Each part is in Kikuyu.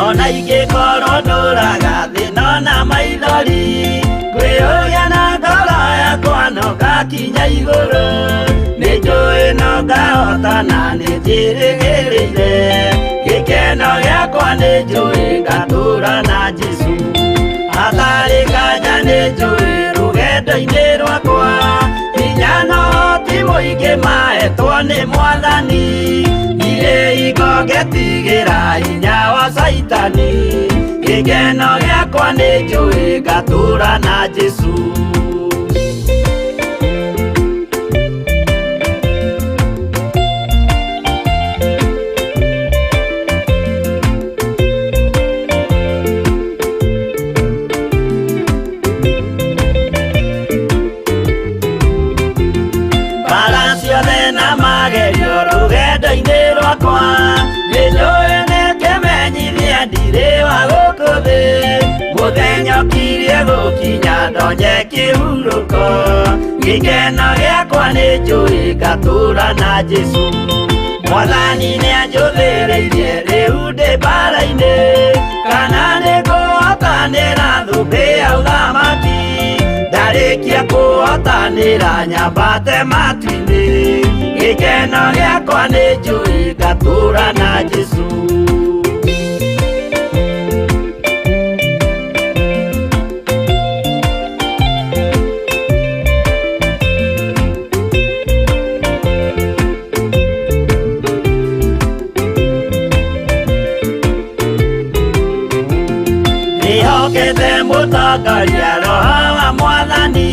Ona ingĩkorwo ndũraga thĩna na maithori, ngwĩyũria na ngoro yakwa no ngakinya igũrũ. Nĩ njũĩ no ngahotana, nĩ njĩrĩgĩrĩire gĩkeno gĩakwa, nĩ njũĩ ngatũra na Jesũ. Hatarĩ nganja nĩ njũĩ rũgendo-inĩ rwakwa, hinya no ti mũingĩ mahetwo nĩ Mwathani. Ndirĩ hingo ngetigĩra hinya wa Caitani, gĩkeno gĩakwa nĩ njũĩ ngatũra na Jesũ. Mbara ciothe na magerio rũgendo-inĩ rwakwa, nĩ njũĩ nĩ kĩmenyithia ndirĩ wa gũkũ thĩ. Mũthenya ũkirie gũkinya ndonye kĩhurũko, gĩkeno gĩakwa nĩ njũĩ ngatũra na Jesũ. Mwathani nĩ anjũthĩrĩirie rĩu ndĩ mbara-inĩ, kana nĩ ngũhotanĩra thũmbĩ ya ũthamaki. Ndarĩkia kũhotanĩra nyambate matu-inĩ, gĩkeno gĩakwa nĩ njũĩ ngatũra na Jesũ. Ndĩhokete mũtongoria Roho wa Mwathani,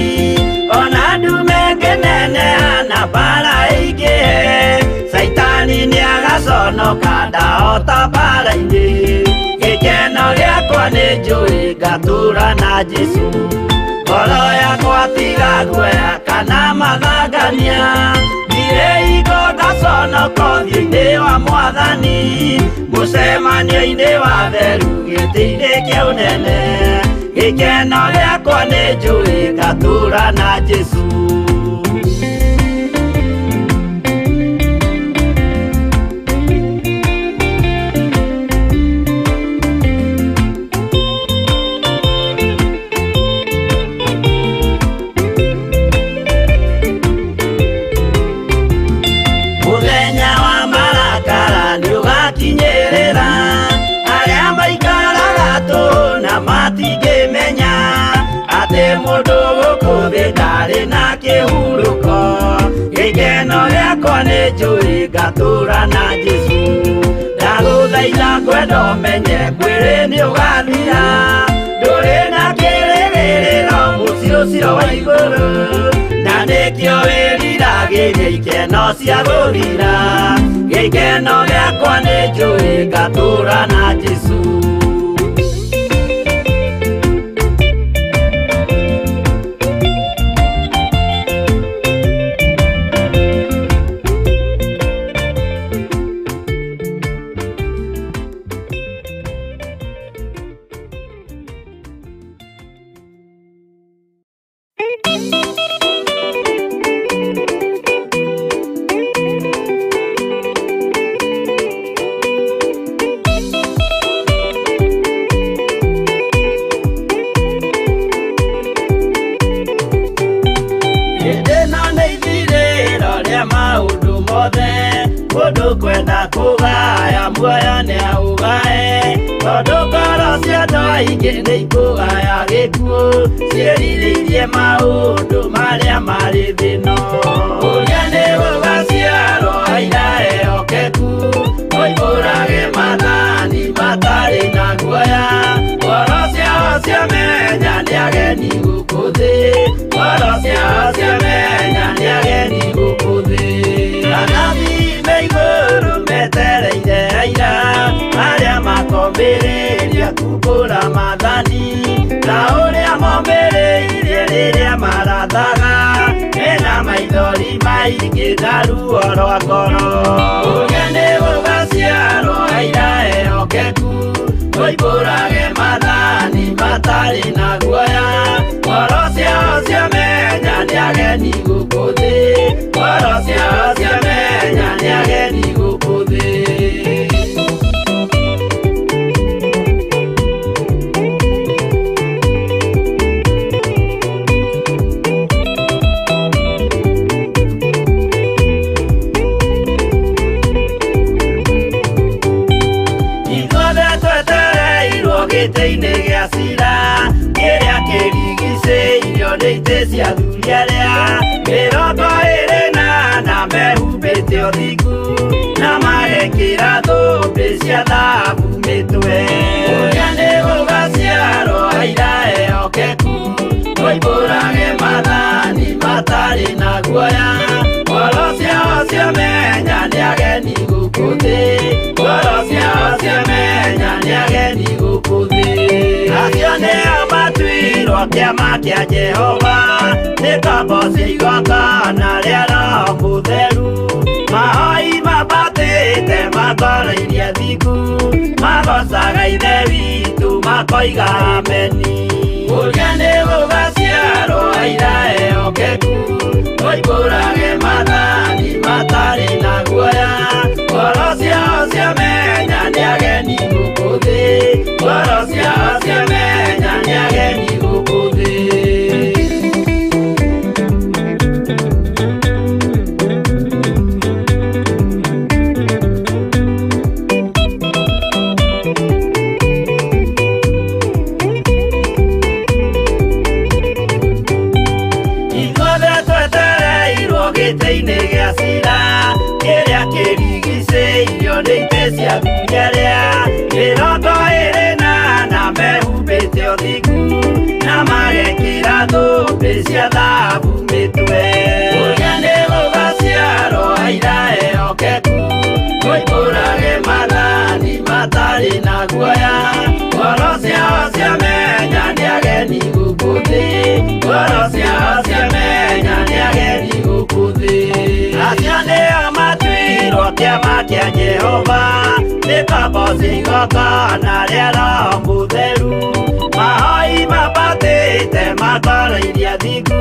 ona ndume ngĩneneha na mbara ĩingĩhe, Caitani nĩagaconoka ndahota mbara-inĩ. Gĩkeno gĩakwa nĩ njũĩ ngatũra na Jesũ. Ngoro yakwa tiga guoya kana mathangania, ndirĩ hingo ngaconoka ũthiũ-inĩ wa Mwathani. Mũcemanio-inĩ wa theru gĩtĩ-inĩ kĩa ũnene, gĩkeno gĩakwa nĩ njũĩ ngatũra na Jesũ. Mũthenya wa marakara nĩũgakinyĩrĩra, arĩa maikaraga tũhũ na matingĩmenya atĩ mũndũ gũkũ thĩ ndarĩ na kĩhurũko. Gĩkeno gĩakwa nĩ njũĩ ngatũra na Jesũ. Ndagũthaitha ngwenda ũmenye mwĩrĩ nĩũgathira, ndũrĩ na kĩrĩgĩrĩro mũciĩ ũcio wa igũrũ, na nĩkĩo wĩriragĩria ikeno cia gũthira. Gĩkeno gĩakwa nĩ njũĩ ngatũra na Jesũ. Hĩndĩ ĩno nĩ ithirĩro rĩa maũndũ mothe, mũndũ kwenda kũgaya muoyo nĩ aũgae, tondũ ngoro cia andũ aingĩ nĩ ikũgaya gĩkuũ, ciĩrirĩirie maũndũ marĩa marĩ thĩ ĩno. Ũrĩa nĩ gũgaciarwo aira ehokeku, moimbũrage maathani matarĩ na guoya, ngoro ciao ciamenya nĩ ageni gũkũ thĩ, ngoro ciao ciamenya nĩ ageni gũkũ thĩ. Anabii me igũrũ metereire aira, arĩa makomĩrĩria kumbũra maathani, ta ũrĩa momĩrĩirie rĩrĩa marathaga, mena maithori maingĩ na ruo rwa ngoro. Ũrĩa nĩ gũgaciarwo ageni gũkũ thĩ, ngoro ciao ciamenya nĩ ageni gũkũ thĩ. Ithuothe twetereirwo gĩtĩ-inĩ gĩa cira, kĩrĩa kĩrigicĩirio nĩ itĩ cia athuri arĩa 24 mehumbĩte ũthingu na magekĩra thũmbĩ cia thahabu mĩtwe. Ũrĩa nĩ gũgaciarwo aira ehokeku, moimbũrage maathani matarĩ na guoya, ngoro ciao ciamenya nĩ ageni gũkũ thĩ, ngoro ciao ciamenya nĩ ageni gũkũ thĩ. Acio nĩo matuirwo kĩama kĩa Jehova, nĩ ngombo cia igongona rĩa Roho Mũtheru, mahoi mambatĩte makoroirie athingu, magocaga Ithe witũ makoiga ameni. Ũrĩa nĩ gũgaciarwo aira ehokeku, moimbũrage maathani matarĩ na guoya, ngoro ciao ciamenya nĩ ageni gũkũ thĩ, ngoro ciao ciamenya nĩ ageni gũkũ thĩ. Ithuothe twetereirwo gĩtĩ-inĩ gĩa cira, kĩrĩa kĩrigicĩirio nĩ itĩ cia athuri arĩa 24 mehumbĩte ũthingu na magekĩra thũmbĩ cia thahabu mĩtwe. Ũrĩa nĩ gũgaciarwo aira ehokeku, moimbũrage maathani matarĩ na guoya, ngoro ciao ciamenya nĩ ageni gũkũ thĩ, ngoro ciao ciamenya nĩ ageni gũkũ thĩ. Acio nĩo matuirwo kĩama kĩa Jehova, nĩ ngombo cia igongona rĩa Roho Mũtheru, mahoi mambatĩte makoroirie athingu,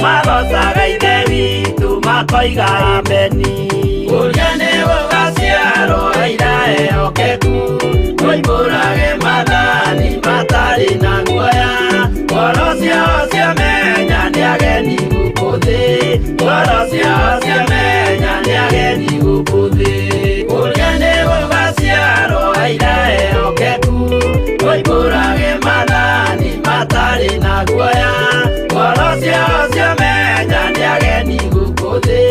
magocaga Ithe witũ makoiga ameni. Ũrĩa nĩ gũgaciarwo aira ehokeku, moimbũrage maathani matarĩ na guoya, ngoro ciao ciamenya nĩ ageni gũkũ thĩ, ngoro ciao ciamenya nĩ ageni gũkũ thĩ. Ũrĩa nĩ gũgaciarwo aira ehokeku, moimbũrage maathani matarĩ na guoya, ngoro ciao ciamenya nĩ ageni gũkũ thĩ,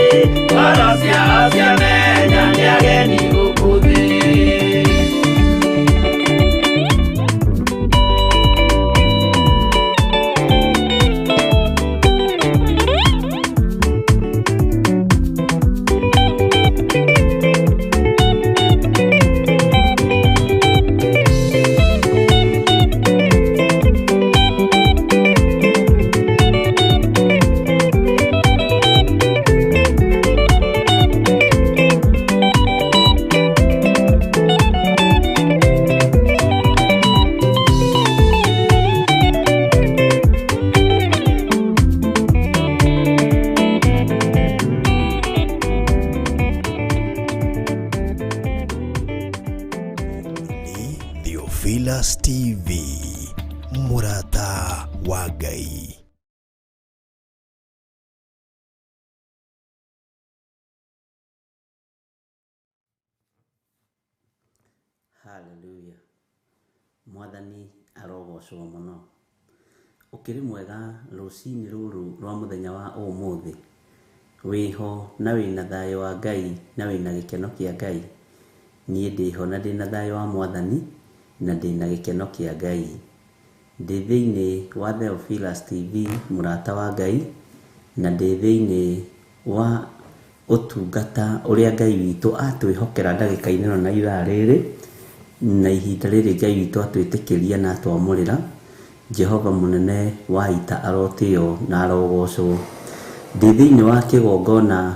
ngoro ciao ciamenya nĩ ageni gũkũ thĩ. Ni Theophilus TV, mũrata wa Ngai. Haleluya. Mwathani arogocwo mũno. Ũkĩrĩ mwega rũcinĩ rũrũ rwa mũthenya wa ũmũthĩ. Wĩho na wĩna thayũ wa Ngai na wĩna gĩkeno kĩa Ngai. Niĩ ndĩho na ndĩna thayũ wa Mwathani na ndĩna gĩkeno kĩa Ngai. Ndĩ thĩinĩ wa Theophilus TV, mũrata wa Ngai, na ndĩ thĩinĩ wa ũtungata ũrĩa Ngai witũ atwĩhokera ndagĩka-inĩ ĩno na ithaa rĩrĩ, na ihinda rĩrĩ Ngai witũ atwĩtĩkĩria na atwamũrĩra. Jehova mũnene wa ita arotĩo na arogocwo. Ndĩ thĩinĩ wa kĩgongona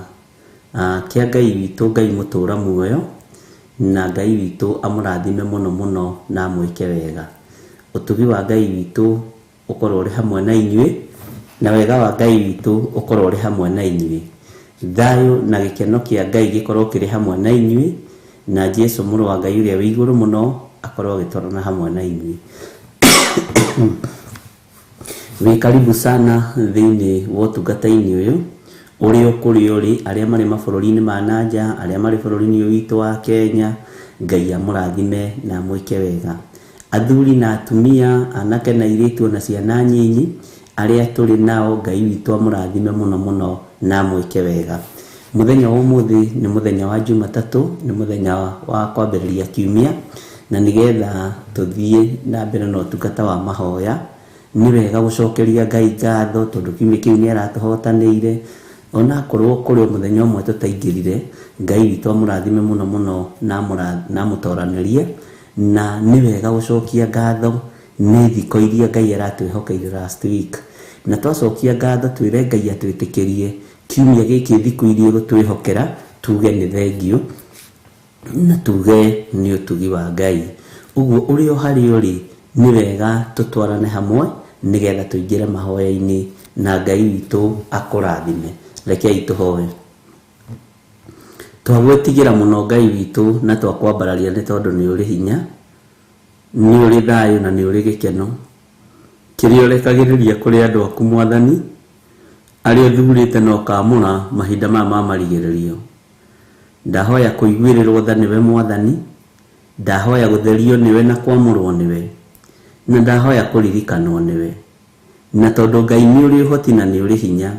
kĩa Ngai witũ, Ngai mũtũra muoyo, na Ngai witũ amũrathime mũno mũno na amwĩke wega. Ũtugi wa Ngai witũ ũkorwo ũrĩ hamwe na inyuĩ Na wega wa Ngai witũ ũkorwo ũrĩ hamwe na inyuĩ. Thayũ na gĩkeno kĩa Ngai gĩkorwo kĩrĩ hamwe na inyuĩ, na Jesu mũrũ wa Ngai ũrĩa wĩ igũrũ mũno akorwo agĩtwarana hamwe na inyuĩ. Wĩ karibu sana thĩinĩ wa ũtungata-inĩ ũyũ, ũrĩa ũkũrĩa ũrĩ, arĩa marĩ mabũrũri-inĩ ma nanja, arĩa marĩ bũrũri-inĩ ũyũ witũ wa Kenya, Ngai amũrathime na amwĩke wega. Athuri na atumia, anake na airĩtu ona ciana nyinyi, arĩa tũrĩ nao, Ngai witũ amũrathime mũno mũno na amwĩke wega. Mũthenya wa ũmũthĩ nĩ mũthenya wa Jumatatũ, nĩ mũthenya wa kwambĩrĩria kiumia, na nĩgetha tũthiĩ na mbere na ũtungata wa mahoya, nĩ wega gũcokeria Ngai ngatho tondũ kiumia kĩu nĩ aratũhotanĩire. Onakorwo kũrĩ o mũthenya ũmwe tũtaingĩrire, Ngai witũ amũrathime mũno mũno na amũtoranĩrie. Na nĩ wega gũcokia ngatho nĩ thikũ iria Ngai aratwĩhokeire last week. Na twacokia ngatho twĩre Ngai atwĩtĩkĩrie kiumia gĩkĩ thikũ iria egũtwĩhokera, tuge nĩ thengiũ na tuge nĩ ũtugi wa Ngai. Ũguo ũrĩa o harĩa ũrĩ, nĩ wega tũtwarane hamwe nĩgetha tũingĩre mahoya-inĩ na Ngai witũ akũrathime. Rekei tũhoe. Twagwĩtigĩra mũno Ngai witũ na twakwambararia nĩ tondũ nĩ ũrĩ hinya, nĩ ũrĩ thayũ na nĩ ũrĩ gĩkeno. Kĩrĩa ũrekagĩrĩria kũrĩ andũ aku Mwathani, arĩa ũthurĩte na ũkaamũra mahinda maya ma marigĩrĩrio. Ndahoya kũiguĩrĩrwo tha nĩwe Mwathani, ndahoya gũtherio nĩwe na kwamũrwo nĩwe, na ndahoya kũririkanwo nĩwe. Na tondũ Ngai nĩ ũrĩ ũhoti na nĩ ũrĩ hinya,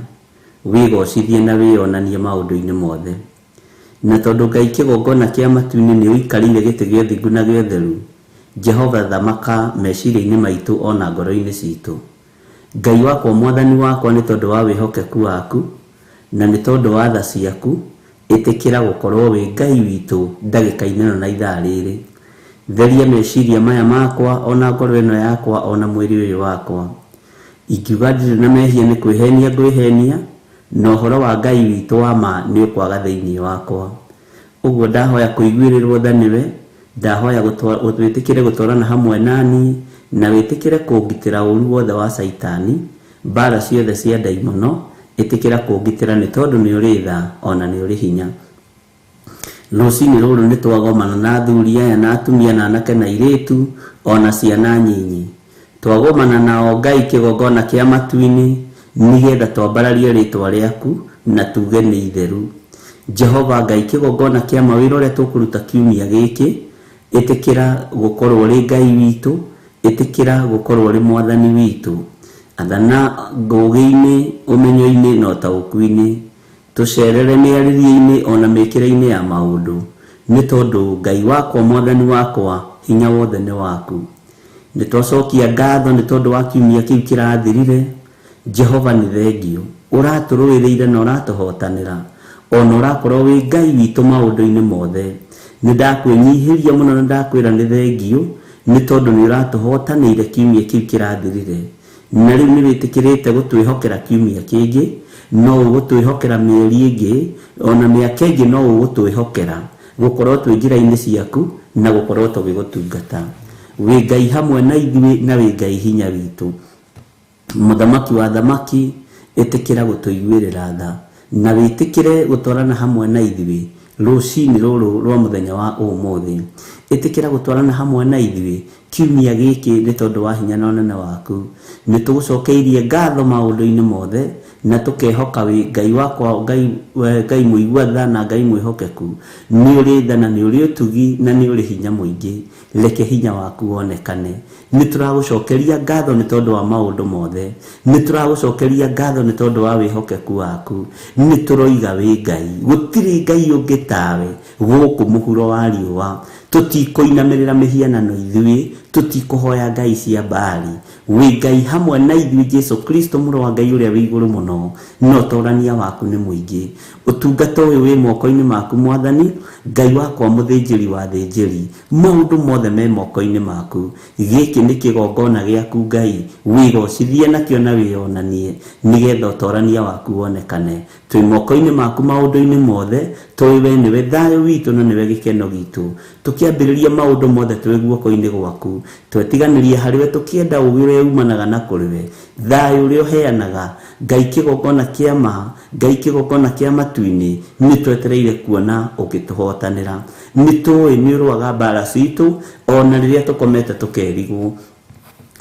wĩgocithie na wĩyonanie maũndũ-inĩ mothe. Na tondũ Ngai kĩgongona kĩa matu-inĩ nĩ ũikarĩire gĩtĩ gĩa ũthingu na gĩa ũtheru, Jehova thamaka meciria-inĩ maitũ ona ngoro-inĩ citũ. Ngai wakwa Mwathani wakwa, nĩ tondũ wa wĩhokeku waku na nĩ tondũ wa tha ciaku, ĩtĩkĩra gũkorwo wĩ Ngai witũ ndagĩka-inĩ ĩno na ithaa rĩrĩ. Theria meciria maya makwa ona ngoro ĩno yakwa ona mwĩrĩ ũyũ wakwa. Ingiuga ndirĩ na mehia nĩ kwĩhenia ngwĩhenia, na ũhoro wa Ngai witũ wa ma nĩ ũkwaga thĩinĩ wakwa. Ũguo ndahoya kũiguĩrĩrwo tha nĩwe, ndahoya wĩtĩkĩre gũtwarana hamwe naniĩ, na wĩtĩkĩre kũngitĩra ũru wothe wa Caitani, mbara ciothe cia ndaimono, ĩtĩkĩra kũngitĩra nĩ tondũ nĩ ũrĩ tha ona nĩ ũrĩ hinya. Rũcinĩ rũrũ nĩ twagomana na athuri aya na atumia na anake na airĩtu ona ciana nyinyi. Twagomana nao Ngai kĩgongona kĩa matu-inĩ nĩgetha twambararie rĩtwa rĩaku na tuge nĩ itheru. Jehova Ngai kĩgongona kĩa mawĩra ũrĩa tũkũruta kiumia gĩkĩ, ĩtĩkĩra gũkorwo ũrĩ Ngai witũ, ĩtĩkĩra gũkorwo ũrĩ Mwathani witũ. Athana ngũgĩ-inĩ, ũmenyo-inĩ na ũtaũku-inĩ, tũcerere mĩarĩrie-inĩ ona mĩkĩre-inĩ ya maũndũ, nĩ tondũ Ngai wakwa Mwathani wakwa hinya wothe nĩ waku. Nĩ twacokia ngatho nĩ tondũ wa kiumia kĩu kĩrathirire. Jehova nĩ thengiũ, ũratũrũĩrĩire na ũratũhotanĩra, ona ũrakorwo wĩ Ngai witũ maũndũ-inĩ mothe. Nĩ ndakwĩnyihĩria mũno na ndakwĩra nĩ thengiũ, nĩ tondũ nĩ ũratũhotanĩire kiumia kĩu kĩrathirire. Na rĩu nĩ wĩtĩkĩrĩte gũtwĩhokera kiumia kĩngĩ, no ũgũtwĩhokera mĩeri ĩngĩ, ona mĩaka ĩngĩ no ũgũtwĩhokera gũkorwo twĩ njĩra-inĩ ciaku na gũkorwo tũgĩgũtungata. Wĩ Ngai hamwe na ithuĩ na wĩ Ngai hinya witũ. Mũthamaki wa thamaki, ĩtĩkĩra gũtũiguĩrĩra tha na wĩtĩkĩre gũtwarana hamwe na ithuĩ rũcinĩ rũrũ rwa mũthenya wa ũmũthĩ. Ĩtĩkĩra gũtwarana hamwe na ithuĩ kiumia gĩkĩ nĩ tondũ wa hinya na ũnene waku. Nĩ tũgũcokeirie ngatho maũndũ-inĩ mothe na tũkehoka wĩ Ngai wakwa, Ngai mũigua tha na Ngai mwĩhokeku. Nĩ ũrĩ tha na nĩ ũrĩ ũtugi na nĩ ũrĩ hinya mũingĩ. Reke hinya waku wonekane. Nĩ tũragũcokeria ngatho nĩ tondũ wa maũndũ mothe. Nĩ tũragũcokeria ngatho nĩ tondũ wa wĩhokeku waku. Nĩ tũroiga wĩ Ngai, gũtirĩ Ngai ũngĩ tawe gũkũ mũhuro wa riũa. Tũtikũinamĩrĩra mĩhianano ithuĩ, tũtikũhoya ngai cia Baali. Wĩ Ngai hamwe na ithuĩ Jesu Kristo mũrũ wa Ngai ũrĩa wĩ igũrũ mũno, na ũtorania waku nĩ mũingĩ. Ũtungata ũyũ wĩ moko-inĩ maku Mwathani, Ngai wakwa mũthĩnjĩri wa thĩnjĩri, maũndũ mothe me moko-inĩ maku. Gĩkĩ nĩ kĩgongona gĩaku Ngai, wĩgocithie nakĩo na wĩyonanie, nĩgetha ũtorania waku wonekane. Twĩ moko-inĩ maku maũndũ-inĩ mothe, tũĩ we nĩwe thayũ witũ na nĩwe gĩkeno gitũ. Tũkĩambĩrĩria maũndũ mothe twĩ guoko-inĩ gwaku, twetiganĩria harĩ we tũkĩenda ũgĩ ũrĩa ũrĩa umanaga na kũrĩ we, thayũ ũrĩa ũheanaga, Ngai kĩgongona kĩa ma, Ngai kĩgongona kĩa matu-inĩ, nĩ twetereire kuona ũgĩtũhotanĩra. Nĩ tũĩ nĩ ũrũaga mbara citũ ona rĩrĩa tũkomete tũkerigwo.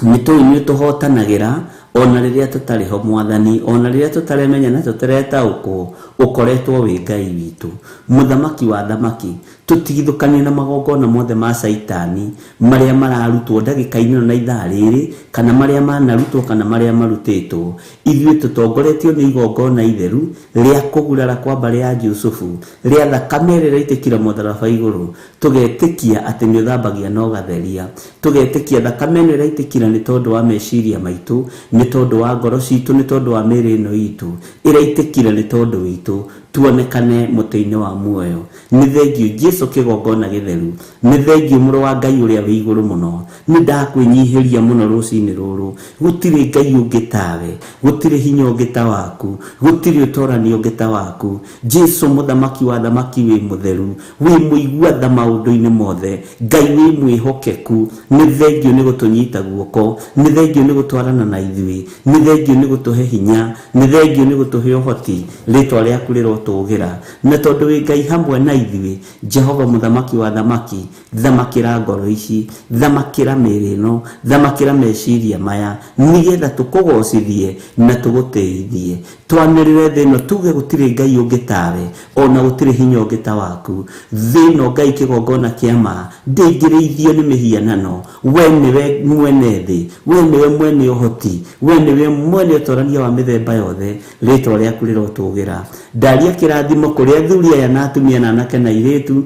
Nĩ tũĩ nĩ ũtũhotanagĩra ona rĩrĩa tũtarĩ ho Mwathani, ona rĩrĩa tũtaremenya na tũtaretaũkwo, ũkoretwo wĩ Ngai witũ, mũthamaki wa thamaki. Tũtigithũkanie na magongona mothe ma Caitani marĩa mararutwo ndagĩka-inĩ ĩno na ithaa rĩrĩ, kana marĩa manarutwo kana marĩa marutĩtwo. Ithuĩ tũtongoretio nĩ igongona itheru rĩa kũgurara kwa mbarĩ ya Jusufu, rĩa thakame ĩrĩa ĩraitĩkire mũtharaba igũrũ. Tũgetĩkia atĩ nĩ ũthambagia na ũgatheria. Tũgetĩkia thakame ĩno ĩraitĩkire nĩ tondũ wa meciria maitũ, nĩ tondũ wa ngoro citũ, nĩ tondũ wa mĩĩrĩ ĩno itũ, ĩraitĩkire nĩ tondũ witũ, tuonekane mũtĩ-inĩ wa muoyo. Nĩ thengiũ Jesu kĩgongona gĩtheru, nĩ thengiũ mũrũ wa Ngai ũrĩa wĩ igũrũ mũno. Nĩ ndakwĩnyihĩria mũno rũcinĩ rũrũ. Gũtirĩ Ngai ũngĩ tawe, gũtirĩ hinya ũngĩ ta waku, gũtirĩ ũtorani ũngĩ ta waku. Jesu mũthamaki wa thamaki wĩ mũtheru, wĩ mũigua tha maũndũ-inĩ mothe, Ngai wĩ mwĩhokeku. Nĩ thengiũ nĩ gũtũnyita guoko, nĩ thengiũ nĩ gũtwarana na ithuĩ, nĩ thengiũ nĩ gũtũhe hinya, nĩ thengiũ nĩ gũtũhe ũhoti. Rĩtwa rĩaku rĩrotũgĩra, na tondũ wĩ Ngai hamwe na ithuĩ, Jehova mũthamaki wa thamaki, thamakĩra ngoro ici, thamakĩra mĩĩrĩ ĩno, thamakĩra meciria maya, nĩgetha tũkũgocithie na tũgũtĩithie. Twanĩrĩre thĩ ĩno tuge gũtirĩ Ngai ũngĩ tawe, ona gũtirĩ hinya ũngĩ ta waku. Thĩ ĩno Ngai kĩgongona kĩa ma ndĩngĩrĩithio nĩ mĩhianano. We nĩwe mwene thĩ, we nĩwe mwene ũhoti, we nĩwe mwene ũtorania wa mĩthemba yothe. Rĩtwa rĩaku rĩrotũgĩra. Ndaria kĩrathimo kũrĩ athuri aya na atumia na anake na airĩtu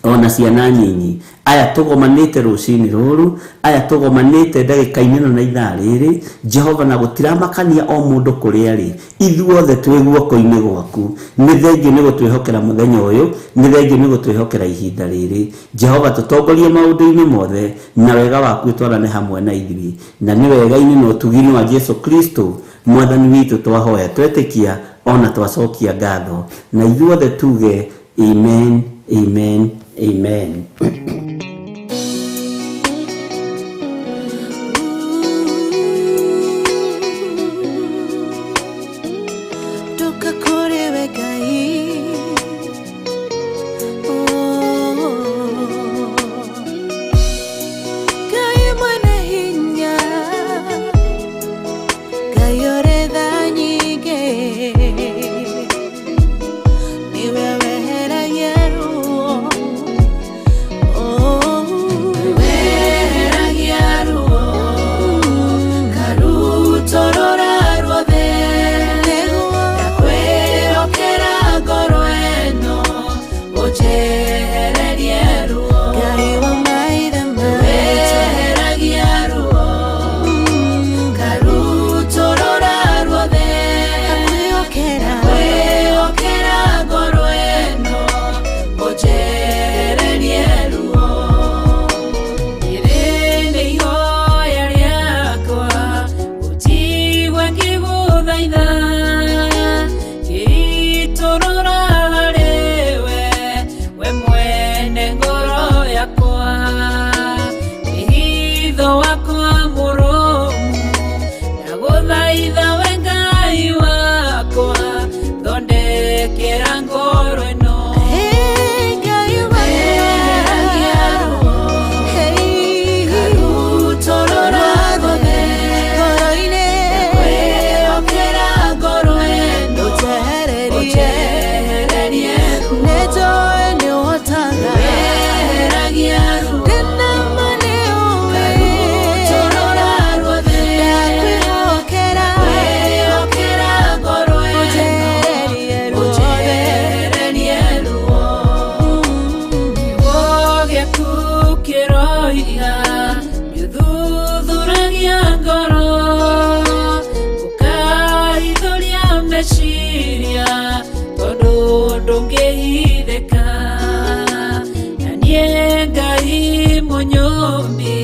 ona ciana nyinyi. Aya tũgomanĩte rũcinĩ rũrũ, aya tũgomanĩte ndagĩka-inĩ ĩno na ithaa rĩrĩ, Jehova, na gũtiramakania o mũndũ kũrĩa arĩ, ithuothe twĩ guoko-inĩ gwaku. Nĩ thengiũ nĩ gũtwĩhokera mũthenya ũyũ, nĩ thengiũ nĩ gũtwĩhokera ihinda rĩrĩ. Jehova, tũtongorie maũndũ-inĩ mothe, na wega waku ũtwarane hamwe na ithuĩ. Na nĩ wega-inĩ na ũtugi-inĩ wa Jesu Kristo Mwathani witũ twahoya, twetĩkia ona twacokia ngatho, na ithuothe tuge amen, amen, amen. Toka kũrĩ we Ngai. Oh. Ngai mwene hinya, Ngai ũrĩ tha nyingĩ, nĩwe weheragia ruo. Oh. Weheragia ruo, karutorora ruothe, ndakwĩhokera ngoro ĩno, ũnjehererie ruo. Ngai wa maithe maitũ. Weheragia ruo, karutorora ruothe, Ndakwĩhokera. ndakwĩhokera ngoro ĩno, ũnjehererie ruo. Rĩrĩ nĩ ihoya rĩakwa, ũnjigue ngĩgũthaitha, ngĩitũrũra harĩ we, we mwene ngoro yakwa. Wĩhitho wakwa mũrũmu, ndagũthaitha we Ngai wakwa, thondekera ngoro ĩno. Hey, Ngai wakwa. Weheragia ruo, Hey. karutorora ruothe, Ngoro-inĩ. ndakwĩhokera ngoro ĩno, Ũnjehererie. ũnjehererie ruo. Nĩnjũĩ nĩũhotaga. Weheragia ruo, Ndĩna ma nĩũĩ. karutorora ruothe, Ndakwĩhokera. ndakwĩhokera ngoro ĩno, Ũnjehererie ruothe. ũnjehererie ruo. Kiugo gĩaku kĩroiga, nĩũthuthuragia ngoro, ũkahithũria meciria, tondũ ndũngĩhithĩka. Na niĩ Ngai mũnyũmbi,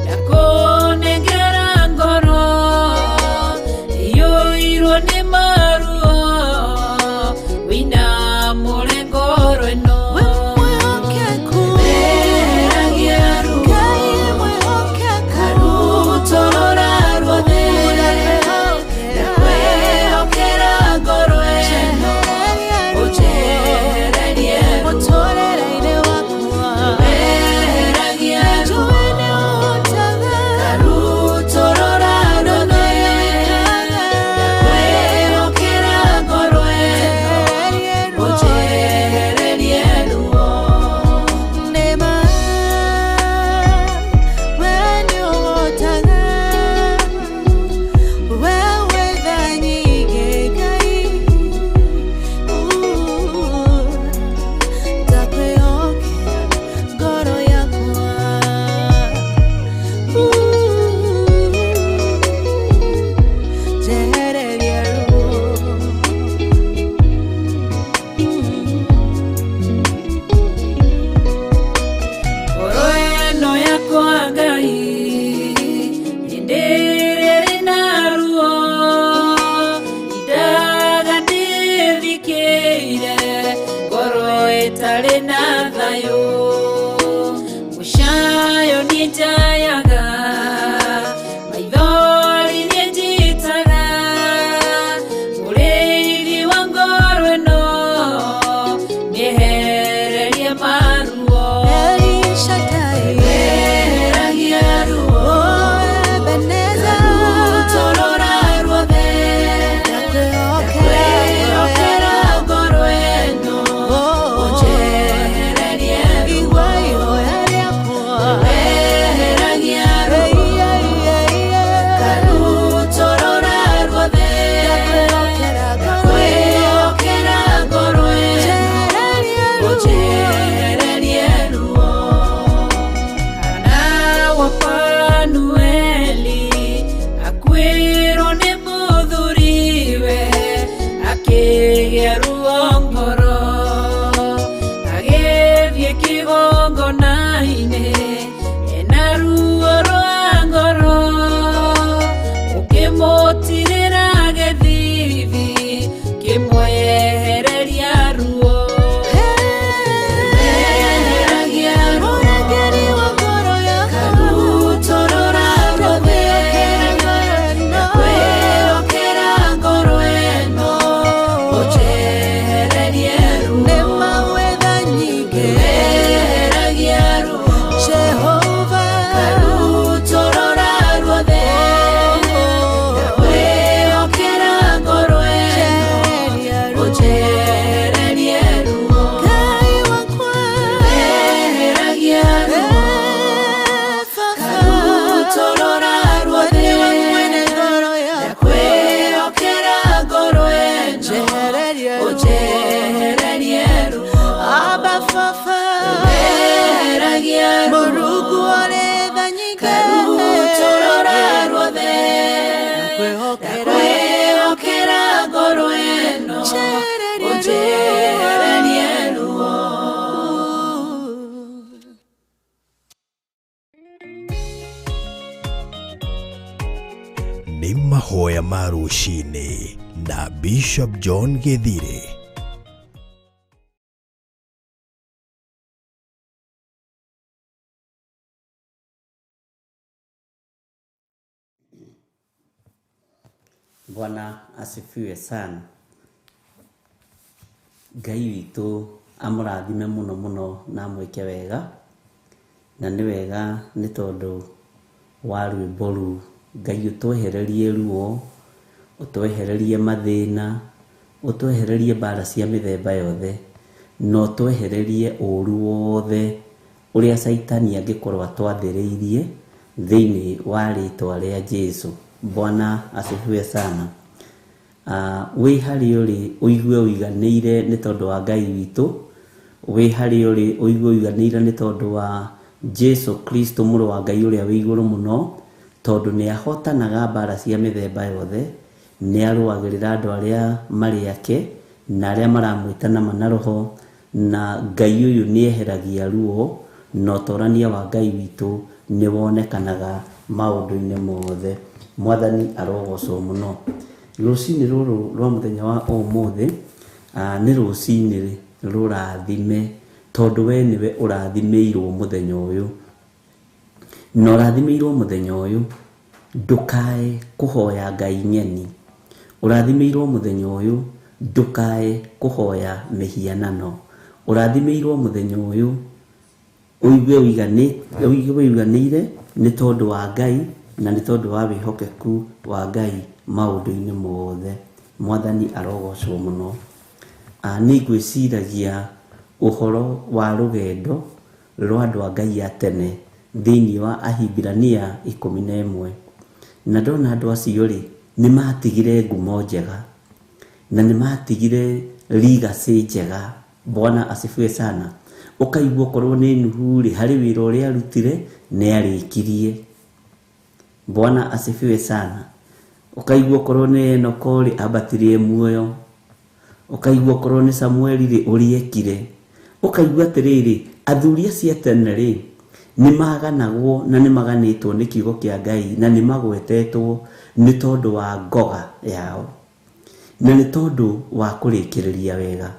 ndakũnengera ngoro, ĩiyũirwo nĩ maruo, wĩinamũre ngoro ĩno. We mwĩhokeku. Weheragia ruo, Ngai mwĩhokeku. karutorora Itarĩ na thayũ mũcayo nĩ njayaga maithori nĩ njitaga mũrĩithi wa ngoro ĩno nĩehererie maruo El Shaddai, eheragia ruo oh Ebenezer, rutorora ruothe ndakwĩhokera kwĩhokera ngoro ĩno Oh, ũnjehererie ruo igua ihoya rĩakwa. eheragia ruo Ei, ei, ei, ei. Karutorora ruothe Ndakwĩhokera ngoro ĩno. kwĩhokera ngoro ĩno Njehererie ruo. ũnjehererie ruo Hana wa Fanueli akuĩrwo nĩ mũthuriwe akĩgĩa ruo ngoro agĩthiĩ kĩgongona-inĩ ena ruo rwa ngoro ũkĩmũtirĩra gĩthithi kĩmwehereria ruo Eheragia ruo Mũrangĩri wa ngoro yakwa. Karutorora ruothe Ndakwĩhokera kwĩhokera ngoro ĩno ũnjehererie ruo Nĩ mawetha nyingĩ. Eheragia ruo Jehova. Karutorora ruothe kwĩhokera ngoro ĩno Njehereria ruo. ũnjehererie ruo Ngai wakwa. Eheragia ruo Eh, Baba. Karutorora ruothe Nĩwe mwene ngoro yakwa. kwĩhokera ngoro ĩno Njehereria ruo. ũnjehererie ruo Abba Baba. Eheragia ruo Mũrungu ũrĩ tha nyingĩ. Karutorora ruothe Ndakwĩhokera. kwĩhokera ngoro ĩno Njehereria ruo. ũnjehererie ruo Nĩ mahoya ma rũcinĩ na Bishop John Gĩthire. Bwana asifiwe sana. Ngai witũ amũrathime mũno mũno na amwĩke wega, na nĩ wega nĩ tondũ wa rwĩmbo rũu. Ngai ũtwehererie ruo, ũtwehererie mathĩna, ũtwehererie mbara cia mĩthemba yothe, na ũtwehererie ũru wothe ũrĩa caitani angĩkorwo atwathĩrĩirie thĩinĩ wa rĩtwa rĩa Jesu. Bwana asifiwe sana. Wĩ harĩa ũrĩ ũigue ũiganĩire nĩ tondũ wa Ngai witũ, wĩ harĩa ũrĩ ũigue ũiganĩire nĩ tondũ wa Jesu Kristo mũrũ wa Ngai ũrĩa wĩ igũrũ mũno, tondũ nĩ ahotanaga mbara cia mĩthemba yothe, nĩ arũagĩrĩra andũ arĩa marĩ ake na arĩa maramwĩta nama na roho, na Ngai ũyũ nĩ eheragia ruo na ũtorania wa Ngai witũ nĩ wonekanaga maũndũ-inĩ mothe. Mwathani arogocwo mũno. Rũcinĩ rũrũ rwa mũthenya wa ũmũthĩ nĩ rũcinĩ rũrathime tondũ we nĩwe ũrathimĩirwo mũthenya ũyũ, na ũrathimĩirwo mũthenya ũyũ ndũkae kũhoya Ngai ng'eni, ũrathimĩirwo mũthenya ũyũ ndũkae kũhoya mĩhianano, ũrathimĩirwo mũthenya ũyũ ũigue ũiganĩire nĩ tondũ wa Ngai na nĩ tondũ wa wĩhokeku wa Ngai maũndũ-inĩ mothe. Mwathani arogocwo mũno. Nĩ ngwĩciragia ũhoro wa rũgendo rwa andũ a Ngai a tene thĩinĩ wa Ahibirania 11, na ndona andũ acio rĩ nĩ matigire ngumo njega na nĩ matigire legacy njega. Bwana asifiwe sana. Ũkaigua okorwo nĩ Nuhu rĩ, harĩ wĩra ũrĩa arutire nĩ arĩkirie. Bwana asifiwe sana. Ũkaigua okorwo nĩ Enoko rĩ, ambatirie muoyo. Ũkaigua okorwo nĩ Samueli rĩ, ũrĩa ekire. Ũkaigua atĩrĩrĩ, athuri acio a tene rĩ, nĩ maganagwo na nĩ maganĩtwo nĩ kiugo kĩa Ngai na nĩ magwetetwo nĩ tondũ wa ngoga yao na nĩ tondũ wa kũrĩkĩrĩria wega.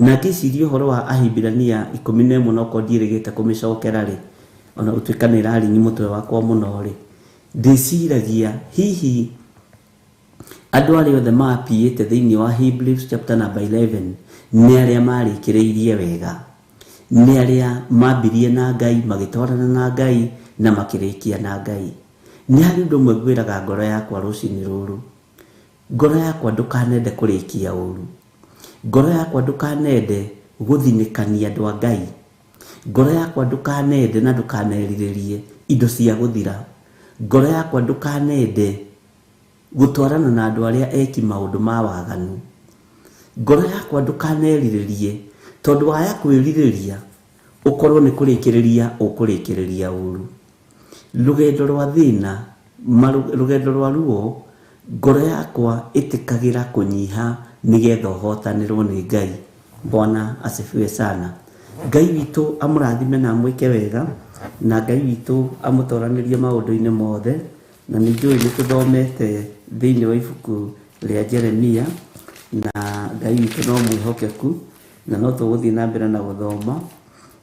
Na ngĩciria ũhoro wa Ahibirania 11 na okorwo ndiĩrĩgĩte kũmĩcokera rĩ, ona gũtuĩka nĩ ĩraringi mũtwe wakwa mũno rĩ, ndĩciragia hihi andũ arĩa othe mapiĩte thĩinĩ wa Hebrews chapter number 11 nĩ arĩa marĩkĩrĩirie wega, nĩ arĩa mambirie na Ngai, magĩtwarana na Ngai na makĩrĩkia na Ngai. Nĩ harĩ ũndũ ũmwe ngwĩraga ngoro yakwa rũcinĩ rũrũ, ngoro yakwa ndũkanende kũrĩkia ũru, ngoro yakwa ndũkanende gũthinĩkania andũ a Ngai, ngoro yakwa ndũkanende na ndũkanerirĩrie indo cia gũthira, ngoro yakwa ndũkanende gũtwarana na andũ arĩa eki maũndũ ma waganu, ngoro yakwa ndũkanerirĩrie tondũ waya kwĩrirĩria ũkorwo nĩ kũrĩkĩrĩria ũkũrĩkĩrĩria ũru. Rũgendo rwa thĩna, rũgendo rwa ruo, ngoro yakwa ĩtĩkagĩra kũnyiha nĩgetha ũhotanĩrwo nĩ Ngai. Bwana asifiwe sana. Ngai witũ amũrathime na amwĩke wega, na Ngai witũ amũtoranĩrie maũndũ-inĩ mothe. Na nĩ njũĩ nĩ tũthomete thĩinĩ wa ibuku rĩa Jeremia, na Ngai witũ no mwĩhokeku, na no tũgũthiĩ na mbere na gũthoma,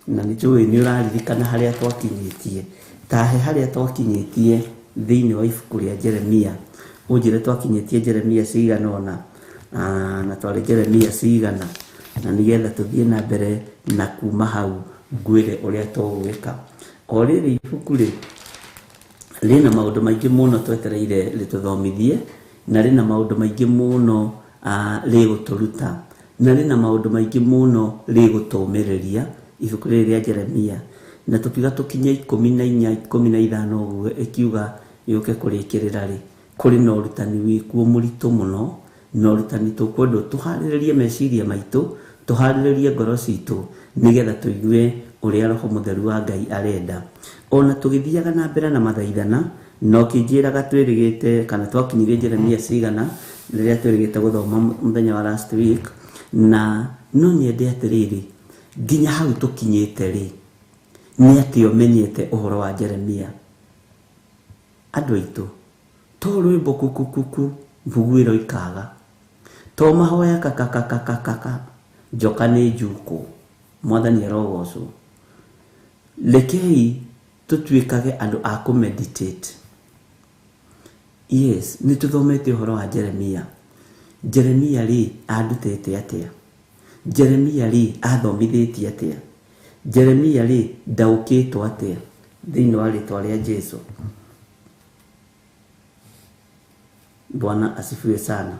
na nĩ njũĩ nĩ ũraririkana harĩa twakinyĩtie. Tahe harĩa twakinyĩtie thĩinĩ wa ibuku rĩa Jeremia, ũnjĩre twakinyĩtie Jeremia cigana ũna, na twarĩ Jeremia cigana, na nĩgetha tũthiĩ na mbere na kuma hau ngwĩre ũrĩa tũgwĩka. O rĩrĩ ibuku rĩ rĩna maũndũ maingĩ mũno twetereire rĩtũthomithie, na rĩna maũndũ maingĩ mũno rĩgũtũruta, na rĩna maũndũ maingĩ mũno rĩgũtũmĩrĩria ibuku rĩrĩ rĩa Jeremia. Na tũkiuga tũkinye 14 15 ũguo ĩkiuga yũke kũrĩkĩrĩra rĩ, kũrĩ na ũrutani wĩkuo mũritũ mũno, na ũrutani tũkwendwo tũharĩrĩrie meciria maitũ, tũharĩrĩrie ngoro citũ nĩgetha tũigue ũrĩa Roho Mũtheru wa Ngai arenda. Ona tũgĩthiaga na mbere na mathaithana, no kĩnjĩraga twĩrĩgĩte kana twakinyirie Jeremia cigana rĩrĩa twĩrĩgĩte gũthoma mũthenya wa last week, na no nyende atĩrĩrĩ, nginya hau tũkinyĩte rĩ, nĩ atĩ ũmenyete ũhoro wa Jeremia. Andũ aitũ, to rwĩmbo kukukuku mbuguĩro ikaga, to mahoya kakakakakaka njoka nĩ njukũ. Mwathani arogocwo. Rekei tũtuĩkage andũ a kũmeditate. Yes, nĩ tũthomete ũhoro wa Jeremia. Jeremia rĩ andutĩte atĩa? Jeremia rĩ athomithĩtie atĩa? Jeremia rĩ ndaũkĩtwo atĩa thĩinĩ wa rĩtwa rĩa Jesu? Bwana asifiwe sana.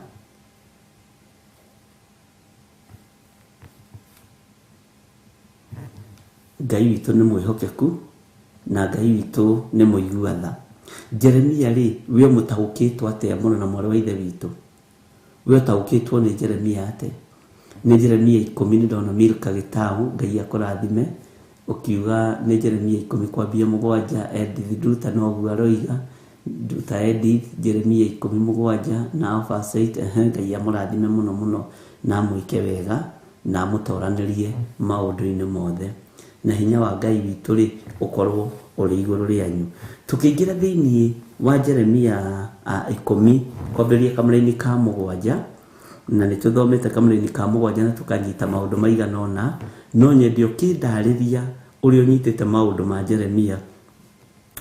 Ngai witũ nĩ mwĩhokeku na Ngai witũ nĩ mũigua tha. Jeremia rĩ we mũtaũkĩtwo atĩa mũno na mwarĩ wa ithe witũ? We ũtaũkĩtwo nĩ Jeremia atĩa? Nĩ Jeremia 10 nĩ ndona Milka Gĩtau, Ngai akũrathime, ũkiuga nĩ Jeremia 10 kwambia 7. Edith Nduta noguo aroiga, Nduta Edith, Jeremia 17 na Alpha 8. Ngai amũrathime mũno mũno na amwĩke wega na amũtoranĩrie maũndũ-inĩ mothe, na hinya wa Ngai witũ rĩ ũkorwo ũrĩ igũrũ rĩanyu. Tũkĩingĩra thĩinĩ wa Jeremia 10 kwambĩrĩria kamũraini ka 7, na nĩ tũthomete kamũraini ka 7 na tũkanyita maũndũ maigana ũna. No nyende ũkĩndarĩria ũrĩa ũnyitĩte maũndũ ma Jeremia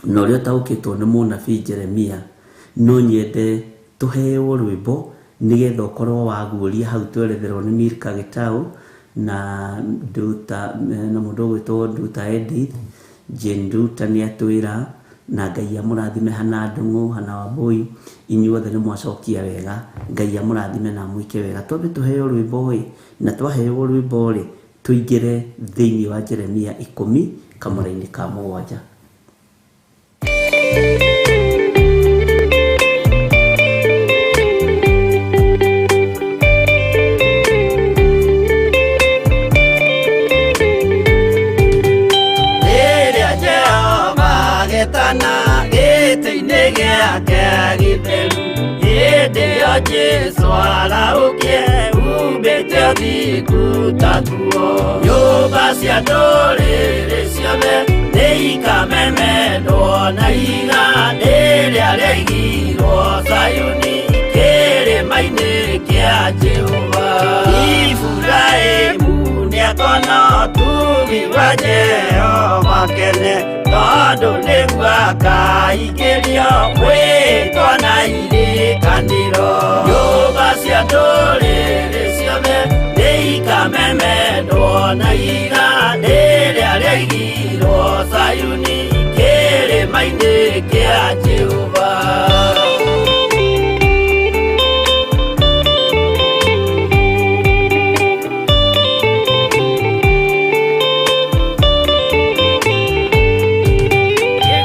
na ũrĩa ũtaũkĩtwo nĩ mũnabii Jeremia. No nyende tũheo rwĩmbo nĩgetha ũkorwo waguũria hau tweretherwo nĩ Milka Gĩtau na Nduta, na mũndũ ũgwĩtwo Nduta Edith. Jane Nduta nĩ atwĩra, na Ngai amũrathime. Hana Ndung'u, Hana Wambui, inyuothe nĩ mwacokia wega. Ngai amũrathime na amwĩke wega. Twambe tũheo rwĩmbo ĩ, na twaheo rwĩmbo rĩ, tũingĩre thĩinĩ wa Jeremia 10 kamũraini ka 7. Rĩrĩa Jehova agetana gĩtĩ-inĩ gĩake gĩtheru, hĩndĩ ĩyo Jesũ arahũkie umbĩte ũthingu ta nguo. Nyũmba cia ndũrĩrĩ ciothe nĩikamemendwo na ihiga rĩrĩa rĩaigirwo Zayuni kĩrĩma-inĩ kĩa Jehova. Iburahĩmu Nĩakona ũtugi wa Jehova kene, tondũ nĩguo akaingĩrio mwĩtwa na irĩkanĩro. Nyũmba cia ndũrĩrĩ ciothe nĩikamemendwo na ihiga rĩrĩa rĩaigirwo Zayuni kĩrĩma-inĩ kĩa Jehova.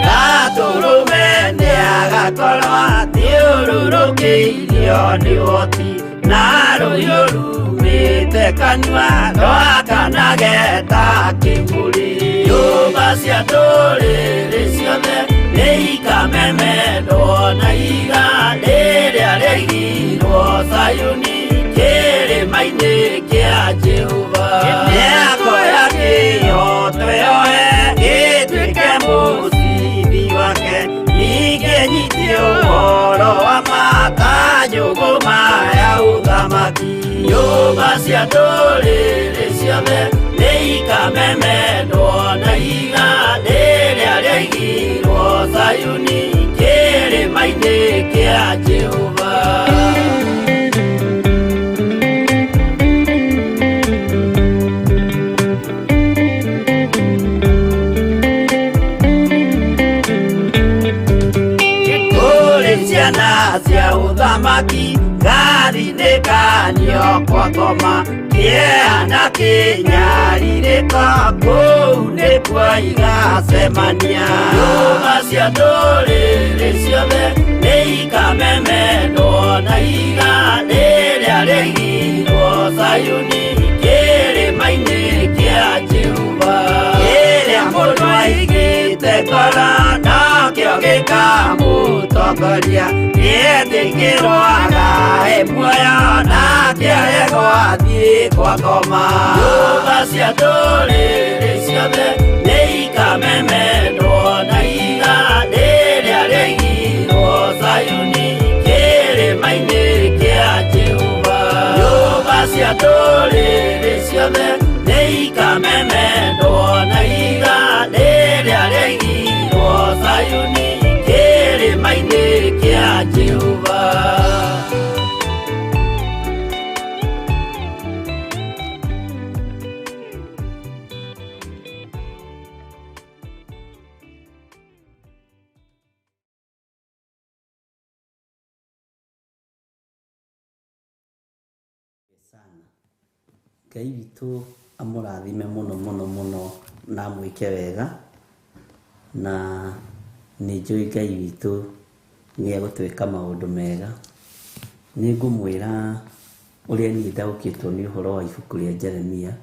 Gatũrũme nĩagakorwo athiũrũrũkĩirio nĩ ũhoti, na rũhiũ rumĩte kanua rwakanage ta kĩmũrĩ. Nyũmba cia ndũrĩrĩ ciothe nĩikamemendwo na ihiga rĩrĩa rĩaigirwo Zayuni kĩrĩma-inĩ kĩa Jehova. Nĩakoya kĩhooto yoe gĩtuĩke mũcibi wake, ningĩ nyite ũhoro wa ma ta njũgũma ya ũthamaki. Nyũmba cia ndũrĩrĩ ciothe nĩikamemendwo na ihiga rĩrĩa rĩaigirwo Zayuni kĩrĩma-inĩ kĩa Jehova. Kũrĩ ciana cia ũthamaki ngathinĩkanio kwa ngoma, kĩeha na kĩnyarirĩko kũu nĩkuo igacemania. Nyũmba cia ndũrĩrĩ ciothe nĩikamemendwo na ihiga rĩrĩa rĩaigirwo Zayuni kĩrĩma-inĩ kĩa Jehova. Kĩrĩa mũndũ aigĩte ngoro nokĩo gĩkamũtongoria, nĩetĩkĩrwo agae muoyo nake aregwo athiĩ kwa ngoma. Nyũmba cia ndũrĩrĩ ciothe nĩikamemendwo na ihiga rĩrĩa rĩaigirwo Zayuni kĩrĩma-inĩ kĩa Jehova. Nyũmba cia ndũrĩrĩ ciothe nĩikamemendwo na ihiga rĩrĩa rĩaigirwo Zayuni kĩrĩma-inĩ kĩa Jehova. Sana. Ngai witũ amũrathime mũno mũno mũno na amwĩke wega, na nĩ njũĩ Ngai witũ nĩ egũtwĩka maũndũ mega. Nĩ ngũmwĩra ũrĩa niĩ ndaũkĩtwo nĩ ũhoro wa ibuku rĩa Jeremia.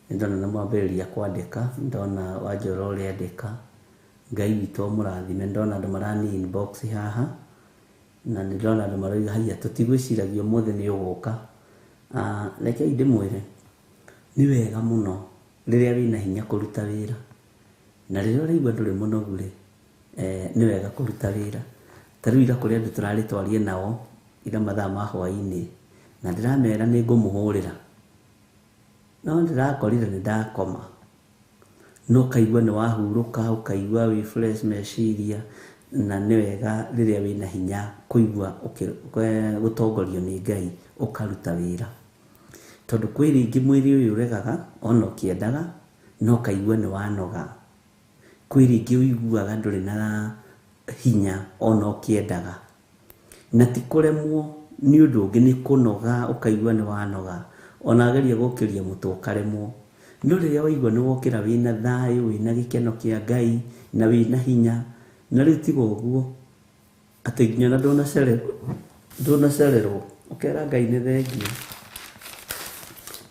Nĩ ndona nĩ mwambĩrĩria kwandĩka, nĩ ndona Wanjũra ũrĩandĩka. Ngai witũ amũrathime. Nĩ ndona andũ marani inbox haha, na nĩ ndona andũ maroiga haiya tũtigwĩciragia ũmũthĩ nĩ ũgũka. Rekei ndĩmwĩre nĩ wega mũno rĩrĩa wĩna hinya kũruta wĩra, na rĩrĩa ũraigua ndũrĩ mũnogu rĩ, nĩ wega kũruta wĩra. Ta rĩu ira kũrĩ andũ tũrarĩ twarie nao ira mathaa ma hwaĩ-inĩ, na ndĩramera nĩ ngũmũhũrĩra, no ndĩrakorire nĩ ndakoma. No ũkaigua nĩ wahurũka, ũkaigua wĩ fresh meciria, na nĩ wega rĩrĩa wĩna hinya kũigua gũtongorio nĩ Ngai ũkaruta wĩra. Tondũ kwĩ rĩngĩ mwĩrĩ ũyũ ũregaga ona ũkĩendaga, no ũkaigua nĩ wanoga. Kwĩ rĩngĩ ũiguaga ndũrĩ na hinya ona ũkĩendaga. Na ti kũremwo nĩ ũndũ ũngĩ, nĩ kũnoga ũkaigua nĩ wanoga. Ona wageria gũkĩria mũtwe ũkaremwo. No rĩrĩa waigua nĩ wokĩra wĩna thayũ, wĩna gĩkeno kĩa Ngai, na wĩna hinya, na rĩu tiga ũguo atĩ nginya ona ndũnacererwo, ũkera Ngai nĩ thengiũ,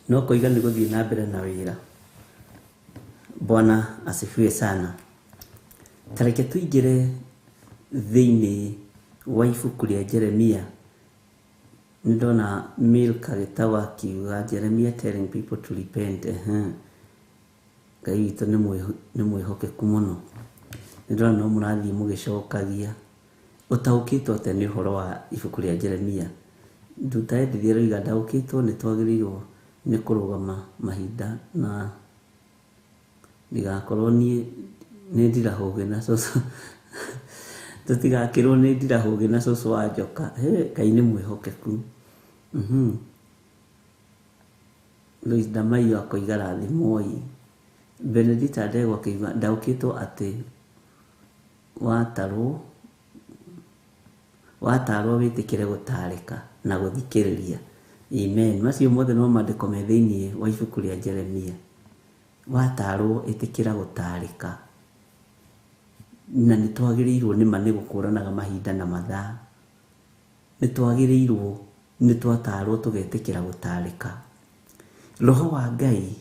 no ũkoiga nĩ gũthiĩ na mbere na wĩra. Bwana asifiwe sana. Ta reke tũingĩre thĩinĩ wa ibuku rĩa Jeremia. Nĩ ndona Milka Gĩtaũ akiuga Jeremia telling people to repent. Ngai witũ nĩ mwĩhokeku mũno. Nĩ ndona no mũrathiĩ mũgĩcokagia. Ũtaũkĩtwo atĩa nĩ ũhoro wa ibuku rĩa Jeremia? Nduta Edith aroiga ndaũkĩtwo nĩ twagĩrĩirwo Nĩ kũrũgama mahinda na ndigakorwo niĩ nĩ ndirahũgĩ na cũcũ tũtigakĩrwo nĩ ndirahũgĩ na cũcũ wa njoka. Hĩ, Ngai nĩ mwĩhokeku. Lois Damaio akoiga rathimwoi. Benedita Ndegwa akĩiga ndaũkĩtwo atĩ watarwo wĩtĩkĩre gũtarĩka na gũthikĩrĩria. Amen. Macio mothe no maandĩko me thĩinĩ wa ibuku rĩa Jeremia. Watarwo ĩtĩkĩra gũtarĩka. Na nĩ twagĩrĩirwo nĩma nĩ gũkũranaga mahinda na mathaa. Nĩ twagĩrĩirwo nĩ twatarwo tũgetĩkĩra gũtarĩka. Roho wa Ngai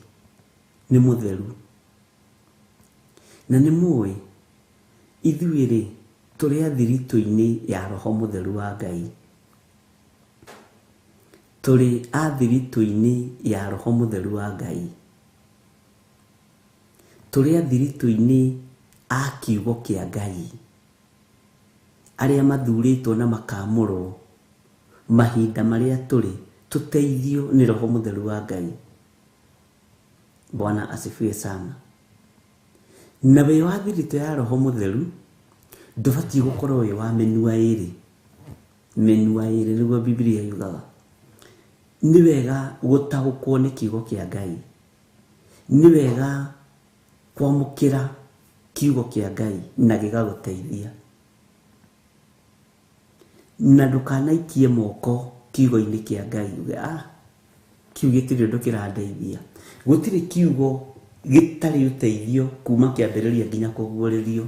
nĩ mũtheru. Na nĩ mũĩ ithuĩ rĩ tũrĩ athiritũ-inĩ ya Roho Mũtheru wa Ngai. Tũrĩ athiritũ-inĩ ya Roho Mũtheru wa Ngai. Tũrĩ athiritũ-inĩ a kiugo kĩa Ngai. Arĩa mathurĩtwo na makamũrwo mahinda marĩa tũrĩ tũteithio nĩ Roho Mũtheru wa Ngai. Bwana asifiwe sana. Na wĩ wa thiritũ ya Roho Mũtheru ndũbatiĩ gũkorwo wĩ wa mĩnua ĩrĩ. Mĩnua ĩrĩ nĩguo Bibilia yugaga. Nĩ wega gũtaũkwo nĩ kiugo kĩa Ngai. Nĩ wega kwamũkĩra kiugo kĩa Ngai na gĩgagũteithia. Na ndũkanaikie moko kiugo-inĩ kĩa Ngai uge kiu gĩtirĩ ũndũ kĩrandeithia. Gũtirĩ kiugo gĩtarĩ ũteithio kuma kĩambĩrĩria nginya kũguũrĩrio.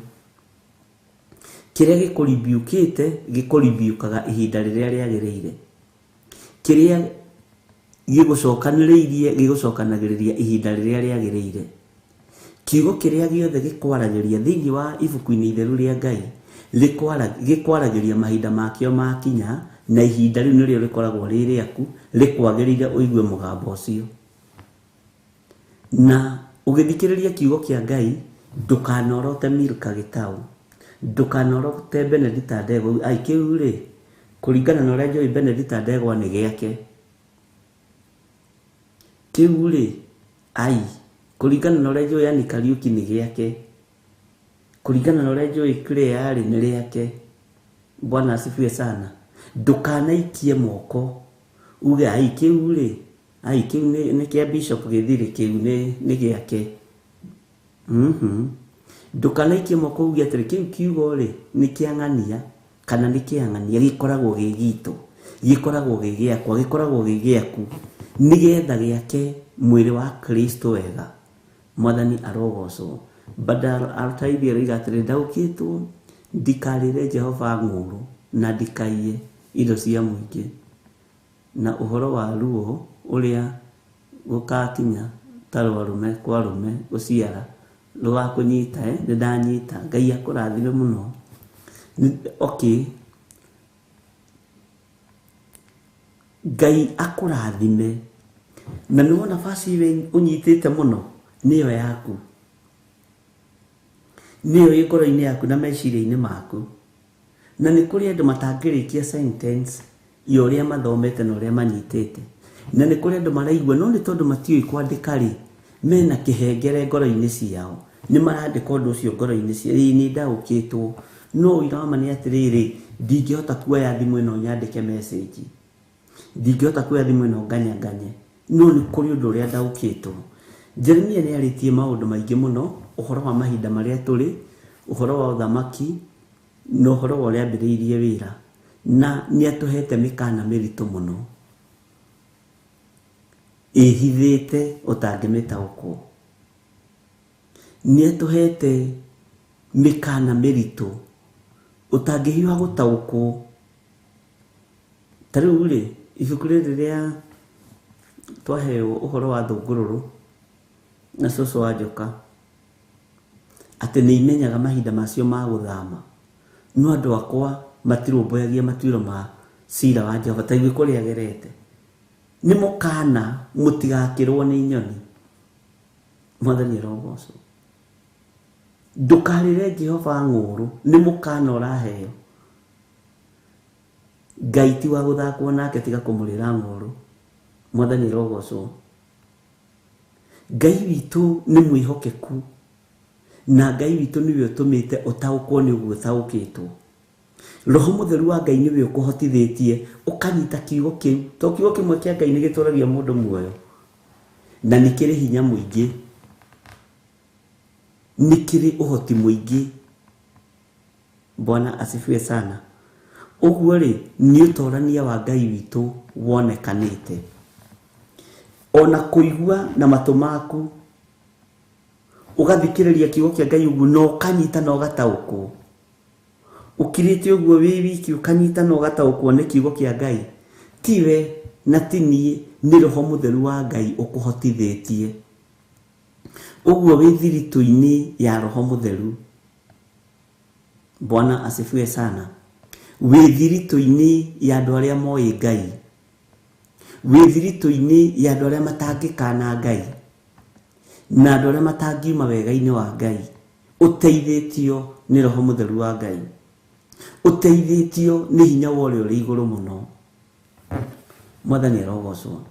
Kĩrĩa gĩkũribiũkĩte gĩkũribiũkaga ihinda rĩrĩa rĩagĩrĩire. Kĩrĩa gĩgũcokanĩrĩirie gĩgũcokanagĩrĩria ihinda rĩrĩa rĩagĩrĩire. Kiugo kĩrĩa gĩothe gĩkwaragĩria thĩinĩ wa ibuku-inĩ itheru rĩa Ngai gĩkwaragĩria mahinda makĩo makinya, na ihinda rĩu nĩrĩo rĩkoragwo rĩ rĩaku rĩkwagĩrĩire ũigue mũgambo ũcio. Na ũgĩthikĩrĩria kiugo kĩa Ngai ndũkanorote Milka Gĩtaũ, ndũkanorote Benedita Ndegwa. Ai kĩu rĩ kũringana na ũrĩa njũĩ Benedita Ndegwa nĩ gĩake. Kĩu rĩ ai kũringana na ũrĩa njũĩ Ann Kariũki nĩ gĩake. Kũringana na ũrĩa njũĩ Claire rĩ nĩ rĩake. Bwana asifiwe sana. Ndũkanaikie moko uge ai kĩu rĩ ai kĩu nĩ kĩa Bishop Gĩthirĩ, kĩu nĩ gĩake. Ndũkanaikie moko uge atĩrĩ kĩu kiugo rĩ nĩ kĩa ng'ania kana nĩ kĩa ng'ania, gĩkoragwo gĩ gitũ, gĩkoragwo gĩ gĩakwa, gĩkoragwo gĩ gĩaku, nĩgetha gĩake mwĩrĩ wa Kristo wega. Mwathani arogocwo. Badal Altaidi aroiga atĩrĩ ndaũkĩtwo ndikarĩre Jehova ng'ũũrũ na ndikaiye indo cia mũingĩ, na ũhoro wa ruo ũrĩa gũgakinya ta rwarume kwa rume gũciara rũgakũnyita. Nĩ ndanyita. Ngai akũrathime mũno. Okay, Ngai akũrathime. Na nĩ wona baci ũnyitĩte mũno nĩyo yaku, nĩyo ĩ ngoro-inĩ yaku na meciria-inĩ maku. Na nĩ kũrĩ andũ matangĩrĩkia sentence ya ũrĩa mathomete na ũrĩa manyitĩte. Na nĩ kũrĩ andũ maraigua no nĩ tondũ matiũĩ kwandĩka rĩ, mena kĩhengere ngoro-inĩ ciao, nĩ marandĩka ũndũ ũcio ngoro-inĩ ciao. Ĩĩ nĩ ndaũkĩtwo, no ũira wa ma nĩ atĩrĩrĩ, ndingĩhota kuoya thimũ ĩno nyandĩke message, ndingĩhota kuoya thimũ ĩno nganyanganye, no nĩ kũrĩ ũndũ ũrĩa ndaũkĩtwo. Jeremia nĩ arĩtie maũndũ maingĩ mũno ũhoro wa mahinda marĩa tũrĩ, ũhoro wa ũthamaki na ũhoro wa ũrĩa ambĩrĩirie wĩra, na nĩ atũhete mĩkana mĩritũ mũno ĩhithĩte ũtangĩmĩtaũkwo. Nĩ atũhete mĩkana mĩritũ ũtangĩhiũha gũtaũkwo. Ta rĩu rĩ, ibuku rĩrĩ rĩa twaheo ũhoro wa thũngũrũrũ na cũcũ wa njoka, atĩ nĩ imenyaga mahinda macio ma gũthama, no andũ akwa matirũmbũyagia matuĩro ma cira wa Jehova ta ithuĩ kũrĩa agerete. Nĩ mũkana mũtigakĩrwo nĩ nyoni. Mwathani arogocwo. Ndũkarĩre Jehova ng'ũũrũ, nĩ mũkana ũraheo. Ngai ti wa gũthakwo nake tiga kũmũrĩra ng'ũũrũ. Mwathani arogocwo. Ngai witũ nĩ mwĩhokeku na Ngai witũ nĩwe ũtũmĩte ũtaũkwo nĩ ũguo ũtaũkĩtwo. Roho Mũtheru wa Ngai nĩwe ũkũhotithĩtie ũkanyita kiugo kĩu, to kiugo kĩmwe kĩa Ngai nĩ gĩtũragia mũndũ muoyo na nĩ kĩrĩ hinya mũingĩ, nĩ kĩrĩ ũhoti mũingĩ. Bwana asifiwe sana. Ũguo rĩ, nĩ ũtorania wa Ngai witũ wonekanĩte. Ona kũigua na matũ maku ũgathikĩrĩria kiugo kĩa Ngai ũguo na ũkanyita na ũgataũkwo, ũkirĩte ũguo wĩ wiki ũkanyita na ũgataũkwo nĩ kiugo kĩa Ngai, tiwe na ti niĩ, nĩ Roho Mũtheru wa Ngai ũkũhotithĩtie. Ũguo wĩ thiritũ-inĩ ya Roho Mũtheru. Bwana asifiwe sana. Wĩ thiritũ-inĩ ya andũ arĩa moĩ Ngai, wĩ thiritũ-inĩ ya andũ arĩa matangĩkana Ngai na andũ arĩa matangiuma wega-inĩ wa Ngai, ũteithĩtio nĩ Roho Mũtheru wa Ngai, ũteithĩtio nĩ hinya wa ũrĩa ũrĩ igũrũ mũno. Mwathani arogocwo.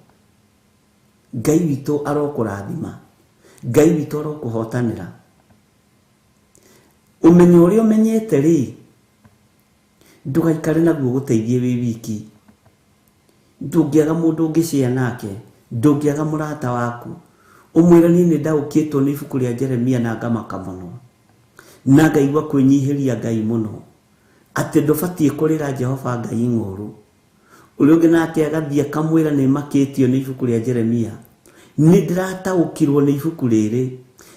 Ngai witũ arokũrathima, Ngai witũ arokũhotanĩra. Ũmenyo ũrĩa ũmenyete rĩ, ndũgaikare naguo gũteithie wĩ wiki. Ndũngĩaga mũndũ ũngĩcea nake, ndũngĩaga mũrata waku ũmwĩre niĩ nĩ ndaũkĩtwo nĩ ibuku rĩa Jeremia na ngamaka mũno na ngaigua kwĩnyihĩria Ngai mũno, atĩ ndũbatiĩ kũrĩra Jehova Ngai ng'ũrũ. Ũrĩa ũngĩ nake agathiĩ akamwĩra nĩ makĩtio nĩ ibuku rĩa Jeremia, nĩ ndĩrataũkirwo nĩ ibuku rĩrĩ,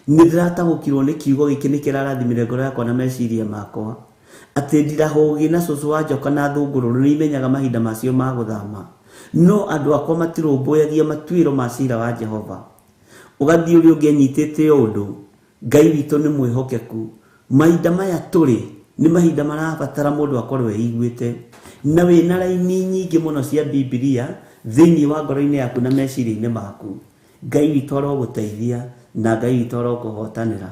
nĩ ndĩrataũkirwo nĩ kiugo gĩkĩ, nĩ kĩrarathimire ngoro yakwa na meciria makwa, atĩ ndirahũgĩ na cũcũ wa njoka na thũngũrũrũ nĩ imenyaga mahinda macio ma gũthama, no andũ akwa matirũmbũyagia matuĩro ma cira wa Jehova. Ũgathiĩ ũrĩa ũngĩ anyitĩte ũndũ. Ngai witũ nĩ mwĩhokeku. Mahinda maya tũrĩ nĩ mahinda marabatara mũndũ akorwo eiguĩte na wĩna raini nyingĩ mũno cia Bibilia thĩinĩ wa ngoro-inĩ yaku na meciria-inĩ maku. Ngai witũ arogũteithia na Ngai witũ arokũhotanĩra.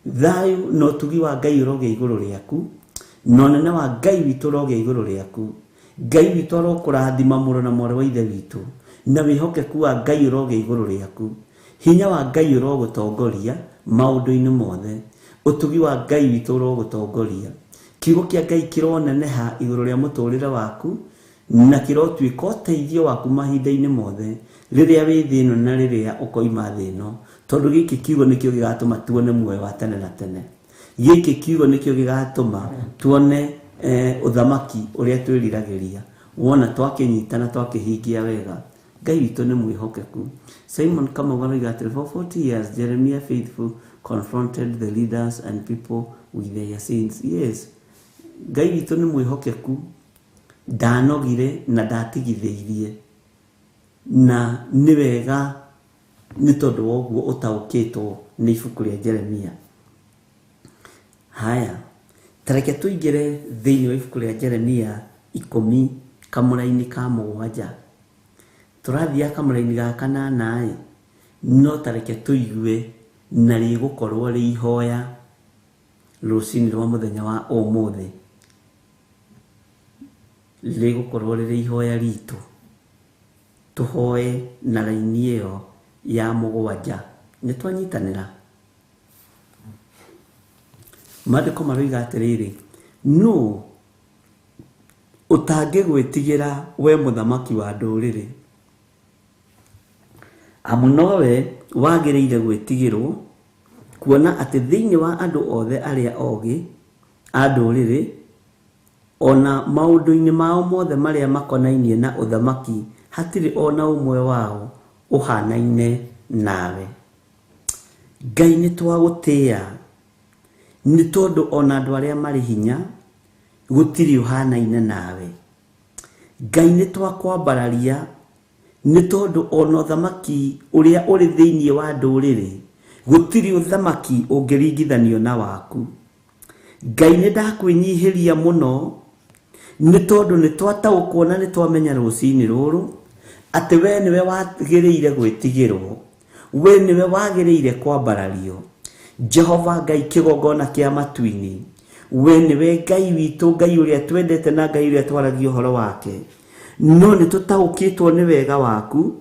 Thayũ na ũtugi wa Ngai ũrogĩa igũrũ rĩaku, na ũnene wa Ngai witũ ũrogĩa igũrũ rĩaku. Ngai witũ arokũrathima mũrũ na mwarĩ wa Ithe witũ, na wĩhokeku wa Ngai ũrogĩa igũrũ rĩaku. Hinya wa Ngai ũrogũtongoria maũndũ-inĩ mothe. Ũtugi wa Ngai witũ ũrogũtongoria. Kiugo kĩa Ngai kĩroneneha igũrũ rĩa mũtũrĩre waku na kĩrotuĩka ũteithio waku mahinda-inĩ mothe, rĩrĩa wĩ thĩ ĩno na rĩrĩa ũkoima thĩ ĩno, tondũ gĩkĩ kiugo nĩkĩo gĩgatũma tuone muoyo wa tene na tene. Gĩkĩ kiugo nĩkĩo gĩgatũma tuone ũthamaki ũrĩa twĩriragĩria wona twakĩnyita na twakĩhingia wega. Ngai witũ nĩ mwĩhokeku. Simon Kamau aroiga atĩrĩ, for 40 years Jeremiah faithful confronted the leaders and people with their sins. Yes, Ngai witũ nĩ mwĩhokeku, ndanogire na ndatigithĩirie, na nĩ wega nĩ tondũ wa ũguo ũtaũkĩtwo nĩ ibuku rĩa Jeremia. Haya, tareke tũingĩre thĩinĩ wa ibuku rĩa Jeremia 10 kamũra-inĩ ka 7. Tũrathiaga kamũra-inĩ ga 8 ĩ, no tareke tũigue na rĩgũkorwo rĩ ihoya rũcinĩ rwa mũthenya wa ũmũthĩ, rĩgũkorwo rĩrĩ ihoya ritũ. Tũhoe na raini ĩyo ya 7. Nĩ twanyitanĩra. Maandĩko maroiga atĩrĩrĩ, nũ ũtangĩgwĩtigĩra we mũthamaki wa ndũrĩrĩ? Amu nowe wagĩrĩire gwĩtigĩrwo, kuona atĩ thĩinĩ wa andũ othe arĩa ogĩ a ndũrĩrĩ, ona maũndũ-inĩ mao mothe marĩa makonainie na ũthamaki, hatirĩ ona ũmwe wao ũhanaine nawe. Ngai nĩ twagũtĩĩa nĩ tondũ ona andũ arĩa marĩ hinya gũtirĩ ũhanaine nawe. Ngai nĩ twakwambararia nĩ tondũ ona ũthamaki ũrĩa ũrĩ thĩinĩ wa ndũrĩrĩ gũtirĩ ũthamaki ũngĩringithanio na waku. Ngai nĩ ndakwĩnyihĩria mũno nĩ tondũ nĩ twataũkwo na nĩ twamenya rũcinĩ rũrũ atĩ we nĩwe wagĩrĩire gwĩtigĩrwo, we nĩwe wagĩrĩire kwambarario. Jehova Ngai kĩgongona kĩa matu-inĩ, we nĩwe Ngai witũ, Ngai ũrĩa twendete na Ngai ũrĩa twaragia ũhoro wake. No nĩ tũtaũkĩtwo nĩ wega waku,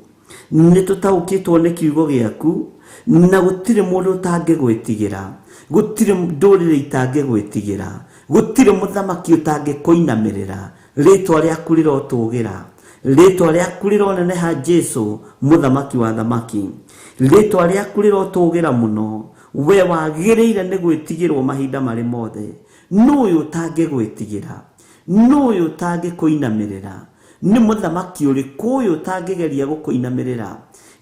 nĩ tũtaũkĩtwo nĩ kiugo gĩaku, Na gũtirĩ mũndũ ũtangĩgwĩtigĩra, gũtirĩ ndũrĩrĩ itangĩgwĩtigĩra, gũtirĩ mũthamaki ũtangĩkũinamĩrĩra. Rĩtwa rĩaku rĩrotũgĩra, rĩtwa rĩaku rĩroneneha Jesu mũthamaki wa thamaki. Rĩtwa rĩaku rĩrotũgĩra mũno, we wagĩrĩire nĩ gwĩtigĩrwo mahinda marĩ mothe. Nũ ũyũ ũtangĩgwĩtigĩra? Nũ ũyũ ũtangĩkũinamĩrĩra? Nĩ mũthamaki ũrĩkũ ũyũ ũtangĩgeria gũkũinamĩrĩra?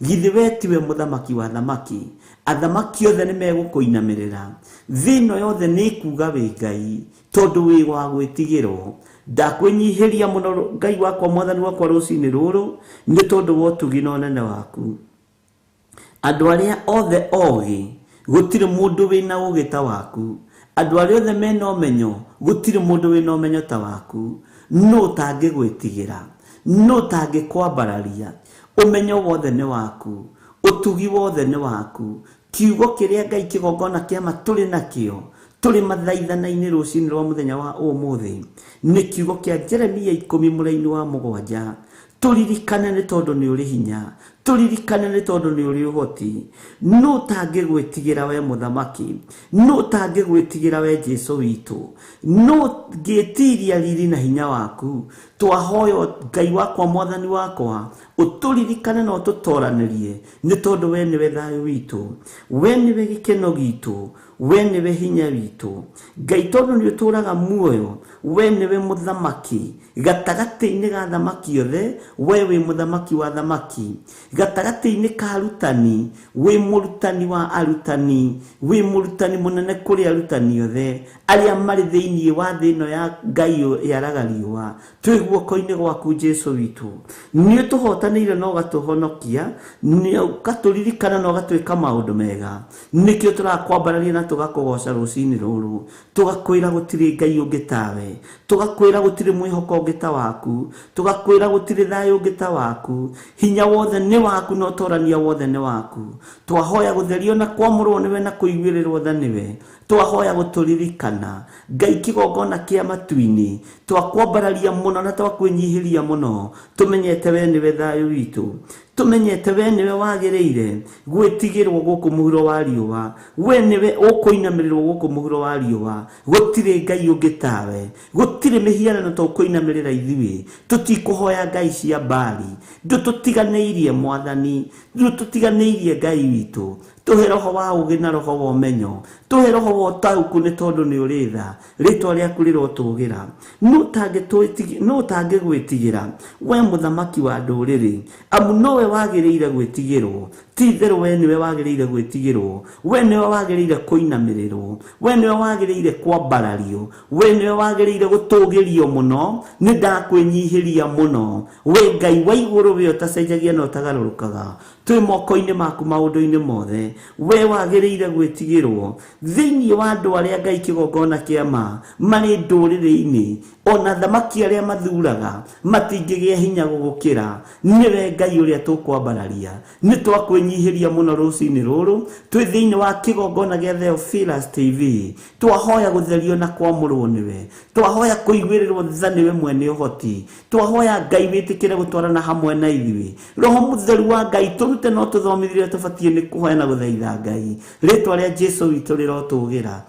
Githĩ we tiwe mũthamaki wa thamaki? Athamaki othe nĩ megũkũinamĩrĩra. Thĩ ĩno yothe nĩ ĩkuga wĩ Ngai, tondũ wĩ wa gwĩtigĩrwo. Ndakwĩnyihĩria mũno Ngai wakwa, mwathani wakwa, rũcinĩ rũrũ, nĩ tondũ wa ũtugi na ũnene waku. Andũ arĩa othe ogĩ, gũtirĩ mũndũ wĩna ũgĩ ta waku. Andũ arĩa othe mena ũmenyo, gũtirĩ mũndũ wĩna ũmenyo ta waku. Nũ ũtangĩgwĩtigĩra? Nũ ũtangĩkwambararia? Ũmenyo wothe nĩ waku, ũtugi wothe nĩ waku. Kiugo kĩrĩa Ngai kĩgongona kĩama tũrĩ nakĩo, tũrĩ mathaithana-inĩ rũcinĩ rwa mũthenya wa ũmũthĩ, nĩ kiugo kĩa Jeremia 10 mũraini wa 7. Tũririkane nĩ tondũ nĩ ũrĩ hinya, tũririkane nĩ tondũ nĩ ũrĩ ũhoti. Nũ ũtangĩgwĩtigĩra we mũthamaki? Nũ ũtangĩgwĩtigĩra we Jesu witũ? Nũ ngĩtiria riri na hinya waku? Twahoya Ngai wakwa, mwathani wakwa, ũtũririkane na ũtũtoranĩrie, nĩ tondũ we nĩwe thayũ witũ, we nĩwe gĩkeno gitũ, we nĩwe hinya witũ. Ngai, tondũ nĩ ũtũraga muoyo, we nĩwe mũthamaki gatagatĩ-inĩ ga thamaki othe, we wĩ mũthamaki wa thamaki. Gatagatĩ-inĩ ka arutani, wĩ mũrutani wa arutani, wĩ mũrutani mũnene kũrĩ arutani othe arĩa marĩ thĩinĩ wa thĩ ĩno ya Ngai yaraga riũa. Twĩ guoko-inĩ gwaku Jesu witũ. Nĩ ũtũhotanĩire na ũgatũhonokia, nĩ ũgatũririkana na ũgatwĩka maũndũ mega. Nĩkĩo tũrakwambararia na tũgakũgoca rũcinĩ rũrũ. Tũgakwĩra gũtirĩ Ngai ũngĩ tawe, tũgakwĩra gũtirĩ mwĩhoko ũngĩ ta waku, tũgakwĩra gũtirĩ thayũ ũngĩ ta waku. Hinya wothe nĩ waku na ũtorania wothe nĩ waku. Twahoya gũtherio na kwamũrwo nĩwe na kũiguĩrĩrwo tha nĩwe. Twahoya gũtũririkana Ngai kĩgongona kĩa matu-inĩ. Twakwambararia mũno na twakwĩnyihĩria mũno, tũmenyete we nĩwe thayũ witũ, tũmenyete we nĩwe wagĩrĩire gwĩtigĩrwo gũkũ mũhuro wa riũa, we nĩwe ũkũinamĩrĩrwo gũkũ mũhuro wa riũa. Gũtirĩ Ngai ũngĩ tawe, gũtirĩ mĩhianano tũkũinamĩrĩra ithuĩ. Tũtikũhoya ngai cia Baali, ndũtũtiganĩirie mwathani, ndũtũtiganĩirie Ngai witũ. Tũhe roho wa ũgĩ na roho wa ũmenyo, tũhe roho wa ũtaũku nĩ tondũ nĩ ũrĩ tha. Rĩtwa rĩaku rĩrotũgĩra. Nũ ũtangĩgwĩtigĩra we mũthamaki wa ndũrĩrĩ? Amu nowe wagĩrĩire gwĩtigĩrwo. Ti itherũ we nĩwe wagĩrĩire gwĩtigĩrwo, we nĩwe wagĩrĩire kũinamĩrĩrwo, we nĩwe wagĩrĩire kwambarario, we nĩwe wagĩrĩire gũtũgĩrio mũno. Nĩ ndakwĩnyihĩria mũno we Ngai wa igũrũ, we ũtacenjagia na ũtagarũrũkaga. Twĩ moko-inĩ maku maũndũ-inĩ mothe, we wagĩrĩire gwĩtigĩrwo. Thĩinĩ wa andũ arĩa Ngai kĩgongona kĩa ma marĩ ndũrĩrĩ-inĩ, ona thamaki arĩa mathuraga matingĩgĩa hinya gũgũkĩra. Nĩwe Ngai ũrĩa tũkwambararia. Nĩ twakwĩnyihĩria mũno rũcinĩ rũrũ twĩ thĩinĩ wa kĩgongona gĩa Theophilus TV. Twahoya gũtherio na kwamũrwo nĩwe, twahoya kũiguĩrĩrwo tha nĩwe mwene ũhoti, twahoya Ngai wĩtĩkĩre gũtwarana hamwe na ithuĩ. Roho mũtheru wa Ngai tũrute na ũtũthomithie tũbatiĩ nĩ kũhoya na gũthaitha Ngai. Rĩtwa rĩa Jesu witũ rĩrotũgĩra,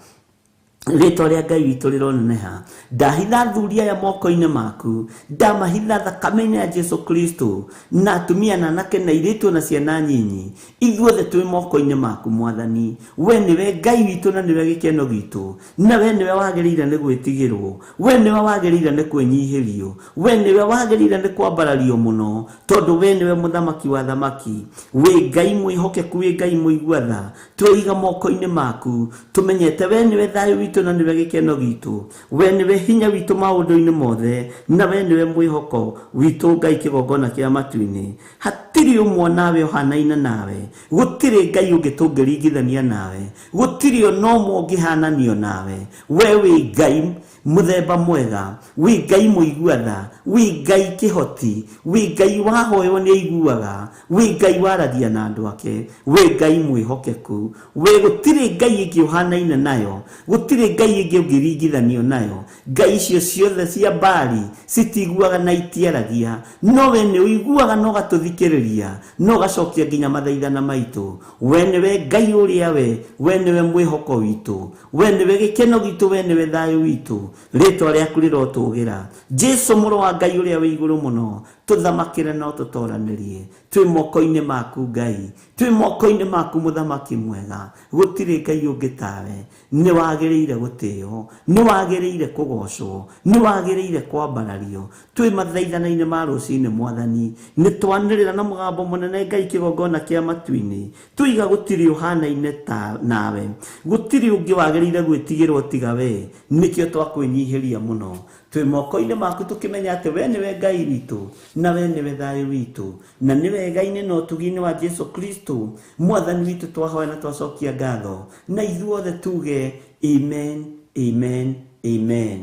rĩtwa rĩa Ngai witũ rĩroneneha. Ndahitha athuri aya moko-inĩ maku, ndamahitha thakame-inĩ ya Jesu Kristo, na atumia na anake na airĩtu na ciana nyinyi, ithuothe twĩ moko-inĩ maku mwathani. We nĩwe Ngai witũ na nĩwe gĩkeno gitũ, na we nĩwe wagĩrĩire nĩ gwĩtigĩrwo, we nĩwe wagĩrĩire nĩ kwĩnyihĩrio, we nĩwe wagĩrĩire nĩ kwambarario mũno, tondũ we nĩwe mũthamaki wa thamaki. Wĩ Ngai mwĩhokeku, wĩ Ngai mũigua tha. Tweiga moko-inĩ maku, tũmenyete we nĩwe thayũ witũ na nĩwe gĩkeno gitũ, we nĩwe hinya witũ maũndũ-inĩ mothe, na we nĩwe mwĩhoko witũ Ngai kĩgongona kĩa matu-inĩ. Hatirĩ ũmwe nawe ũhanaine nawe, gũtirĩ Ngai ũngĩ tũngĩringithania nawe, gũtirĩ ona ũmwe ũngĩhananio nawe. We wĩ Ngai Mũthemba mwega, wĩ Ngai mũigua tha, wĩ Ngai kĩhoti, wĩ Ngai wahoywo nĩ aiguaga, wĩ Ngai waragia na andũ ake, wĩ Ngai mwĩhokeku, wĩ gũtirĩ Ngai ĩngĩ ũhanaine nayo, gũtirĩ Ngai ĩngĩ ũngĩringithanio nayo. Ngai icio ciothe cia Baali citiguaga na itiaragia, no we nĩ ũiguaga na ũgatũthikĩrĩria na ũgacokia nginya mathaithana maitũ. We nĩwe Ngai ũrĩa we nĩwe mwĩhoko witũ, we nĩwe gĩkeno gitũ, we nĩwe thayũ witũ. Rĩtwa rĩaku rĩrotũgĩra. Jesu mũrũ wa Ngai ũrĩa wĩ igũrũ mũno, tũthamakĩre na ũtũtoranĩrie. Twĩ moko-inĩ maku Ngai, twĩ moko-inĩ maku mũthamaki mwega. Gũtirĩ Ngai ũngĩ tawe. Nĩ wagĩrĩire gũtĩo, nĩ wagĩrĩire kũgocwo, nĩ wagĩrĩire kwambarario. Twĩ mathaithana-inĩ ma rũcinĩ Mwathani, nĩ twanĩrĩra na mũgambo mũnene Ngai kĩgongona kĩa matu-inĩ, tuiga gũtirĩ ũhanaine ta nawe, gũtirĩ ũngĩ wagĩrĩire gwĩtigĩrwo tiga we. Nĩkĩo twakwĩnyihĩria mũno. Twĩ moko-inĩ maku tũkĩmenya atĩ we nĩwe Ngai witũ na we nĩwe thayũ witũ, na nĩ wega-inĩ na ũtugi-inĩ wa Jesu Kristo Mwathani witũ twahoya na twacokia ngatho, na ithuothe tuge amen, amen, amen.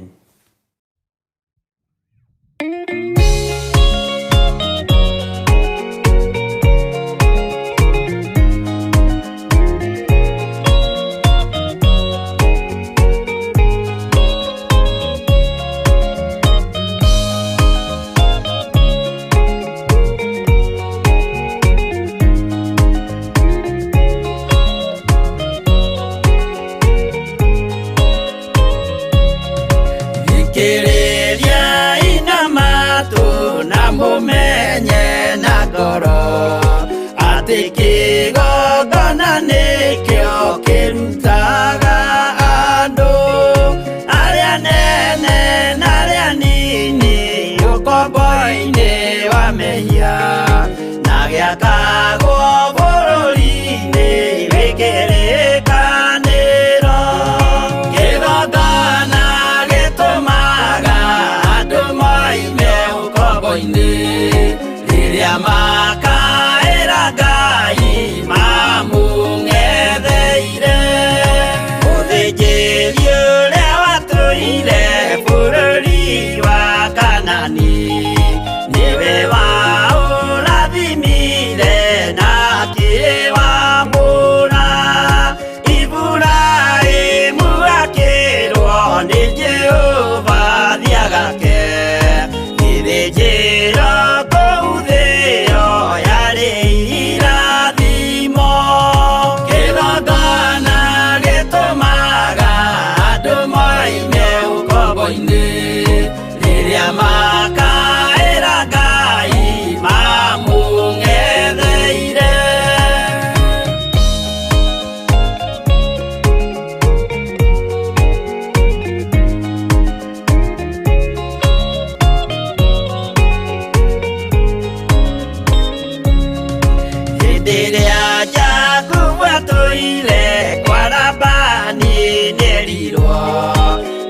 Thikĩrĩria ina matũ na mũmenye na ngoro atĩ kĩgongona nĩkĩo kĩrutaga andũ arĩa nene na arĩa nini ũkombo-inĩ wa mehia na gĩakagwo bũrũri-inĩ wĩ kĩrĩkanĩro. Kĩgongona gĩtũmaga andũ moime ũkombo-inĩ rĩrĩa makaĩra Ngai mamũng'etheire. Mũthĩnjĩri ũrĩa watũire bũrũri wa Kanani nĩwe waũrathimire na akĩwamũra. Iburahĩmu akĩrwo nĩ Jehova thiagake gĩthĩnjĩro kũu thĩo yarĩ irathimo. Kĩgongona gĩtũmaga andũ moime ũkombo-inĩ rĩrĩa makaĩra Ngai mamũng'etheire. Hĩndĩ ĩrĩa Jakubu atũire kwa Labani nĩerirwo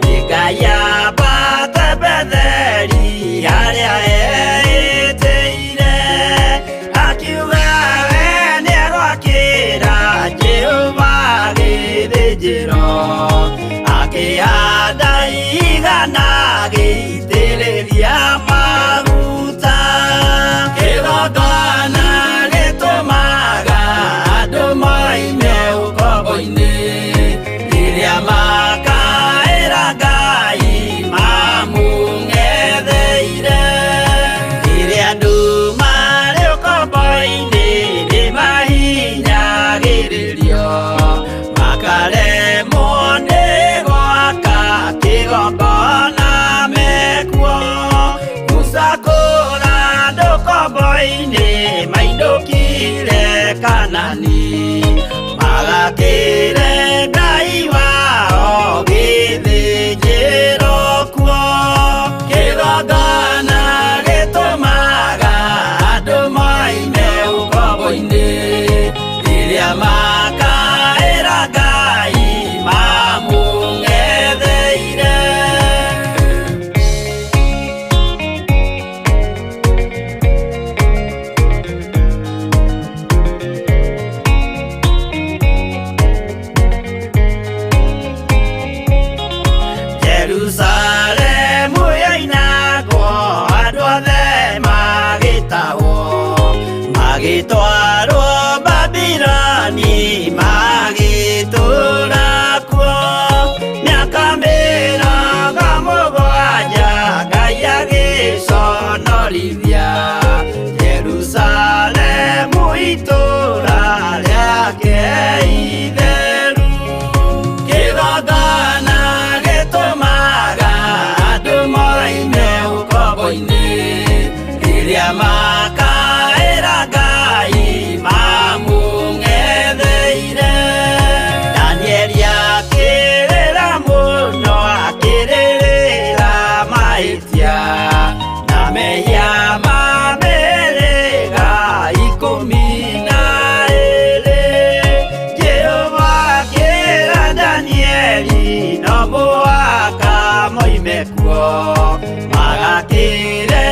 nĩ Ngai ambate Betheli harĩa eĩtĩire, akiuga we nĩegwakĩra Jehova gĩthĩnjĩro, akĩhanda igana agĩitĩrĩria maguta. Kĩgongona gĩtũmaga andũ moime ũkombo mũhaka moime kuo magakĩre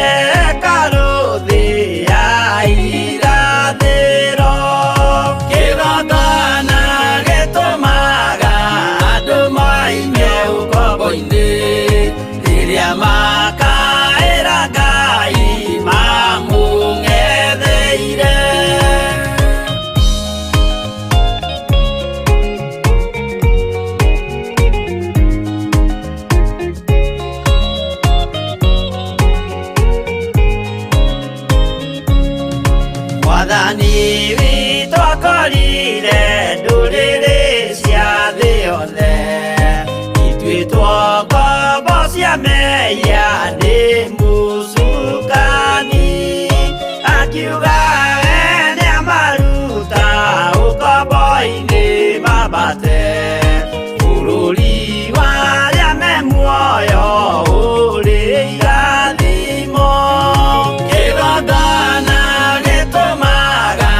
karũthĩ ya irathĩro. Kĩgongona gĩtũmaga andũ moime ũkombo-inĩ rĩrĩa makaĩra Ngai mamũng'etheire. Mwathani witũ akorire ndũrĩrĩ cia thĩ yothe ituĩtwo ngombo cia mehia nĩ mũcukani, akiuga we nĩamaruta ũkombo-inĩ mambate bũrũri wa arĩa me muoyo ũrĩ irathimo. Kĩgongona gĩtũmaga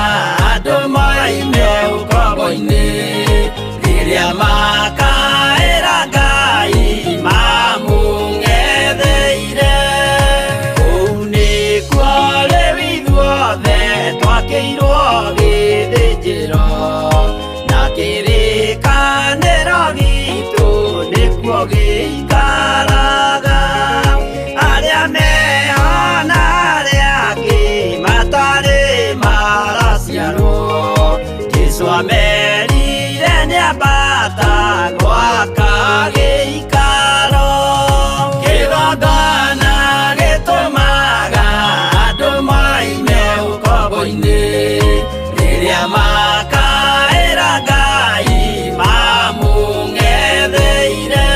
andũ moime ũkombo-inĩ rĩrĩa makaĩra Ngai mamũng'etheire. Kũu nĩkuo rĩu ithuothe twakĩirwo gĩthĩnjĩro na kĩrĩkanĩro gitũ nĩkuo gĩikaraga. Arĩa meho na arĩa angĩ matarĩ maraciarwo, Jesũ amerire nĩambata gwaka gĩikaro. Kĩgongona gĩtũmaga andũ moime ũkombo-inĩ rĩrĩa makaĩra Ngai mamũng'etheire.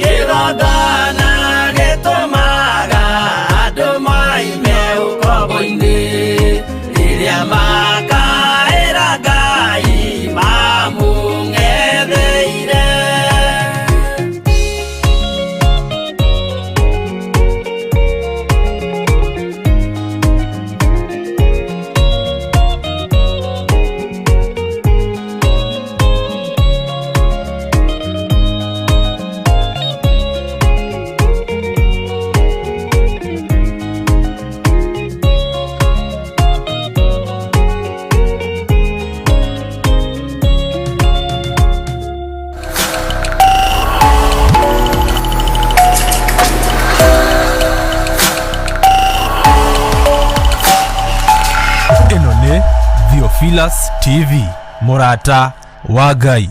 Kĩgongona gĩtũmaga andũ moime ũkombo-inĩ rĩrĩa makaĩra Ngai mamũng'etheire. Ĩno nĩ Theophilus TV, mũrata wa Ngai.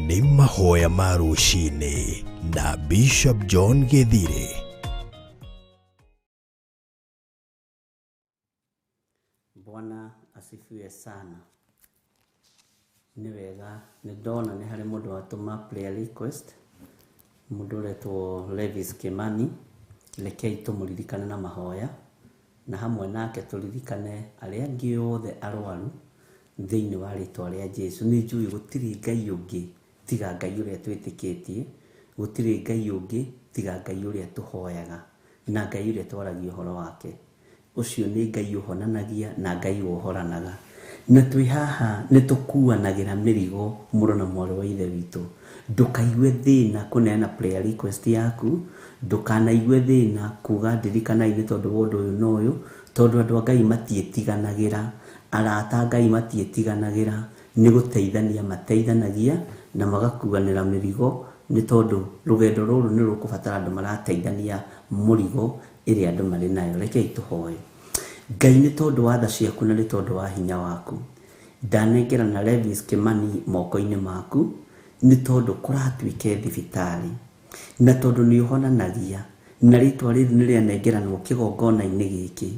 Nĩ mahoya ma rũcinĩ na Bishop John Gĩthire. Bwana asifiwe sana. Nĩ wega nĩ ndona nĩ harĩ mũndũ watũma prayer request, mũndũ ũretwo Levis Kimani. Rekei tũmũririkane na mahoya na hamwe nake tũririkane arĩa angĩ othe arwaru thĩinĩ wa rĩtwa rĩa Jesu. Nĩ njũĩ gũtirĩ Ngai ũngĩ tiga Ngai ũrĩa twĩtĩkĩtie, gũtirĩ Ngai ũngĩ tiga Ngai ũrĩa tũhoyaga na Ngai ũrĩa twaragia ũhoro wake. Ũcio nĩ Ngai ũhonanagia na Ngai wohoranaga. Na twĩ haha nĩ tũkuanagĩra mĩrigo mũrũ na mwarĩ wa ithe witũ. Ndũkaigue thĩna kũneana prayer request yaku, ndũkanaigue thĩna kuga ndirikanai nĩ tondũ wa ũndũ ũyũ na ũyũ, tondũ andũ a Ngai matiĩtiganagĩra, arata a Ngai matiĩtiganagĩra, nĩ gũteithania mateithanagia na magakuanĩra mĩrigo, nĩ tondũ rũgendo rũrũ nĩ rũkũbatara andũ marateithania mũrigo ĩrĩa andũ marĩ nayo. Rekei tũhoe. Ngai nĩ tondũ wa tha ciaku na nĩ tondũ wa hinya waku, ndanengera na Levis Kimani moko-inĩ maku, nĩ tondũ kũratuĩke thibitarĩ na tondũ nĩ ũhonanagia na rĩtwa rĩrĩ nĩ rĩanengeranwo kĩgongona-inĩ gĩkĩ,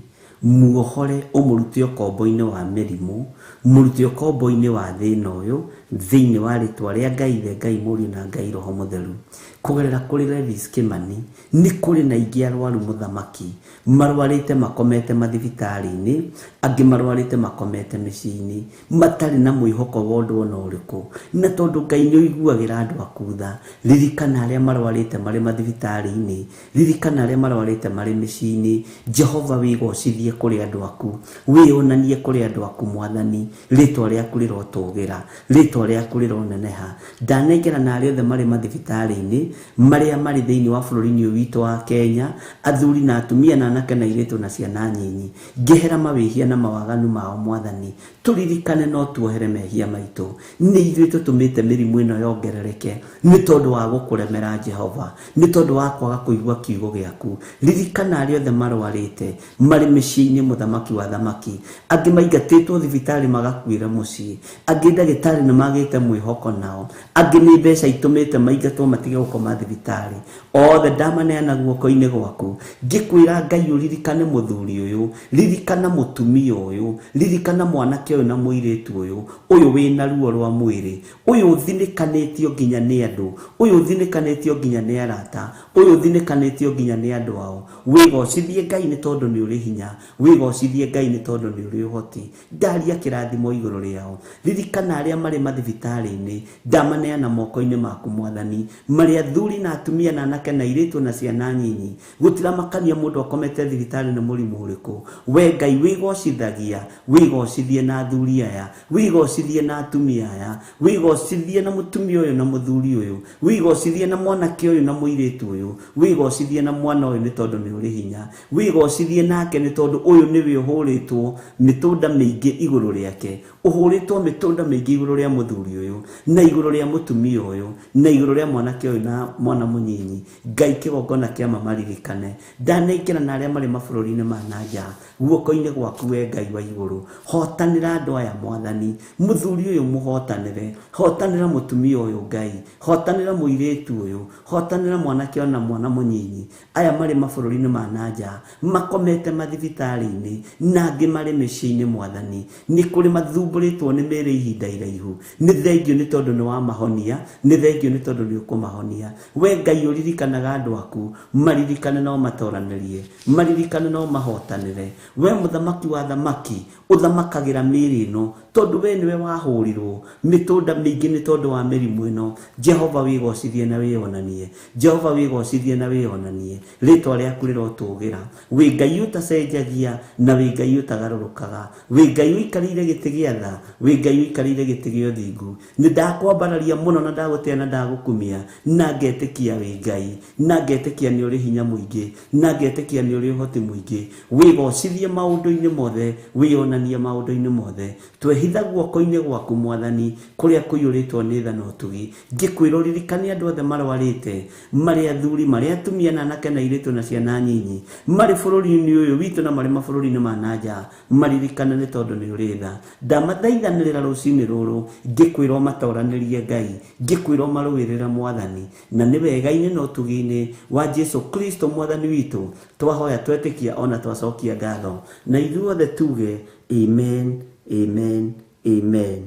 muohore ũmũrute ũkombo-inĩ wa mĩrimũ, mũrute ũkombo-inĩ wa thĩna ũyũ, thĩinĩ wa rĩtwa rĩa Ngai Ithe, Ngai Mũriũ na Ngai Roho Mũtheru. Kũgerera kũrĩ Levis Kimani nĩ kũrĩ na ingĩ arwaru mũthamaki marwarĩte makomete mathibitarĩ-inĩ, angĩ marwarĩte makomete mĩciĩ-inĩ, matarĩ na mwĩhoko wa ũndũ ona ũrĩkũ. Na tondũ Ngai nĩ ũiguagĩra andũ aku tha, ririkana arĩa marwarĩte marĩ mathibitarĩ-inĩ, ririkana arĩa marwarĩte marĩ mĩciĩ-inĩ. Jehova wĩgocithie kũrĩ andũ aku, wĩyonanie kũrĩ andũ aku mwathani. Rĩtwa rĩaku rĩrotũgĩra, rĩtwa rĩaku rĩroneneha. Ndanengera na arĩa othe marĩ mathibitarĩ-inĩ, marĩa marĩ thĩinĩ wa bũrũri-inĩ ũyũ witũ wa Kenya, athuri na atumia na anake na airĩtu na ciana nyinyi, ngĩhera mawĩhia na mawaganu mao mwathani. Tũririkane no tuohere mehia maitũ. Nĩ ithuĩ tũtũmĩte mĩrimũ ĩno yongerereke nĩ tondũ wa gũkũremera Jehova, nĩ tondũ wa kwaga kũigua kiugo gĩaku. Ririkana arĩa othe marwarĩte marĩ mĩciĩ-inĩ, mũthamaki wa thamaki, angĩ maingatĩtwo thibitarĩ magakuĩra mũciĩ, angĩ ndagĩtarĩ nĩ magĩte mwĩhoko nao, angĩ nĩ mbeca itũmĩte maingatwo matige gũkoma thibitarĩ. Othe ndamaneana guoko-inĩ gwaku, ngĩkwĩra Ngai ũririkane mũthuri ũyũ, ririkana mũtumia ũyũ, ririkana mwanake ũyũ na mũirĩtu ũyũ, ũyũ wĩna ruo rwa mwĩrĩ, ũyũ ũthinĩkanĩtio nginya nĩ andũ, ũyũ ũthinĩkanĩtio nginya nĩ arata, ũyũ ũthinĩkanĩtio nginya nĩ andũ ao. Wĩgocithie Ngai nĩ tondũ nĩ ũrĩ hinya, wĩgocithie Ngai nĩ tondũ nĩ ũrĩ ũhoti. Ndaria kĩrathimo igũrũ rĩao. Ririkana arĩa marĩ mathibitarĩ-inĩ, ndamaneana moko-inĩ maku mwathani, marĩ athuri na atumia na anake na airĩtu na ciana nyinyi. Gũtiramakania mũndũ akomete thibitarĩ nĩ mũrimũ ũrĩkũ. We Ngai wĩgocithagia, wĩgocithie na athuri aya, wĩgocithie na atumia aya, wĩgocithie na mũtumia ũyũ na mũthuri ũyũ, wĩgocithie na mwanake ũyũ na mũirĩtu ũyũ, wĩgocithie na mwana ũyũ nĩ tondũ nĩ ũrĩ hinya, wĩgocithie nake nĩ tondũ ũyũ nĩwe ũhũrĩtwo mĩtũnda mĩingĩ igũrũ rĩake, ũhũrĩtwo mĩtũnda mĩingĩ igũrũ rĩa mũthuri ũyũ na igũrũ rĩa mũtumia ũyũ na igũrũ rĩa mwanake ũyũ na mwana mũnyinyi. Ngai kĩgongona kĩa mamaririkane. Ndanengera na arĩa marĩ mabũrũri-inĩ ma na nja guoko-inĩ gwaku we Ngai wa igũrũ. Hotanĩra andũ aya mwathani, mũthuri ũyũ mũhotanĩre, hotanĩra mũtumia ũyũ Ngai, hotanĩra mũirĩtu ũyũ, hotanĩra mwanake ona mwana mũnyinyi. Aya marĩ mabũrũri-inĩ ma na nja makomete mathibitarĩ-inĩ na angĩ marĩ mĩciĩ-inĩ mwathani. Nĩ kũrĩ mathumbũrĩtwo nĩ mĩĩrĩ ihinda iraihu. Nĩ thengio nĩ tondũ nĩ wamahonia, nĩ thengio nĩ tondũ nĩ ũkũmahonia. We Ngai ũririkanaga andũ aku, maririkane no matoranĩrie, maririkane no mahotanĩre. We mũthamaki wa thamaki, ũthamakagĩra mĩĩrĩ ĩno tondũ we nĩwe wahũrirwo mĩtũnda mĩingĩ nĩ tondũ wa mĩrimũ ĩno. Jehova wĩgocithie na wĩyonanie, Jehova wĩgocithie na wĩyonanie. Rĩtwa rĩaku rĩrotũgĩra. Wĩ Ngai ũtacenjagia na wĩ Ngai ũtagarũrũkaga, wĩ Ngai ũikarĩire gĩtĩ gĩa tha, wĩ Ngai ũikarĩire gĩtĩ gĩa ũthingu. Nĩ ndakwambararia mũno na ndagũtĩa na ndagũkumia, na ngetĩkia wĩ Ngai, na ngetĩkia nĩ ũrĩ hinya mũingĩ, na ngetĩkia nĩ ũrĩ ũhoti mũingĩ. Wĩgocithie maũndũ-inĩ mothe, wĩyonanie maũndũ-inĩ mothe. Twehitha guoko-inĩ gwaku mwathani, kũrĩa kũiyũrĩtwo nĩ tha na ũtugi. Ngĩkwĩra ũririkane andũ othe marwarĩte, marĩ athuri, marĩ atumia na anake na airĩtu na ciana nyinyi, marĩ bũrũri-inĩ ũyũ witũ na marĩ mabũrũri-inĩ ma na nja, maririkane nĩ tondũ nĩ ũrĩ tha. Ndamathaithanĩrĩra rũcinĩ rũrũ, ngĩkwĩra ũmatoranĩrie Ngai, ngĩkwĩra ũmarũĩrĩre mwathani, na nĩ wega-inĩ na ũtugi-inĩ wa Jesu Kristo mwathani witũ twahoya twetĩkia ona twacokia ngatho, na ithuothe tuge amen, amen, amen.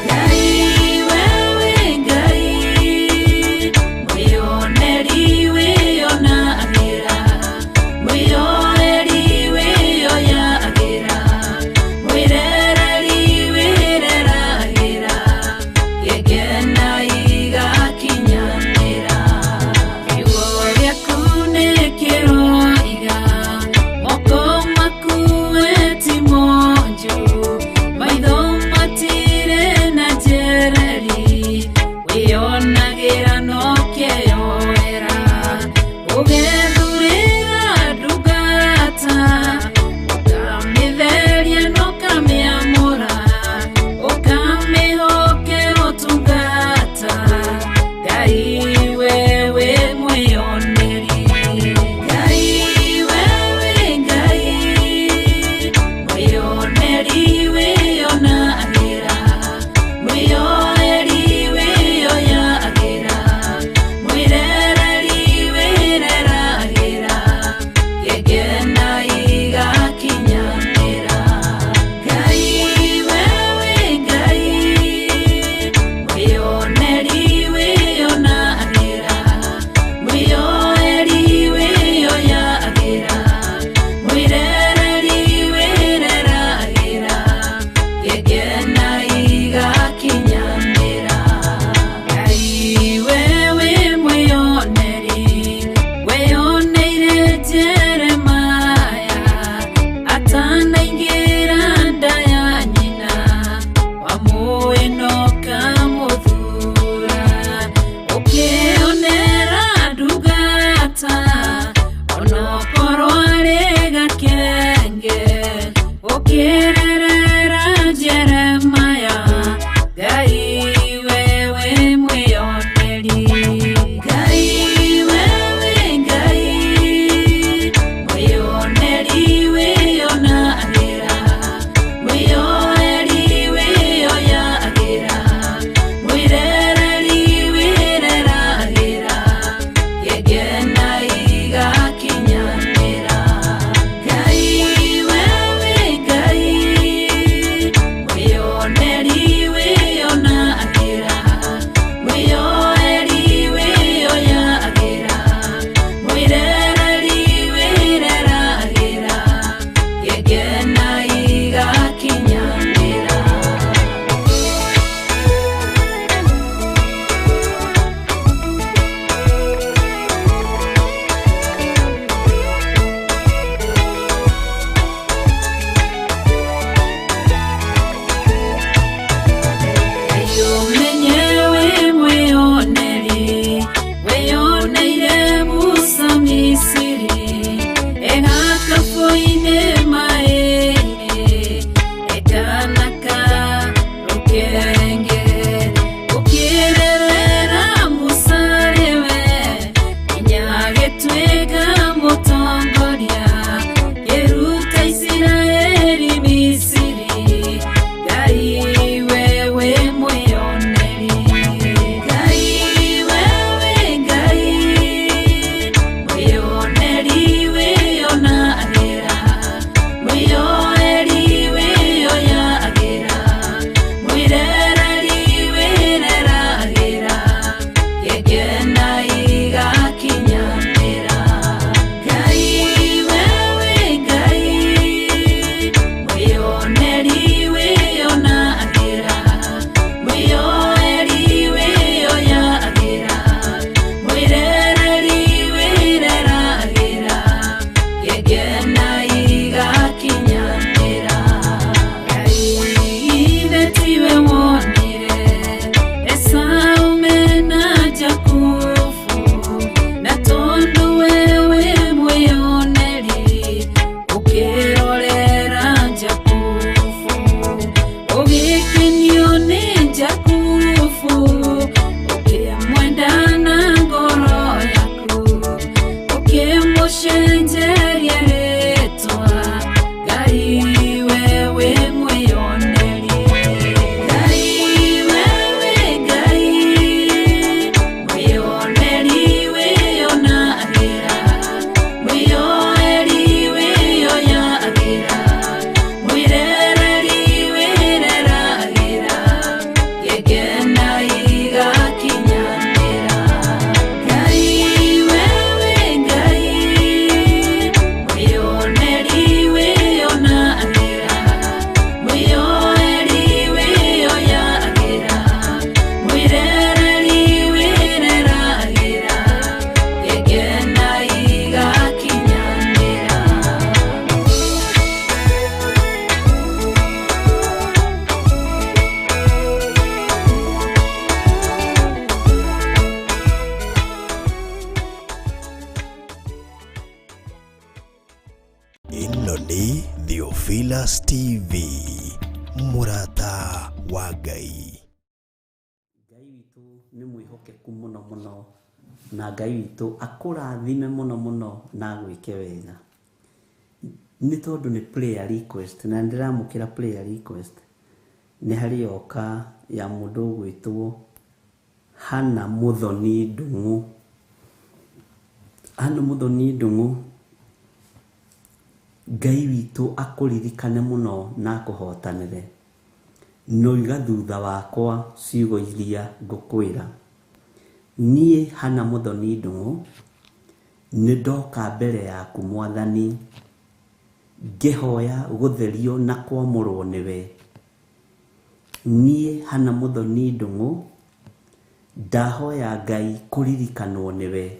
Ngai wewe Ngai, mwĩoneri wĩonagĩra, mwĩoeri wĩoyagĩra, Mũrata wa Ngai. Ngai witũ nĩ mwĩhokeku mũno mũno, na Ngai witũ akũrathime mũno mũno na agwĩke wega. Nĩ tondũ nĩ prayer request, na nĩ ndĩramũkĩra prayer request, nĩ harĩ yoka ya mũndũ ũgwĩtwo Hannah Muthoni Ndung'u. Hannah Muthoni Ndung'u, Ngai witũ akũririkane mũno na akũhotanĩre. Noiga thutha wakwa ciugo iria ngũkwĩra. Niĩ Hannah Muthoni Ndung'u, nĩ ndoka mbere yaku Mwathani, ngĩhoya gũtherio na kwamũrwo nĩwe. Niĩ Hannah Muthoni Ndung'u, ndahoya Ngai kũririkanwo nĩwe.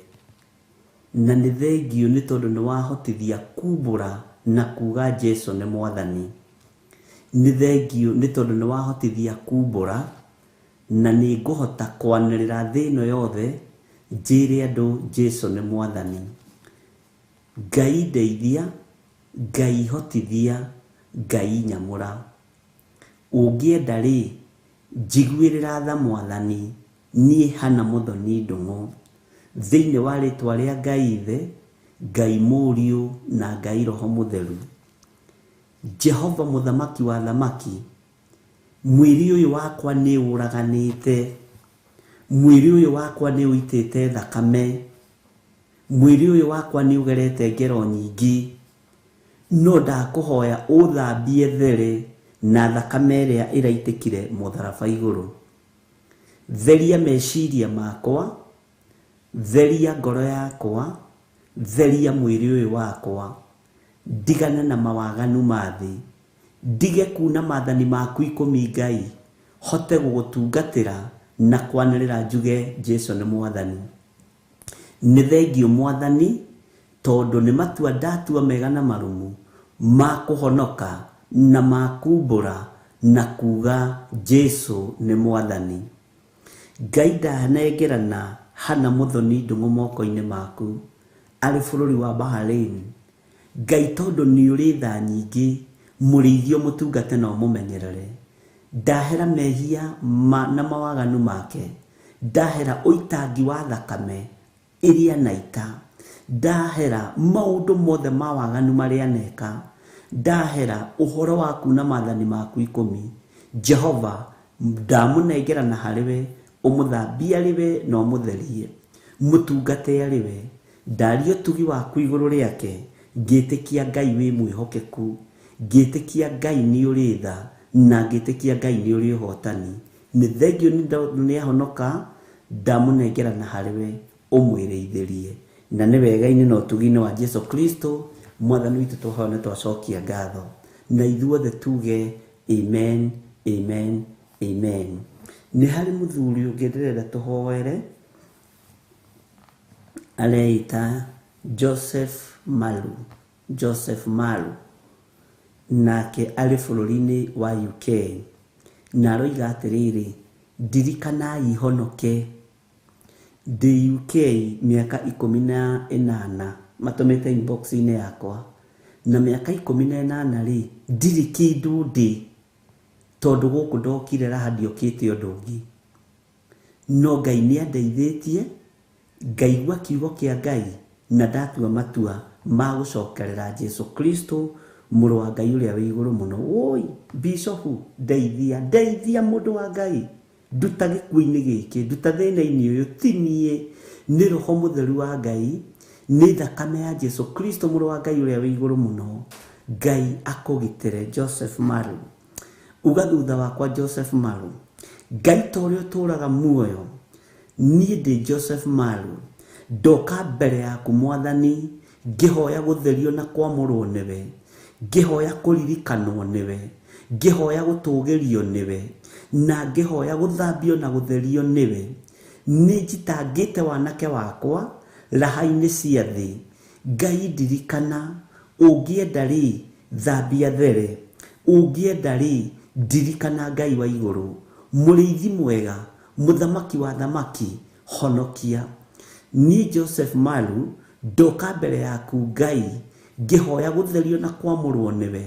Na nĩ thengiũ nĩ tondũ nĩ wahotithia kumbũra na kuga Jesu nĩ Mwathani. Nĩ thengiũ nĩ tondũ nĩ wahotithia kumbũra na nĩ ngũhota kwanĩrĩra thĩ ĩno yothe njĩre andũ Jesu nĩ Mwathani. Ngai ndeithia, Ngai hotithia, Ngai nyamũra. Ũngĩenda rĩ, njiguĩrĩra tha Mwathani, niĩ Hannah Muthoni Ndung'u. Thĩinĩ wa rĩtwa rĩa Ngai Ithe, Ngai Mũriũ na Ngai Roho Mũtheru. Jehova Mũthamaki wa thamaki, mwĩrĩ ũyũ wakwa nĩ ũraganĩte, mwĩrĩ ũyũ wakwa nĩ ũitĩte thakame, mwĩrĩ ũyũ wakwa nĩ ũgerete ngero nyingĩ, no ndakũhoya ũthambie there na thakame ĩrĩa ĩraitĩkire mũtharaba igũrũ. Theria meciria makwa, theria ngoro yakwa, theria mwĩrĩ ũyũ wakwa, ndigane na mawaganu ma thĩ, ndige kuna maathani maku ikũmi Ngai, hote gũgũtungatĩra na kwanĩrĩra njuge Jesu nĩ Mwathani. Nĩ thengiũ Mwathani, tondũ nĩ matua ndatua mega na marumu ma kũhonoka na ma kumbũra na kuga Jesu nĩ Mwathani. Ngai ndanengerana Hannah Muthoni Ndung'u moko-inĩ maku arĩ bũrũri wa Bahrain. Ngai tondũ nĩ ũrĩ tha nyingĩ, mũrĩithio mũtungate na ũmũmenyerere. Ndahera mehia na mawaganu make, ndahera ũitangi wa thakame ĩrĩa naita, ndahera maũndũ mothe ma waganu marĩa neka, ndahera ũhoro wa kuna maathani maku ikũmi. Jehova ndamũnengerana harĩwe, ũmũthambie arĩwe na ũmũtherie, mũtungate arĩwe. Ndaria ũtugi waku igũrũ rĩake, ngĩtĩkia Ngai wĩ mwĩhokeku, ngĩtĩkia Ngai nĩ ũrĩ tha, na ngĩtĩkia Ngai nĩ ũrĩ ũhotani. Nĩ thengiũ nĩ tondũ nĩ ahonoka, ndamũnengerana harĩwe, ũmwĩrĩithĩrie. Na nĩ wega-inĩ na ũtugi-inĩ wa Jesu Kristo Mwathani witũ twahoya na twacokia ngatho. Na ithuothe tuge amen, amen, amen. Nĩ harĩ mũthuri ũngĩ ndĩrenda tũhoere, areita Joseph Malu. Joseph Malu nake arĩ bũrũri-inĩ wa UK, na aroiga atĩrĩrĩ, ndirikanai honoke, ndĩ UK mĩaka 18, matũmĩte inbox-inĩ yakwa, na mĩaka 18 rĩ, ndirĩ kĩndũ ndĩ, tondũ gũkũ ndokire raha ndiokĩte ũndũ ũngĩ, no Ngai nĩ andeithĩtie, ngaigua kiugo kĩa Ngai na ndatua matua ma gũcokerera Jesu Kristo mũrũ wa Ngai ũrĩa wĩ igũrũ mũno. Woi bishofu, ndeithia, ndeithia mũndũ wa Ngai, nduta gĩkuũ-inĩ gĩkĩ, nduta thĩna-inĩ ũyũ, ti niĩ, nĩ Roho Mũtheru wa Ngai, nĩ thakame ya Jesu Kristo mũrũ wa Ngai ũrĩa wĩ igũrũ mũno. Ngai akũgitĩre. Joseph Maru, uga thutha wakwa Joseph Maru, Ngai ta ũrĩa ũtũũraga muoyo, niĩ ndĩ Joseph Maru, ndoka mbere yaku Mwathani, ngĩhoya gũtherio na kwamũrwo nĩwe, ngĩhoya kũririkanwo nĩwe, ngĩhoya gũtũgĩrio nĩwe, na ngĩhoya gũthambio na gũtherio nĩwe. Nĩ njitangĩte wanake wakwa raha-inĩ cia thĩ. Ngai ndirikana, ũngĩenda rĩ, thambia there, ũngĩenda rĩ, ndirikana Ngai wa igũrũ, mũrĩithi mwega, mũthamaki wa thamaki, honokia. Niĩ Joseph Malu ndoka mbere yaku Ngai, ngĩhoya gũtherio na kwamũrwo nĩwe,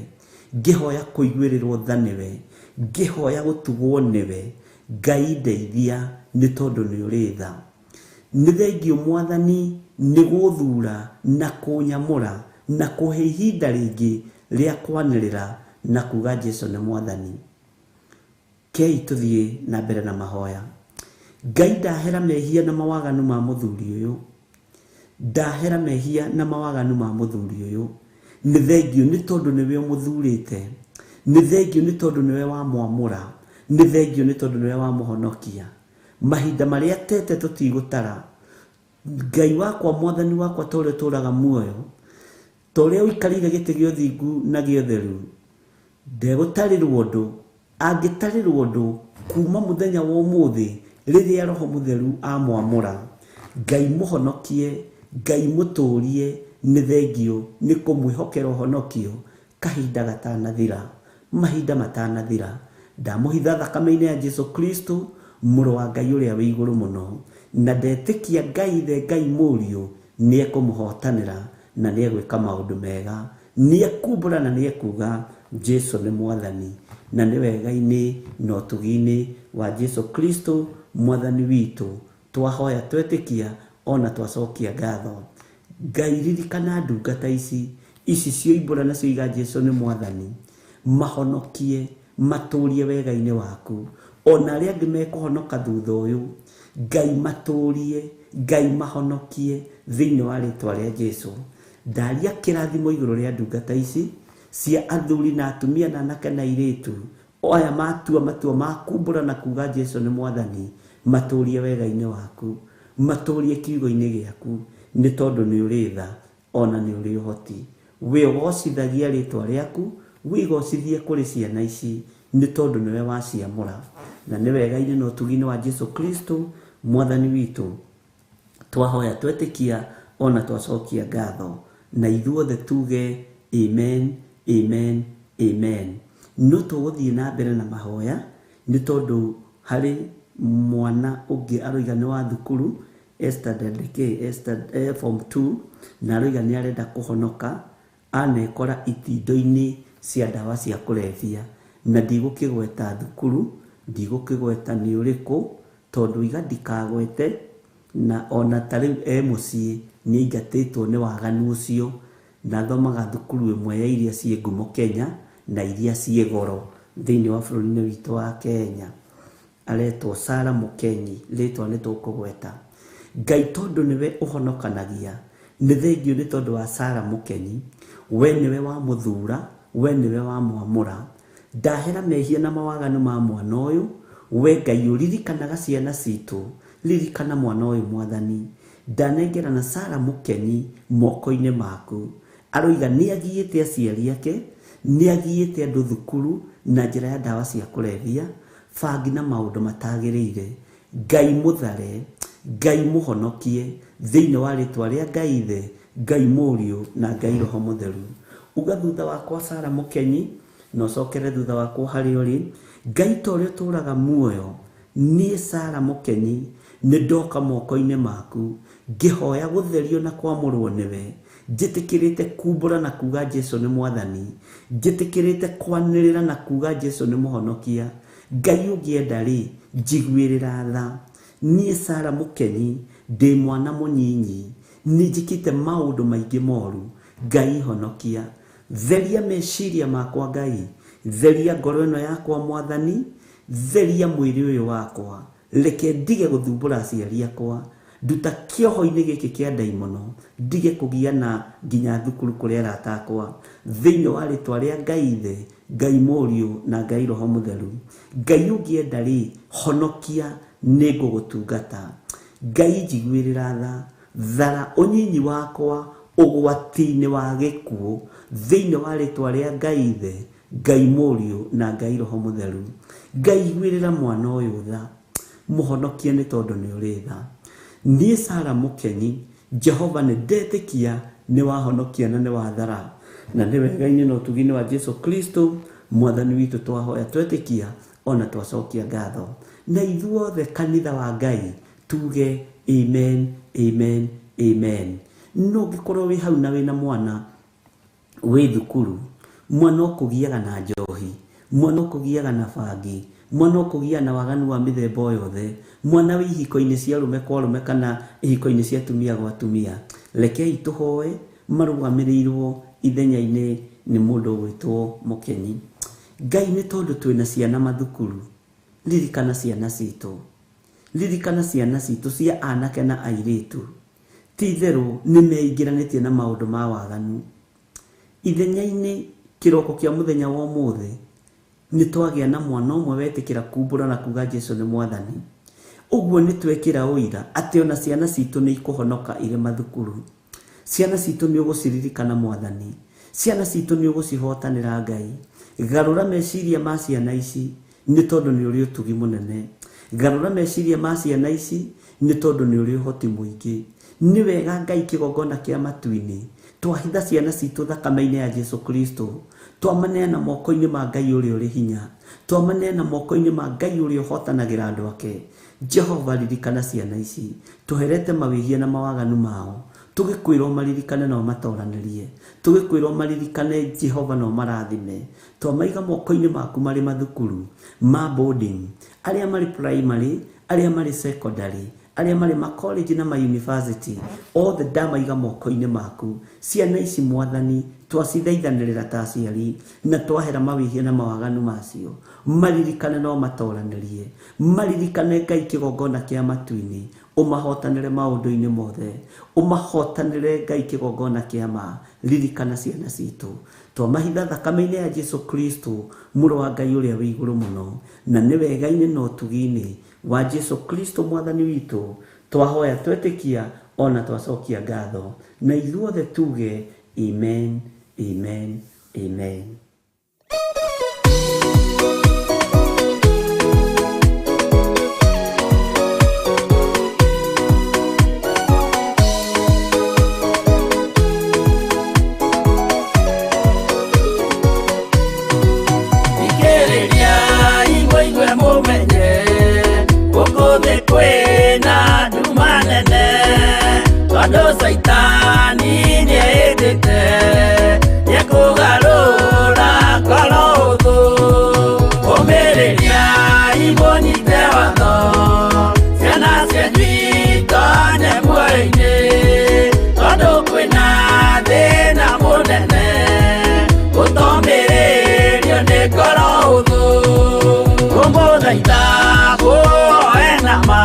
ngĩhoya kũiguĩrĩrwo tha nĩwe, Ngĩhoya gũtugwo nĩwe, Ngai ndeithia nĩ tondũ nĩ ũrĩ tha. Nĩ thengio Mwathani nĩ gũthura na kũnyamũra na kũhe ihinda rĩngĩ rĩa kwanĩrĩra na kuga Jesu nĩ Mwathani. Kei tũthiĩ na mbere na mahoya. Ngai ndahera mehia na mawaganu ma mũthuri ũyũ. Ndahera mehia na mawaganu ma mũthuri ũyũ. Nĩ thengio nĩ tondũ nĩwe ũmũthurĩte. Nĩ thengio nĩ tondũ nĩwe wamwamũra. Nĩ thengio nĩ tondũ nĩwe wamũhonokia. Mahinda marĩa tete tũtigũtara. Ngai wakwa, Mwathani wakwa, ta ũrĩa ũtũũraga muoyo, ta ũrĩa ũikarĩire gĩtĩ gĩa ũthingu na gĩa ũtheru, ndegũtarĩrwo ũndũ, angĩtarĩrwo ũndũ kuma mũthenya wa ũmũthĩ rĩrĩa Roho Mũtheru amwamũra. Ngai mũhonokie, Ngai mũtũrie, nĩ thengio nĩ kũmwĩhokera ũhonokio kahinda gatanathira, mahinda matanathira. Ndamũhitha thakame-inĩ ya Jesu Kristo, mũrũ wa Ngai ũrĩa wĩ igũrũ mũno, na ndetĩkia Ngai Ithe, Ngai Mũriũ nĩ ekũmũhotanĩra na nĩ egwĩka maũndũ mega, nĩ ekumbũra na nĩ ekuga Jesu nĩ Mwathani, na nĩ wega-inĩ na ũtugi-inĩ wa Jesu Kristo Mwathani witũ twahoya twetĩkia ona twacokia ngatho. Ngai ririkana ndungata ici, ici cioimbũra na cioiga Jesu nĩ Mwathani, mahonokie, matũrie wega-inĩ waku. Ona arĩa angĩ mekũhonoka thutha ũyũ, Ngai matũrie, Ngai mahonokie thĩinĩ wa rĩtwa rĩa Jesu. Ndaria kĩrathimo igũrũ rĩa ndungata ici cia athuri na atumia na anake na airĩtu, aya matua matua ma kumbũra na kuga Jesu nĩ Mwathani, matũrie wega-inĩ waku, matũrie kiugo-inĩ gĩaku, nĩ tondũ nĩ ũrĩ tha ona nĩ ũrĩ ũhoti. Wĩgocithagia rĩtwa rĩaku, wĩgocithie kũrĩ ciana ici, nĩ tondũ nĩwe waciamũra. Na nĩ wega-inĩ na ũtugi-inĩ wa Jesu Kristo Mwathani witũ twahoya twetĩkia ona twacokia ngatho, na ithuothe tuge amen, amen, amen. No tũgũthiĩ na mbere na mahoya nĩ tondũ harĩ mwana ũngĩ aroiga nĩ wa thukuru Esther Dandeke, Esther form 2, na aroiga nĩ arenda kũhonoka, anekora itindo-inĩ cia ndawa cia kũrebia, na ndigũkĩgweta thukuru, ndigũkĩgweta nĩ ũrĩkũ, tondũ iga ndikagwete, na ona ta rĩu e mũciĩ nĩ aingatĩtwo nĩ waganu ũcio, na athomaga thukuru ĩmwe ya iria ciĩ ngumo Kenya na iria ciĩ goro thĩinĩ wa bũrũri-inĩ witũ wa Kenya. Aretwo Sarah Mũkenyi, rĩtwa nĩ tũkũgweta. Ngai tondũ nĩwe ũhonokanagia, nĩ thengio nĩ tondũ wa Sarah Mũkenyi, we nĩwe wamũthura, we nĩwe wamwamũra. Ndahera mehia na mawaganu ma mwana ũyũ, we Ngai ũririkanaga ciana citũ, ririkana mwana ũyũ Mwathani. Ndanengera na Sarah Mũkenyi moko-inĩ maku. Aroiga nĩ agiĩte aciari ake, nĩ agiĩte andũ thukuru na njĩra ya ndawa cia kũrebia, bangi na maũndũ matagĩrĩire. Ngai mũthare, Ngai mũhonokie thĩinĩ wa rĩtwa rĩa Ngai Ithe, Ngai Mũriũ na Ngai Roho Mũtheru. Uga thutha wakwa Sarah Mũkenyi, na ũcokere thutha wakwa harĩa ũrĩ. Ngai ta ũrĩa ũtũũraga muoyo, niĩ Sarah Mũkenyi nĩ ndoka moko-inĩ maku, ngĩhoya gũtherio na kwamũrwo nĩwe, njĩtĩkĩrĩte kumbũra na kuga Jesu nĩ Mwathani, njĩtĩkĩrĩte kwanĩrĩra na kuga Jesu nĩ mũhonokia. Ngai ũngĩenda rĩ, njiguĩrĩra tha. Niĩ Sarah Mũkenyi ndĩ mwana mũnyinyi, nĩ njĩkĩte maũndũ maingĩ moru. Ngai honokia, theria meciria makwa Ngai, theria ngoro ĩno yakwa Mwathani, theria mwĩrĩ ũyũ wakwa, reke ndige gũthumbũra aciari akwa, nduta kĩoho-inĩ gĩkĩ kĩa ndaimono, ndige kũgiana nginya thukuru kũrĩa arata akwa, thĩinĩ wa rĩtwa rĩa Ngai Ithe, Ngai Mũriũ na Ngai Roho Mũtheru. Ngai ũngĩenda rĩ, honokia, nĩ ngũgũtungata. Ngai njiguĩrĩra tha, thara ũnyinyi wakwa ũgwati-inĩ wa gĩkuũ, thĩinĩ wa rĩtwa rĩa Ngai Ithe, Ngai Mũriũ na Ngai Roho Mũtheru. Ngai iguĩrĩra mwana ũyũ tha, mũhonokie nĩ tondũ nĩ ũrĩ tha. Niĩ Sarah Mũkenyi, Jehova nĩ ndetĩkia nĩ wahonokia na nĩ wathara, na nĩ wega-inĩ na ũtugi-inĩ wa Jesu Kristo Mwathani witũ twahoya twetĩkia ona twacokia ngatho. Na ithuothe kanitha wa Ngai tuge amen, amen, amen. No ũngĩkorwo wĩ hau na wĩna mwana wĩ thukuru, mwana ũkũgiaga na njohi, Mwana ũkũgiaga na bangi, mwana ũkũgia na waganu wa mĩthemba o yothe, mwana wĩ ihiko-inĩ cia arũme kwa arũme kana ihiko-inĩ cia atumia gwa atumia. Rekei tũhoe marũgamĩrĩirwo ithenya-inĩ nĩ mũndũ ũgwĩtwo Mũkenyi. Ngai, nĩ tondũ twĩna ciana mathukuru, ririkana ciana citũ, ririkana ciana citũ cia anake na airĩtu. Ti itherũ nĩ meingĩranĩtie na maũndũ ma waganu. Ithenya-inĩ kĩroko kĩa mũthenya wa ũmũthĩ nĩ twagĩa na mwana ũmwe wetĩkĩra kumbũra na kuga Jesu nĩ mwathani. Ũguo nĩ twekĩra ũira atĩ ona ciana citũ nĩ ikũhonoka irĩ mathukuru. Ciana citũ nĩ ũgũciririkana mwathani, ciana citũ nĩ ũgũcihotanĩra Ngai. Garũra meciria ma ciana ici nĩ tondũ nĩ ũrĩ ũtugi mũnene. Garũra meciria ma ciana ici nĩ tondũ nĩ ũrĩ ũhoti mũingĩ. Nĩ wega Ngai kĩgongona kĩa matu-inĩ twahitha ciana citũ thakame-inĩ ya Jesu Kristo, twamaneana moko-inĩ ma Ngai ũrĩa ũrĩ hinya, twamaneana moko-inĩ ma Ngai ũrĩa ũhotanagĩra andũ ake. Jehova, ririkana ciana ici, tũherete mawĩhia na mawaganu mao, tũgĩkwĩrwo maririkane na ũmatoranĩrie, tũgĩkwĩrwo maririkane Jehova na ũmarathime. Twamaiga moko-inĩ maku marĩ mathukuru ma boarding, arĩa marĩ primary, arĩa marĩ secondary, arĩa marĩ ma college na ma university, othe ndamaiga moko-inĩ maku. Ciana ici mwathani twacithaithanĩrĩra ta aciari na twahera mawĩhia na mawaganu macio, maririkane na ũmatoranĩrie, maririkane Ngai kĩgongona kĩa matu-inĩ, ũmahotanĩre maũndũ-inĩ mothe, ũmahotanĩre Ngai kĩgongona kĩa ma. Ririkana ciana citũ, twamahitha thakame-inĩ ya Jesu Kristo mũrũ wa Ngai ũrĩa wĩ igũrũ mũno, na nĩ wega-inĩ na ũtugi-inĩ wa Jesu Kristo mwathani witũ twahoya twetĩkia ona twacokia ngatho, na ithuothe tuge amen, amen, amen. Ikĩrĩria igwe mũmenye gũkũ thĩ kwĩna nduma nene, tondũ Caitani nĩehĩtĩte nĩekũgarũra ngoro ũthũ. Ũmĩrĩria imũnyite watho, ciana cianyu itonye muoyo-inĩ, tondũ kwĩna thĩna mũnene gũtomĩrĩrio nĩ ngoro ũthũ. Kũmũthaitha mũhoe na ma,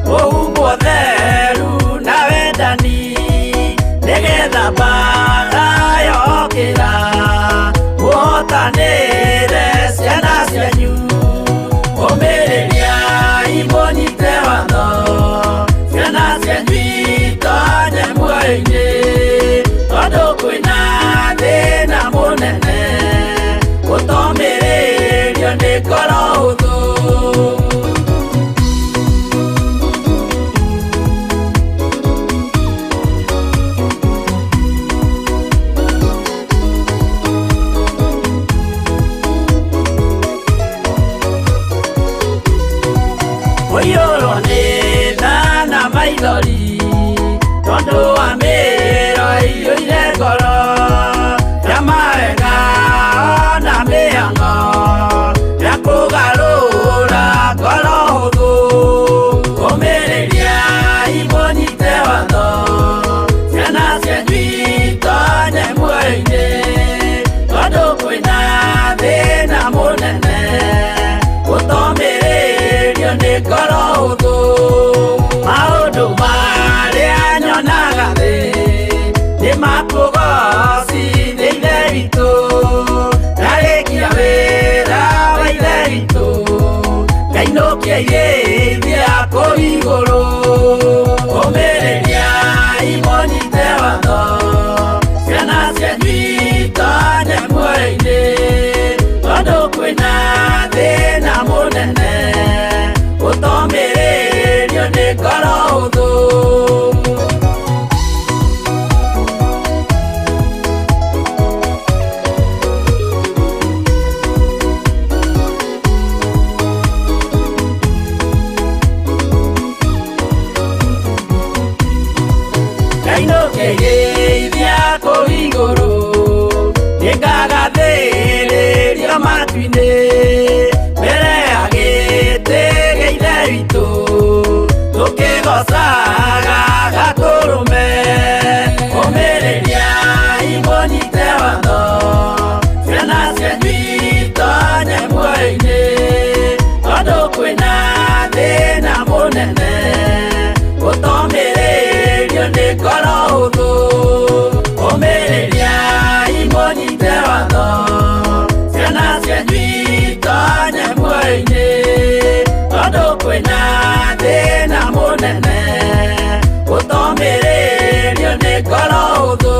mũhumbwo theru na wendani, nĩgetha mbaara yokĩra mũhotanĩre ciana cianyu. Ũmĩrĩria imũnyite watho, ciana cianyu itonye muoyo-inĩ, tondũ kwĩna thĩna mũnene gũtomĩrĩrio nĩ ngoro ũthũ. Kũiyũrwo nĩ tha na maithori, tondũ wa mĩĩro ĩiyũire ngoro, ya mawega ona mĩhang'o ya kũgarũra ngoro hũthũ. Ũmĩrĩria imũnyite watho, ciana cianyu itonye muoyo-inĩ, tondũ kwĩna thĩna mũnene gũtomĩrĩrio nĩ ngoro hũthũ. Maũndũ marĩa nyonaga thĩ nĩ makũgocithia Ithe witũ, ndarĩkia wĩra wa Ithe witũ ngainũkia irĩithia kũu igũrũ. Ũmĩrĩria imũnyite watho, ciana cianyu itonye muoyo-inĩ, tondũ kwĩna thĩna mũnene gũtomĩrĩrio nĩ ngoro hũthũ. Ngainũkĩrĩithia kũu igũrũ, nĩngagathĩrĩrio matu-inĩ. Ngoro hũthũ.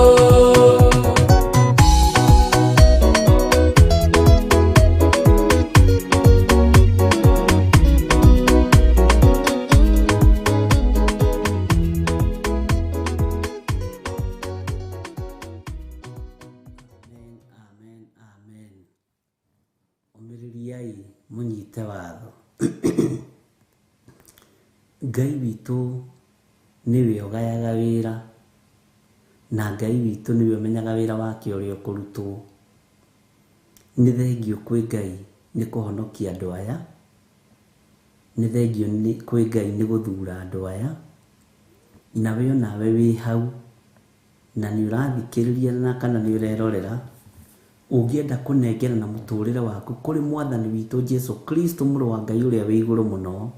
Amen, amen, amen. Ũmĩrĩriai mũnyite watho. Ngai witũ nĩwe ũgayaga wĩra, na Ngai witũ nĩwe ũmenyaga wĩra wake ũrĩa ũkũrutwo. Nĩ thengiũ kwĩ Ngai nĩ kũhonokia andũ aya, nĩ thengiũ kwĩ Ngai nĩ gũthura andũ aya, nawe onawe wĩ hau na nĩ ũrathikĩrĩria na kana nĩ ũrerorera, ũngĩenda kũnengerana mũtũrĩre waku kũrĩ mwathani witũ Jesu Kristo mũrũ wa Ngai ũrĩa wĩ igũrũ mũno,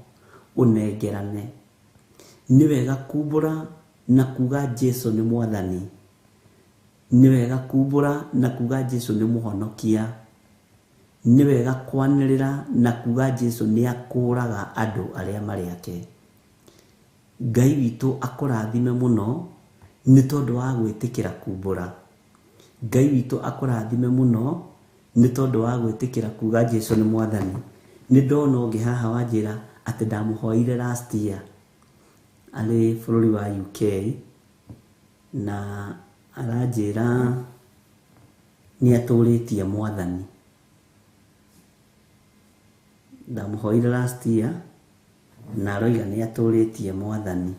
ũnengerane. Nĩ wega kumbũra na kuga Jesu nĩ mwathani, nĩ wega kumbũra na kuga Jesu nĩ mũhonokia, nĩ wega kwanĩrĩra na kuga Jesu nĩ akũraga andũ arĩa marĩ ake. Ngai witũ akũrathime mũno nĩ tondũ wa gwĩtĩkĩra kumbũra. Ngai witũ akũrathime mũno nĩ tondũ wa gwĩtĩkĩra kuga Jesu nĩ mwathani. Nĩ ndona ũngĩ haha wanjĩra atĩ ndamũhoire last year arĩ bũrũri wa UK, na aranjĩra nĩ atũrĩtie mwathani. Ndamũhoire last year na aroiga nĩ atũrĩtie mwathani,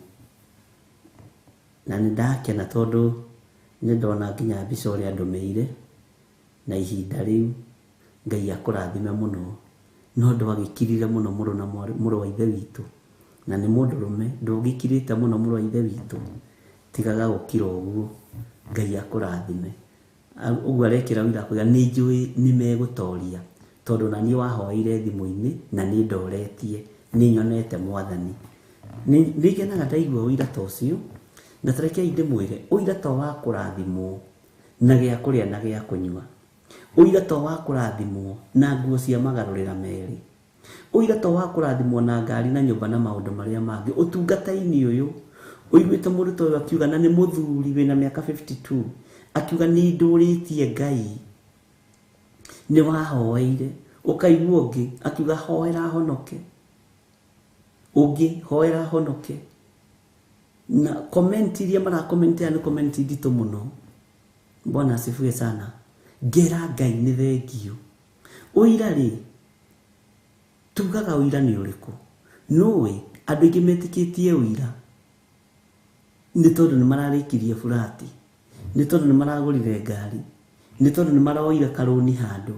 na nĩ ndakena tondũ nĩ ndona nginya mbica ũrĩa andũmĩire na ihinda rĩu. Ngai akũrathime mũno. No ndwagĩkirire mũno mũrũ na mũrũ wa ithe witũ, na nĩ mũndũrũme, ndũgĩkirĩte mũno mũrũ wa ithe witũ, tigaga gũkira ũguo. Ngai akũrathime. Ũguo arekĩra ũira kuga nĩ njũĩ nĩ megũtoria, tondũ na niĩ wahoeire thimũ-inĩ na nĩ ndoretie, nĩ nyonete mwathani. Nĩ ngenaga ndaigua ũira ta ũcio, na tarekei ndĩmwĩre ũira to wa kũrathimwo na gĩa kũrĩa na gĩa kũnyua, ũira to wa kũrathimwo na nguo cia magarũrĩra merĩ, ũira to wa kũrathimwo na ngari na nyũmba na maũndũ marĩa mangĩ. Ũtungata-inĩ ũyũ ũiguĩte mũndũ ta ũyũ akiuga, na nĩ mũthuri wĩna mĩaka 52, akiuga nĩ ndũrĩtie Ngai, nĩ wahoeire. Ũkaigua ũngĩ akiuga hoera honoke, ũngĩ hoera honoke. Na comment iria marakomentia nĩ comment nditũ mũno. Bwana asifiwe sana. Ngera Ngai nĩ thengiũ. Ũira rĩ, tugaga ũira nĩ ũrĩkũ? Nũĩ andũ aingĩ metĩkĩtie ũira nĩ tondũ nĩ mararĩkirie burati, nĩ tondũ nĩ maragũrire ngari, nĩ tondũ nĩ maroire karũni handũ.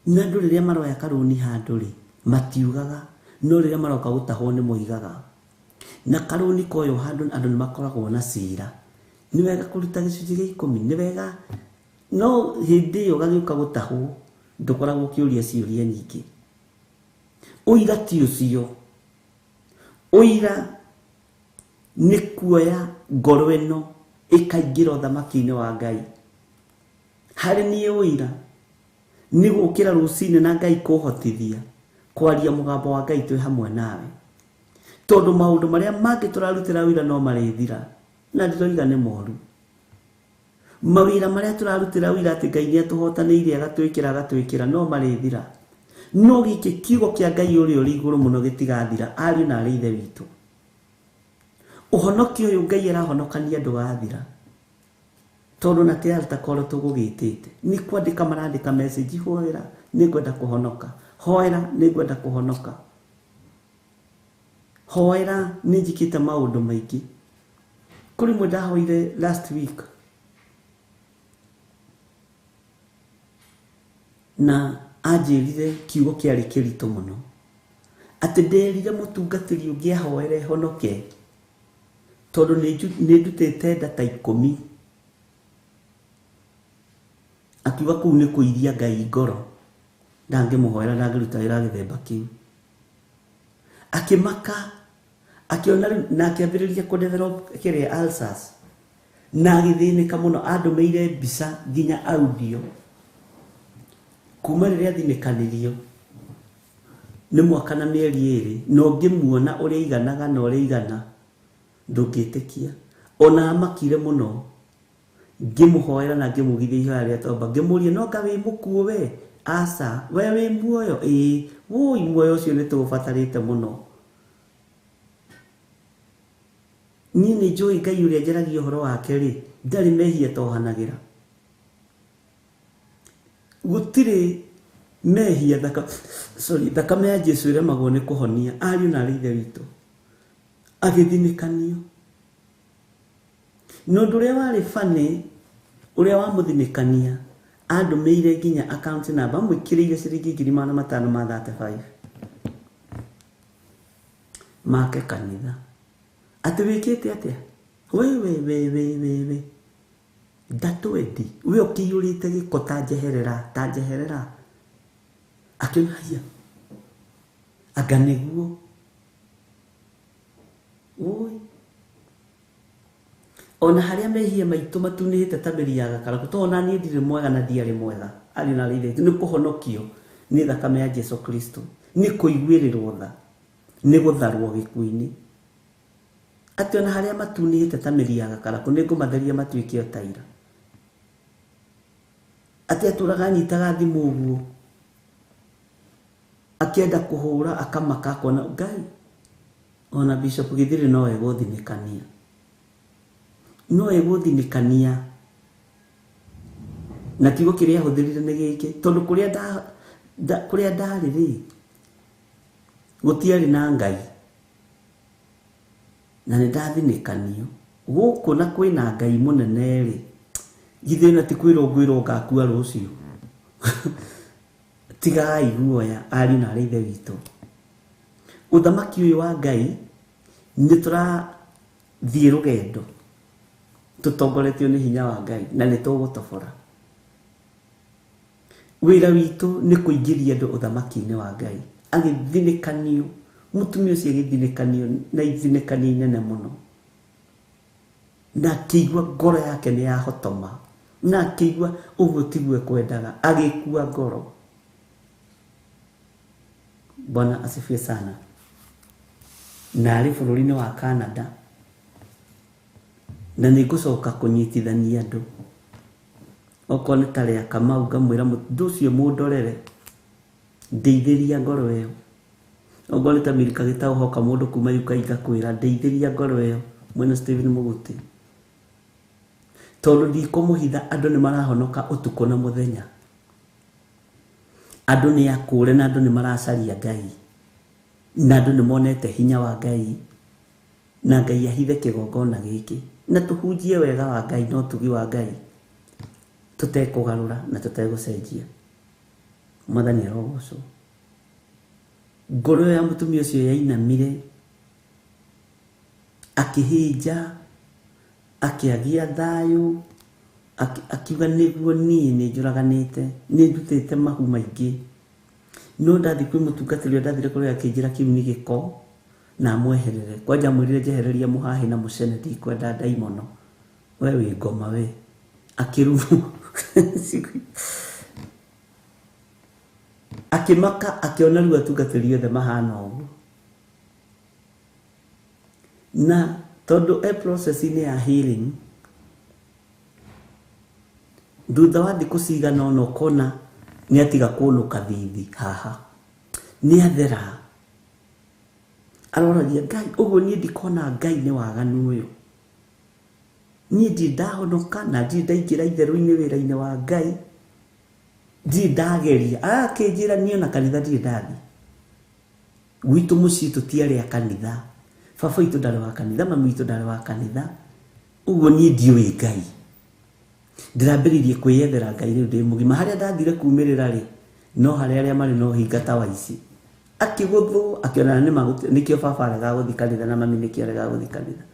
Na andũ rĩrĩa maroya karũni handũ rĩ, matiugaga, no rĩrĩa maroka gũtahwo nĩ moigaga. Na karũni koywo handũ andũ nĩ makoragwo na cira. Nĩ wega kũruta gĩcunjĩ gĩa ikũmi, nĩ wega, no hĩndĩ ĩyo gagĩũka gũtahwo ndũkoragwo ũkĩũria ciũria nyingĩ. Ũira ti ũcio. Ũira nĩ kuoya ngoro ĩno ĩkaingĩra ũthamaki-inĩ wa Ngai. Harĩ niĩ ũira nĩ gũkĩra rũcinĩ na Ngai kũhotithia kwaria mũgambo wa Ngai twĩ hamwe nawe, tondũ maũndũ marĩa mangĩ tũrarutĩra wĩra no marĩthira, na ndĩroiga nĩ moru. Mawĩra marĩa tũrarutĩra wĩra atĩ Ngai nĩ atũhotanĩire agatwĩkĩra agatwĩkĩra no marĩthira, no gĩkĩ kiugo kĩa Ngai ũrĩa ũrĩ igũrũ mũno gĩtigathira. Ariũ na arĩ ithe witũ, ũhonokio ũyũ Ngai arahonokania ndũgathira, tondũ na ti altar call tũgũgĩtĩte, nĩ kwandĩka marandĩka message, hoera nĩ ngwenda kũhonoka, hoera nĩ ngwenda kũhonoka, hoera nĩ njĩkĩte maũndũ maingĩ. Kũrĩ mwe ndahoire last week na anjĩrire kiugo kĩarĩ kĩritũ mũno, atĩ nderire mũtungatĩri ũngĩ ahoere honoke, tondũ nĩ ndutĩte nda ta 10. Akiuga kũu nĩ kũiria Ngai ngoro, ndangĩmũhoera, ndangĩruta wĩra gĩthemba kĩu. Akĩmaka, akĩona rĩu, na akĩambĩrĩria kũ-develop kĩrĩa ulcers, na agĩthĩnĩka mũno. Andũmĩire mbica nginya audio kuma rĩrĩa athinĩkanirio nĩ mwaka na mĩeri 2, na ũngĩmuona ũrĩa aiganaga na ũrĩa aigana, Ndũngĩtĩkia ona amakire mũno ngĩmũhoera na ngĩmugithia ihoya rĩa tomba ngĩmũria no nga wĩ mũkuũ we aca we wĩ muoyo ĩĩ wũi muoyo ũcio nĩ tũũbatarĩte mũno niĩ nĩ njũĩ Ngai ũrĩa njaragia ũhoro wake rĩ ndarĩ mehia tohanagĩra gũtirĩ mehia thakame ya Jesu ĩremagwo nĩ kũhonia ariũ na arĩ ithe witũ agĩthinĩkanio na ũndũ ũrĩa warĩ bani ũrĩa wamũthinĩkania andũmĩire nginya account number amwĩkĩrĩire ciringi 535 make kanitha atĩ wĩkĩte atĩa we we we we we we ndatwendi we ũkĩiyũrĩte gĩko ta njeherera ta njeherera akiona haya anga nĩguo ũi ona harĩa mehia maitũ matunĩhĩte ta mĩri ya gakarakũ to ona niĩ ndirĩ mwega na ndiarĩ mwega ariũ na arĩ ithe witũ nĩ kũhonokio nĩ thakame ya Jesu Kristo nĩ kũiguĩrĩrwo tha nĩ gũtharwo gĩkuũ-inĩ atĩ ona harĩa matunĩhĩte ta mĩri ya gakarakũ nĩ ngũmatheria matuĩke o ta ira atĩ atũraga anyitaga thimũ ũguo akĩenda kũhũra akamaka akona Ngai ona Bishop Githiri no egũthinĩkania no egũthinĩkania na kiugo kĩrĩa ahũthĩrire nĩ gĩkĩ tondũ kũrĩa ndarĩ rĩ gũtiarĩ na Ngai na nĩ ndathinĩkanio gũkũ na kwĩna Ngai mũnene rĩ githĩ na ti kwĩrwo ngwĩrwo ngakua rũciũ tigai guoya ariũ na arĩ ithe witũ ũthamaki ũyũ wa Ngai nĩ tũrathiĩ rũgendo tũtongoretio nĩ hinya wa Ngai na nĩ tũgũtobora wĩra witũ nĩ kũingĩria andũ ũthamaki-inĩ wa Ngai agĩthinĩkanio mũtumia ũcio agĩthinĩkanio na ithinĩkanio inene mũno na akĩigua ngoro yake nĩ yahotoma na akĩigua ũguo tiguo ekwendaga agĩkua ngoro. Bwana asifiwe sana. Na arĩ bũrũri-inĩ wa Canada na nĩ ngũcoka kũnyitithania andũ okorwo nĩ ta rĩa Kamau ngamwĩra mũndũ ũcio mũndorere ndeithĩria ngoro ĩyo okorwo nĩ ta Milka Gĩtaũ hoka mũndũ kuma UK ngakwĩra ndeithĩria ngoro ĩyo mwena Stephen Mũgũtĩ tondũ ndikũmũhitha andũ nĩ marahonoka ũtukũ na mũthenya andũ nĩ akũre na andũ nĩ maracaria Ngai na andũ nĩ monete hinya wa Ngai na Ngai ahithe kĩgongona gĩkĩ na tũhunjie wega wa Ngai na ũtugi wa Ngai tũtekũgarũra na tũtegũcenjia. Mwathani arogocwo. Ngoro ĩyo ya mũtumia ũcio yainamire akĩhĩnja akĩagia thayũ akiuga nĩguo niĩ nĩ njũraganĩte nĩ ndutĩte mahu maingĩ no ndathi kwĩ mũtungatĩri ũrĩa ndathire kũrĩa akĩnjĩra kĩu nĩ gĩko na amweherere kwanja amwĩrire njehereria mũhahĩ na mũcene ndikwenda ndaimono we wĩ ngoma we akĩrumwo akĩmaka akĩona rĩu atungatĩri othe mahana ũguo na tondũ e process-inĩ ya healing thutha wa thikũ cigana ũna ũkona nĩ atiga kũnũka thithi haha nĩ athera aroragia Ngai ũguo niĩ ndikona Ngai nĩ waganu ũyũ niĩ ndirĩ ndahonoka na ndirĩ ndaingĩra itherũ-inĩ wĩra-inĩ wa Ngai ndirĩ ndageria akĩnjĩra niĩ ona kanitha ndirĩ ndathiĩ gwitũ mũciĩ tũtiarĩ a kanitha baba witũ ndarĩ wa kanitha mami witũ ndarĩ wa kanitha ũguo niĩ ndiũĩ Ngai ndĩrambĩrĩirie kwĩyethera Ngai rĩu ndĩ mũgima harĩa ndathire kumĩrĩra rĩ no harĩa arĩa marĩ no hinga ta waici akĩgũthwo akĩona nĩ nĩkĩo baba aregaga gũthiĩ kanitha na mami nĩkĩo aregaga gũthiĩ kanitha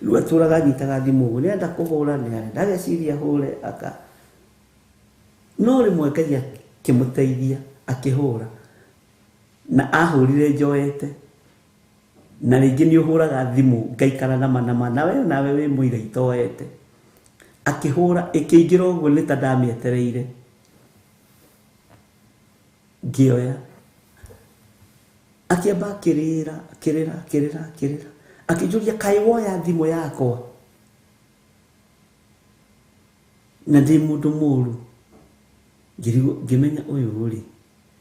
rĩu atũraga anyitaga thimũ ũguo nĩarenda kũhũra nĩarenda ageciria hũre aka no rĩmwe Ngai akĩmũteithia akĩhũra na ahũrire njoete na rĩngĩ nĩ ũhũraga thimũ ngaikara nama nama nawe nawe wĩ mũira itoete akĩhũra ĩkĩingĩra ũguo nĩ ta ndamĩetereire ngĩoya akĩamba akĩrĩra akĩrĩra akĩrĩra akĩrĩra Akĩnjũria kaĩ woya thimũ yakwa na ndĩ mũndũ mũru. Ngĩrigwo ngĩmenya ũyũ rĩ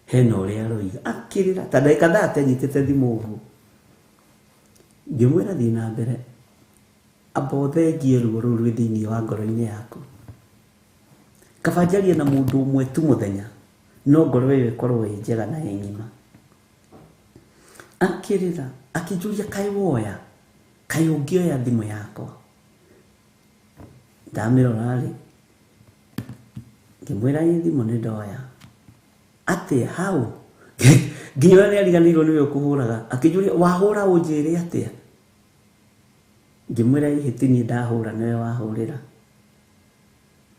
hena ũrĩa aroiga. Akĩrĩra ta ndagĩka 30 anyitĩte thimũ ũguo. Ngĩmwĩra thiĩ na mbere amba ũthengie ruo rũu rwĩ thĩinĩ wa ngoro-inĩ yaku. Kaba njarie na mũndũ ũmwe tu mũthenya no ngoro ĩyo ĩkorwo ĩ njega na ĩ ng'ima. Akĩrĩra akĩnjũria kaĩ woya, kaĩ ũngĩoya thimũ yakwa. Ndamĩrora rĩ ngĩmwĩra ĩ thimũ nĩ ndoya. Atĩa hau nginya ũrĩa nĩariganĩirwo nĩwe ũkũhũraga. Akĩnjũria wahũra ũnjĩre atĩa. Ngĩmwĩra ĩhĩ ti niĩ ndahũra nĩwe wahũrĩra.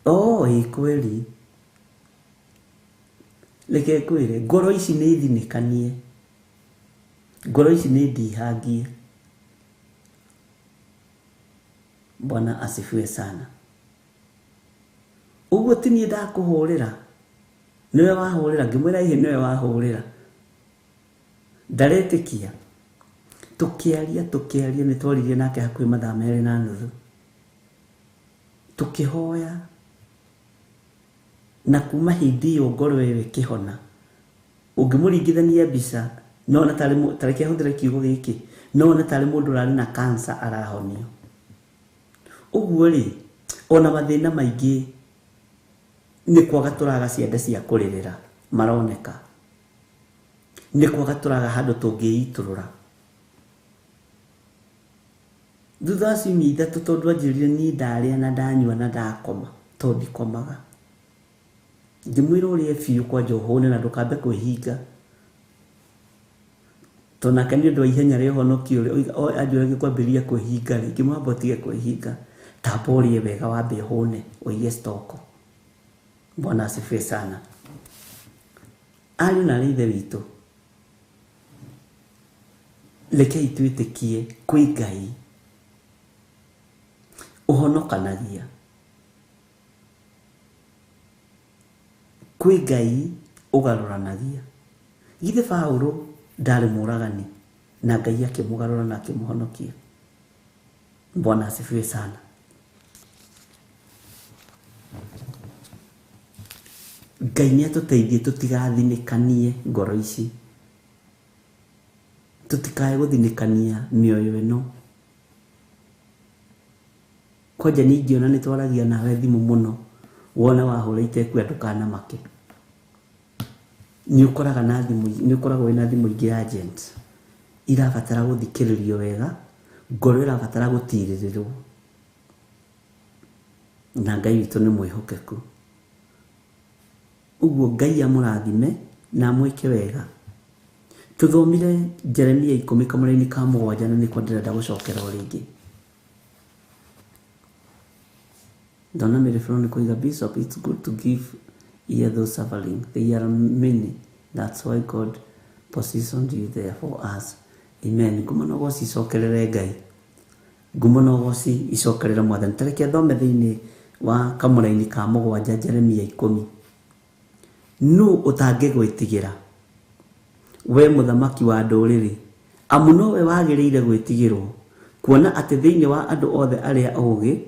Oh ĩ kweli. Reke ngwĩre ngoro ici nĩ thinĩkanie, ngoro ici nĩ ndihangie. Bwana asifiwe sana. Ũguo ti niĩ ndakũhũrĩra nĩwe wahũrĩra. Ngĩmwĩra ĩhĩ nĩwe wahũrĩra. Ndaretĩkia. Tũkĩaria tũkĩaria nĩ twaririe nake hakuhĩ mathaa 2.5. Tũkĩhoya na kuma hĩndĩ ĩyo ngoro ĩyo ĩkĩhona. Ũngĩmũringithania mbica no ona tarĩ tareke hũthĩre kiugo gĩkĩ, no one tarĩ mũndũ ũrarĩ na cancer arahonio. Ũguo rĩ ona mathĩna maingĩ nĩ kwaga tũraga ciande cia kũrĩrĩra maroneka, nĩ kwaga tũraga handũ tũngĩitũrũra. Thutha wa ciumia 3 tondũ anjĩrire niĩ ndarĩa na ndanyua na ndakoma tondũ ndikomaga. Ngĩmwĩra ũrĩe biũ kwanja ũhũne na ndũkambe kwĩhinga. Tondũ nake nĩ ũndũ wa ihenya rĩa ũhonokio ũrĩa anjĩra kwambĩrĩria kwĩhinga rĩ, ngĩmwĩra amba ũtige kwĩhinga, tamba ũrĩe wega wambe ũhũne ũige stock. Bwana asifiwe sana. Ariũ na aarĩ a Ithe witũ, rekei twĩtĩkie kwĩ Ngai ũhonokanagia, kwĩ Ngai ũgarũranagia. Githĩ Paũlũ ndarĩ mũragani na Ngai akĩmũgarũra na akĩmũhonokia. Bwana asifiwe sana. Ngai nĩ atũteithie tũtigathinĩkanie ngoro ici, tũtikae gũthinĩkania mĩoyo ĩno. Kwanja niĩ ingĩona nĩ twaragia nawe thimũ mũno wone wahũra itekuoya ndũkanamake. Nĩ ũkoraga na thimũ, nĩ ũkoragwo wĩna thimũ ingĩ agent irabatara gũthikĩrĩrio wega, ngoro ĩrabatara gũtirĩrĩrwo. Na Ngai witũ nĩ mwĩhokeku. Ũguo Ngai amũrathime na amwĩke wega. Tũthomire Jeremia 10 kamũraini ka 7 na nĩkuo ndĩrenda gũcokera o rĩngĩ. Ndona Mary Flo nĩ Bishop, it's good to give ear those suffering. They are many. That's why God positioned you there for us. Amen. Ngumo na ũgoci icokerere Ngai. Ngumo na ũgoci icokerere Mwathani. Ta reke thome thĩinĩ wa kamũraini ka 7 Jeremia 10. Nũ ũtangĩgwĩtigĩra we mũthamaki wa ndũrĩrĩ, amu nowe wagĩrĩire gwĩtigĩrwo, kuona atĩ thĩinĩ wa andũ othe arĩa ogĩ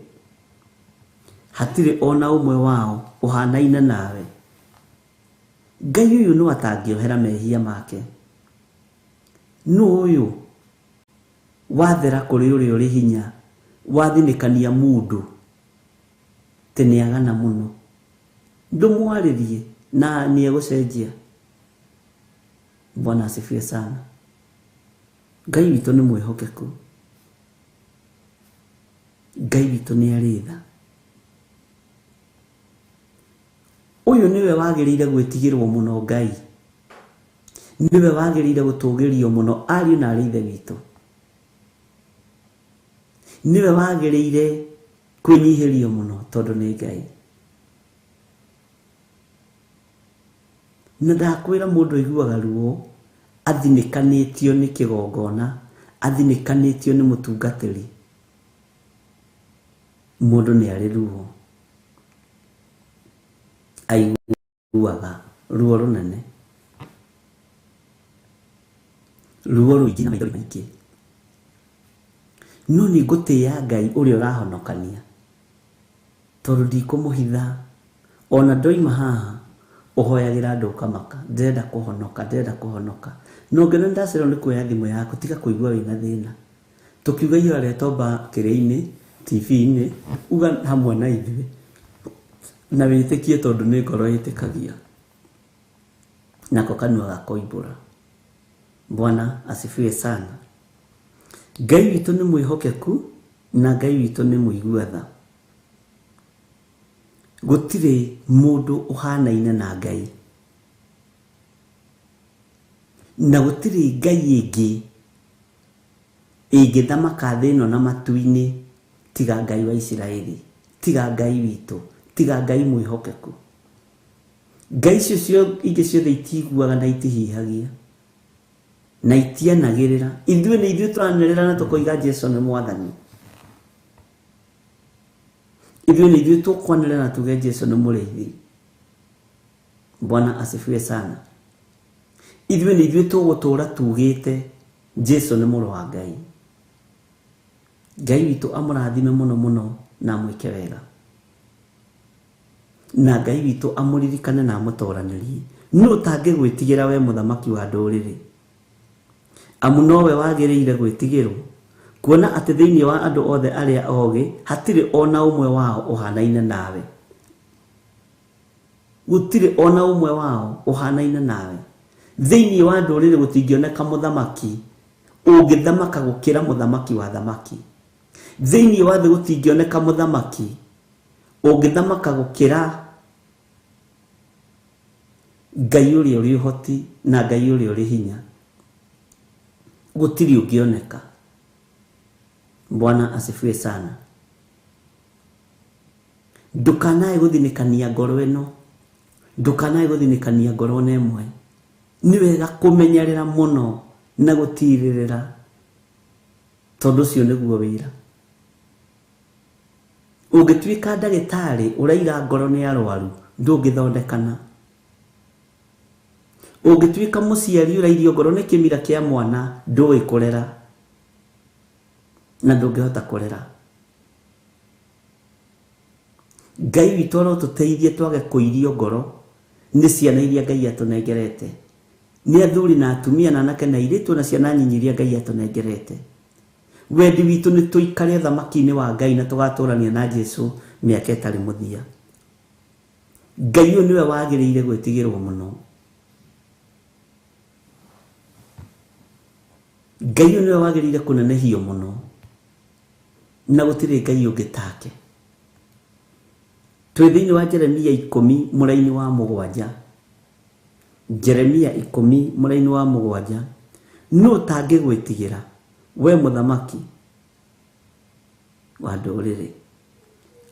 hatirĩ ona ũmwe wao ũhanaine nawe. Ngai ũyũ no atangĩohera mehia make. Nũ ũyũ wathera kũrĩ ũrĩa ũrĩ hinya, wathinĩkania mũndũ tĩ nĩagana mũno. Ndũmwarĩrie na nĩegũcenjia. Bwana asifiwe sana. Ngai witũ nĩ mwĩhokeku. Ngai witũ nĩ arĩ tha. Ũyũ nĩwe wagĩrĩire gwĩtigĩrwo mũno Ngai. Nĩwe wagĩrĩire gũtũgĩrio mũno ariũ na aarĩ a Ithe witũ. Nĩwe wagĩrĩire kwĩnyihĩrio mũno tondũ nĩ Ngai. Na ndakwĩra mũndũ aiguaga ruo athinĩkanĩtio nĩ kĩgongona, athinĩkanĩtio nĩ mũtungatĩri. Mũndũ nĩ arĩ ruo aiguaga ruo rũnene, ruo rũingĩ na maithori maingĩ. No nĩ ngũtĩĩa Ngai ũrĩa ũrahonokania, tondũ ndikũmũhitha. Ona ndoima haha ũhoyagĩra andũ ũkamaka, ndĩrenda kũhonoka, ndĩrenda kũhonoka. Na ũngĩona nĩ ndacererwo nĩ kuoya thimũ yaku, tiga kũigua wĩna thĩna. Tũkiuga ihoya rĩa tomba kĩrĩa-inĩ, TV-inĩ, uga hamwe na ithuĩ na wĩtĩkie, tondũ nĩ ngoro ĩtĩkagia nako kanua gakoimbũra. Bwana asifiwe sana. Ngai witũ nĩ mwĩhokeku na Ngai witũ nĩ mũigua tha. Gũtirĩ mũndũ ũhanaine na Ngai, na gũtirĩ Ngai ĩngĩ ĩngĩthamaka thĩ ĩno na matu-inĩ tiga Ngai wa Isiraeli, tiga Ngai witũ, tiga Ngai mwĩhokeku. Ngai icio ingĩ ciothe itiguaga na itihihagia na itianagĩrĩra. Ithuĩ nĩ ithuĩ tũranĩrĩra na tũkoiga Jesu nĩ mwathani. Ithuĩ nĩ ithuĩ tũkwanĩrĩra na tuge Jesu nĩ mũrĩithi. Bwana asifiwe sana. Ithuĩ nĩ ithuĩ tũgũtũra tugĩte Jesu nĩ mũrũ wa Ngai. Ngai witũ amũrathime mũno mũno na amwĩke wega, na Ngai witũ amũririkane na amũtoranĩrie. Nũ ũtangĩgwĩtigĩra we mũthamaki wa ndũrĩrĩ? Amu nowe wagĩrĩire gwĩtigĩrwo, kuona atĩ thĩinĩ wa andũ othe arĩa ogĩ hatirĩ ona ũmwe wao ũhanaine nawe. Gũtirĩ ona ũmwe wao ũhanaine nawe. Thĩinĩ wa ndũrĩrĩ gũtingĩoneka mũthamaki ũngĩthamaka gũkĩra mũthamaki wa thamaki. Thĩinĩ wa thĩ gũtingĩoneka mũthamaki ũngĩthamaka gũkĩra Ngai ũrĩa ũrĩ ũhoti na Ngai ũrĩa ũrĩ hinya. Gũtirĩ ũngĩoneka. Bwana asifiwe sana. Ndũkanae gũthinĩkania ngoro ĩno, ndũkanae gũthinĩkania ngoro ona ĩmwe. Nĩ wega kũmenyerera mũno na gũtirĩrĩra, tondũ ũcio nĩguo wĩra. Ũngĩtuĩka ndagĩtarĩ ũraiga ngoro nĩ arwaru, ndũngĩthondekana. Ũngĩtuĩka mũciari ũrairio ngoro nĩ kĩmira kĩa mwana, ndũĩ kũrera na ndũngĩhota kũrera. Ngai witũ arotũteithie twage kũirio ngoro nĩ ciana iria Ngai atũnengerete, nĩ athuri na atumia na anake na airĩtu na ciana nyinyi iria Ngai atũnengerete. Wendi witũ nĩ tũikare ũthamaki-inĩ wa Ngai na tũgatũrania na Jesu mĩaka ĩtarĩ mũthia. Ngai ũyũ nĩwe wagĩrĩire gwĩtigĩrwo mũno. Ngai ũyũ nĩwe wagĩrĩire kũnenehio mũno, na gũtirĩ Ngai ũngĩ take. Twĩ thĩinĩ wa Jeremia 10 mũraini wa 7. Jeremia 10 mũraini wa 7. Nũ ũtangĩgwĩtigĩra we mũthamaki wa ndũrĩrĩ?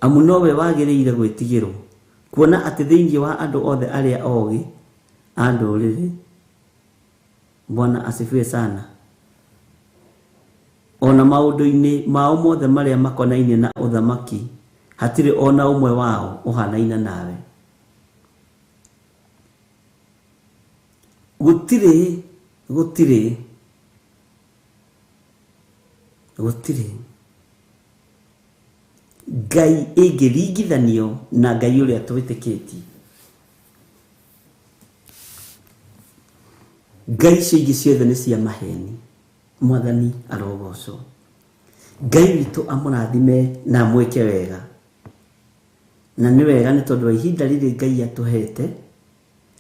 Amu nowe wagĩrĩire gwĩtigĩrwo, kuona atĩ thĩinĩ wa andũ othe arĩa ogĩ a ndũrĩrĩ. Bwana asifiwe sana. Ona maũndũ-inĩ mao mothe marĩa makonainie na ũthamaki, hatirĩ ona ũmwe wao ũhanaine nawe. Gũtirĩ, gũtirĩ, gũtirĩ Ngai ĩngĩringithanio na Ngai ũrĩa twĩtĩkĩtie. Ngai icio ingĩ ciothe nĩ cia maheni. Mwathani arogocwo. Ngai witũ amũrathime na amwĩke wega. Na nĩ wega nĩ tondũ wa ihinda rĩrĩ Ngai atũhete,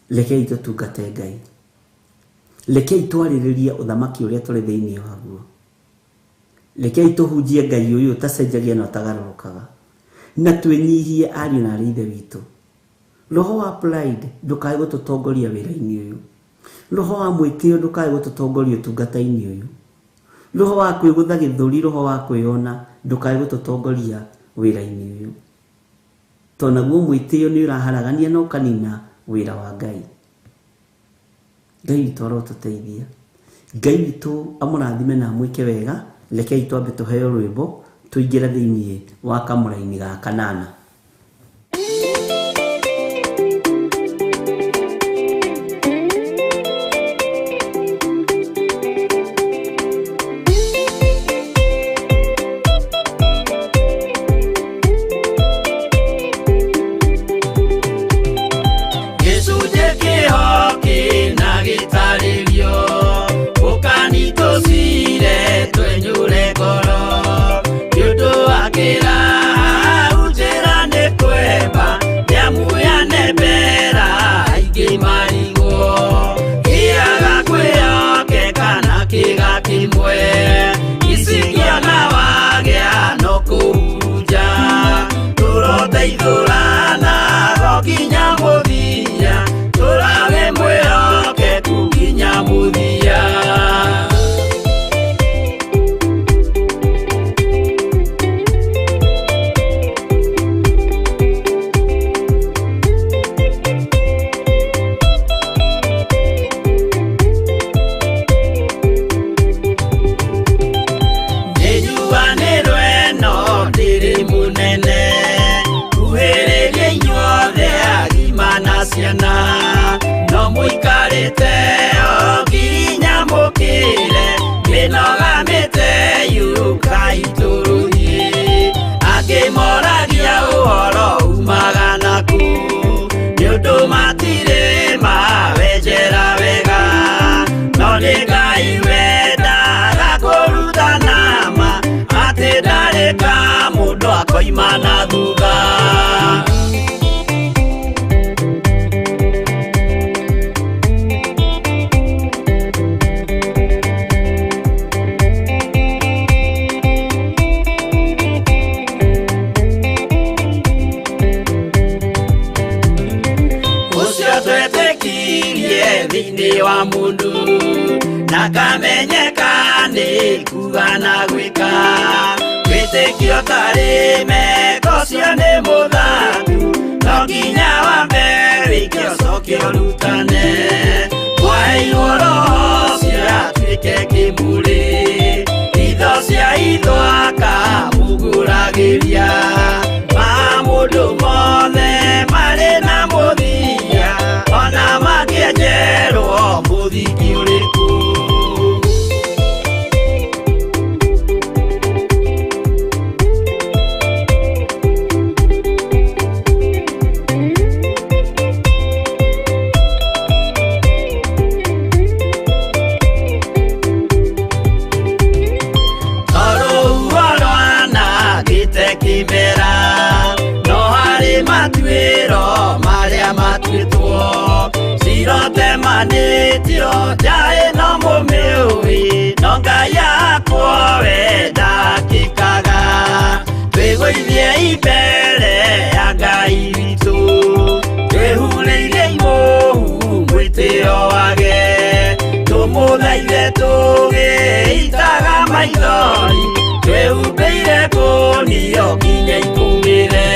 rekei tũtungate Ngai. Rekei twarĩrĩrie ũthamaki ũrĩa tũrĩ thĩinĩ waguo. Rekei tũhunjie Ngai ũyũ ũtacenjagia na ũtagarũrũkaga, na twĩnyihie ariũ na aarĩ ithe witũ. Roho wa pride ndũkae gũtũtongoria wĩra-inĩ ũyũ. Roho wa mwĩtĩo ndũkae gũtũtongoria ũtungata-inĩ ũyũ. Roho wa kwĩgũtha gĩthũri, roho wa kwĩyona ndũkae gũtũtongoria wĩra-inĩ ũyũ. Tondũ naguo mwĩtĩo nĩ ũraharagania na ũkanina wĩra wa Ngai. Ngai witũ arotũteithia. Ngai witũ amũrathime na amwĩke wega. Rekei twambe tũheo rwĩmbo tũingĩre thĩinĩ wa kamũraini ga kanana. Thĩinĩ wa mũndũ na kamenyeka nĩ kuga na gwĩka wĩtĩkio tarĩ meko cio nĩ mũthaku no nginya wambe wĩke ũcoke ũrutane kwaheirwo roho ũcio atuĩke kĩmũrĩ itho cia itho akamũgũragĩria ma mũndũ mothe marĩ na mũthia ona mangĩenjerwo mũthingi ũrĩkũ. Kimera no harĩ matuĩro marĩa matuĩtwo cirotemanĩtio njaĩ no mũmĩũĩ no Ngai yakwo we ndakĩkaga twĩgũithie imbere ya Ngai witũ twĩhurĩire imũhu mwĩtĩo wage tũmũthaithe tũgĩitaga maithori twĩhumbĩire kũnio nginya ikũmĩre.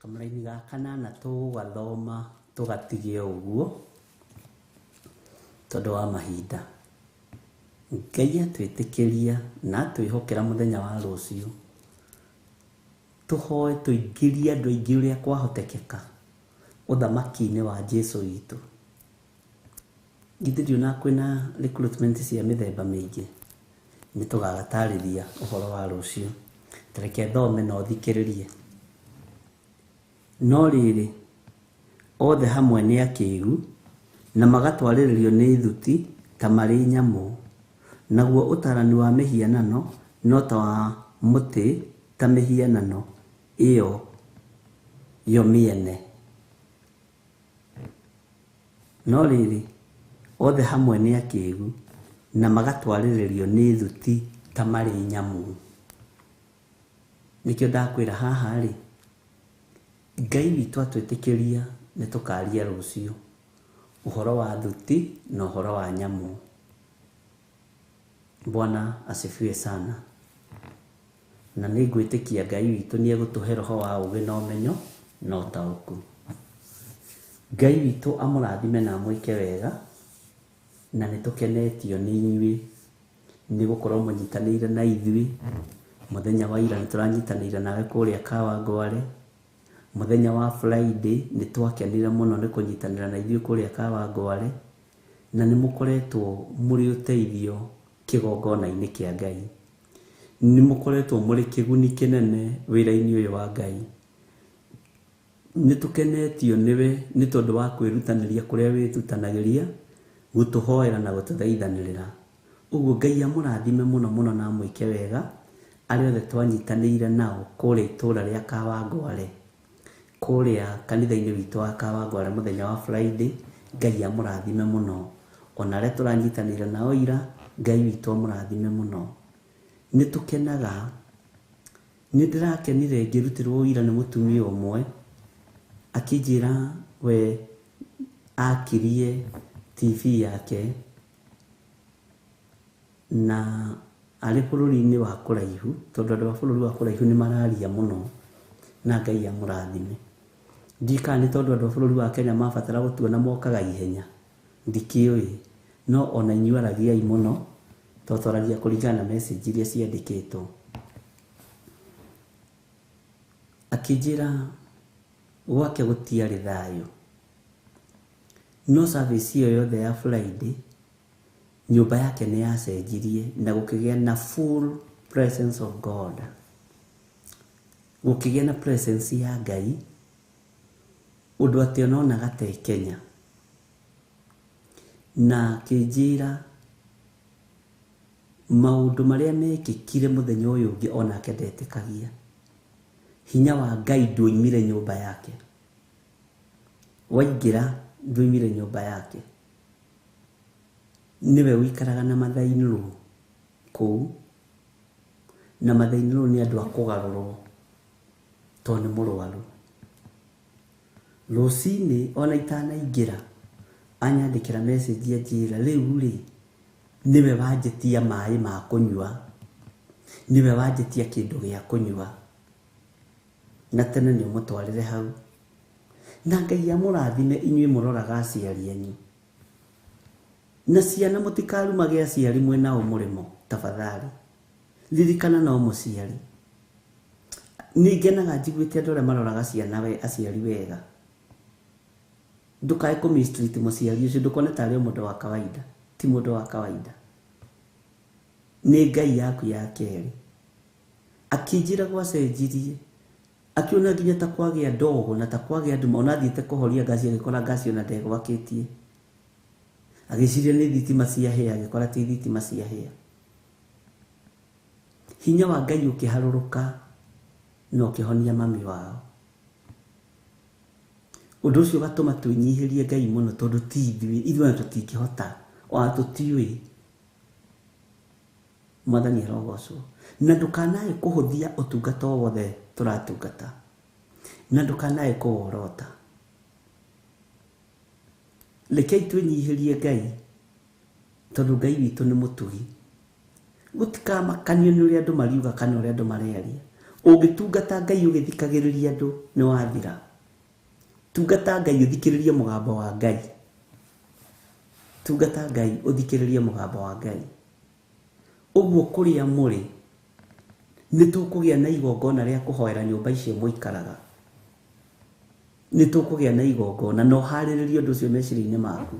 Kamũraini ga kanana tũgathoma tũgatige ũguo tondũ wa mahinda. Ngai atwĩtĩkĩria na atwĩhokera mũthenya wa rũciũ tũhoe tũingĩrie andũ aingĩ ũrĩa kwahotekeka ũthamaki-inĩ wa Jesũ witũ. Githĩ ndionaga kwĩna recruitment cia mĩthemba mĩingĩ? Nĩ tũgagatarĩria ũhoro wa rũciũ. Ta reke thome na ũthikĩrĩrie. No rĩrĩ, othe hamwe nĩ akĩĩgu na magatwarĩrĩrio nĩ thuti ta marĩ nyamũ, naguo ũtarani wa mĩhianano no ta wa mũtĩ ta mĩhianano ĩyo yo mĩene. No rĩrĩ, othe hamwe nĩ akĩĩgu na magatwarĩrĩrio nĩ thuti ta marĩ nyamũ. Nĩkĩo ndakwĩra haha rĩ, Ngai witũ atwĩtĩkĩria nĩ tũkaria rũciũ ũhoro wa thuti na ũhoro wa nyamũ. Bwana asifiwe sana. Na nĩ ngwĩtĩkia Ngai witũ nĩ egũtũhe roho wa ũũgĩ na ũmenyo na ũtaũku. Ngai witũ amũrathime na amwĩke wega, na nĩ tũkenetio nĩ inyuĩ nĩ gũkorwo mũnyitanĩire na ithuĩ. Mũthenya wa ira nĩ tũranyitanĩire nawe kũrĩa Kawangware. Mũthenya wa Friday nĩ twakenire mũno nĩ kũnyitanĩra na ithuĩ kũrĩa Kawangware, na nĩ mũkoretwo mũrĩ ũteithio kĩgongona-inĩ kĩa Ngai. Nĩ mũkoretwo mũrĩ kĩguni kĩnene wĩra-inĩ ũyũ wa Ngai. Nĩ tũkenetio nĩwe nĩ tondũ wa kwĩrutanĩria kũrĩa wĩrutanagĩria gũtũhoera na gũtũthaithanĩrĩra. Ũguo Ngai amũrathime mũno mũno na amwĩke wega arĩa othe twanyitanĩire nao kũrĩa itũũra rĩa Kawangware, kũrĩa kanitha-inĩ witũ wa Kawangware mũthenya wa Friday. Ngai amũrathime mũno. Ona arĩa tũranyitanĩire nao ira, Ngai witũ amũrathime mũno. Nĩ tũkenaga. Nĩ ndĩrakenire ngĩrutĩrwo ũira nĩ mũtumia ũmwe akĩnjĩra we akirie TV yake na arĩ bũrũri-inĩ wa kũraihu, tondũ andũ a bũrũri wa kũraihu nĩ mararia mũno, na Ngai amũrathime. Ndiũĩ kana nĩ tondũ andũ a bũrũri wa Kenya mabatara gũtuona mokaga ihenya, ndikĩũĩ, no ona inyuĩ aragiai mũno tondũ twaragia kũringana na message iria ciandĩkĩtwo. Akĩnjĩra gwake gũtiarĩ thayũ, no service ĩyo yothe ya Friday nyũmba yake nĩ yacenjirie na gũkĩgĩa na full presence of God, gũkĩgĩa na presence ya Ngai ũndũ atĩ ona onaga ta e Kenya. Na akĩnjĩra maũndũ marĩa mekĩkire mũthenya ũyũ ũngĩ onake ndetĩkagia. Hinya wa Ngai ndwoimire nyũmba yake, waingĩra ndwoimire nyũmba yake. Nĩwe ũikaraga na mother-in-law kũu, na mother-in-law nĩ andũ a kũgarũrwo tondũ nĩ mũrwaru. Rũcinĩ ona itanaingĩra anyandĩkĩra message anjĩra rĩu rĩ nĩwe wanjĩtia maĩ ma kũnyua, nĩwe wanjĩtia kĩndũ gĩa kũnyua, na tene nĩ ũmũtwarĩre hau. Na Ngai amũrathime inyuĩ mũroraga aciari anyu. Na ciana mũtikarumage aciari mwĩnao mũrĩmo, tafadhali. Ririkana no mũciari. Nĩ ngenaga njiguĩte andũ arĩa maroraga ciana we, aciari wega. Ndũkae kũ mistreat mũciari ũcio, ndũkone tarĩ o mũndũ wa kawaida. Ti mũndũ wa kawaida. Nĩ Ngai yaku ya kerĩ. Akĩnjĩra gwacenjirie, akĩona nginya ta kwagĩa ndogo na ta kwagĩa nduma, ona athiĩte kũhoria ngaci agĩkora ngaci ona ndegwakĩtie. Agĩciria nĩ thitima ciahĩa, agĩkora ti thitima ciahĩa. Hinya wa Ngai ũkĩharũrũka na ũkĩhonia mami wao. Ũndũ ũcio ũgatũma twĩnyihĩrie Ngai mũno, tondũ ti ithuĩ, ithuĩ ona tũtingĩhota, ona tũtiũĩ. Mwathani arogocwo. Na ndũkanae kũhũthia ũtungata o wothe tũratungata, na ndũkanae kũworota. Rekei twĩnyihĩrie Ngai, tondũ Ngai witũ nĩ mũtugi. Gũtikamakanio nĩ ũrĩa andũ mariuga kana ũrĩa andũ marearia. Ũngĩtungata Ngai ũgĩthikagĩrĩria andũ nĩ wathira. Tungata Ngai ũthikĩrĩrie mũgambo wa Ngai. Tungata Ngai ũthikĩrĩrie mũgambo wa Ngai. Ũguo kũrĩa mũrĩ nĩ tũkũgĩa na igongona rĩa kũhoera nyũmba icio mũikaraga. Nĩ tũkũgĩa na igongona, na ũharĩrĩrie ũndũ ũcio meciria-inĩ maku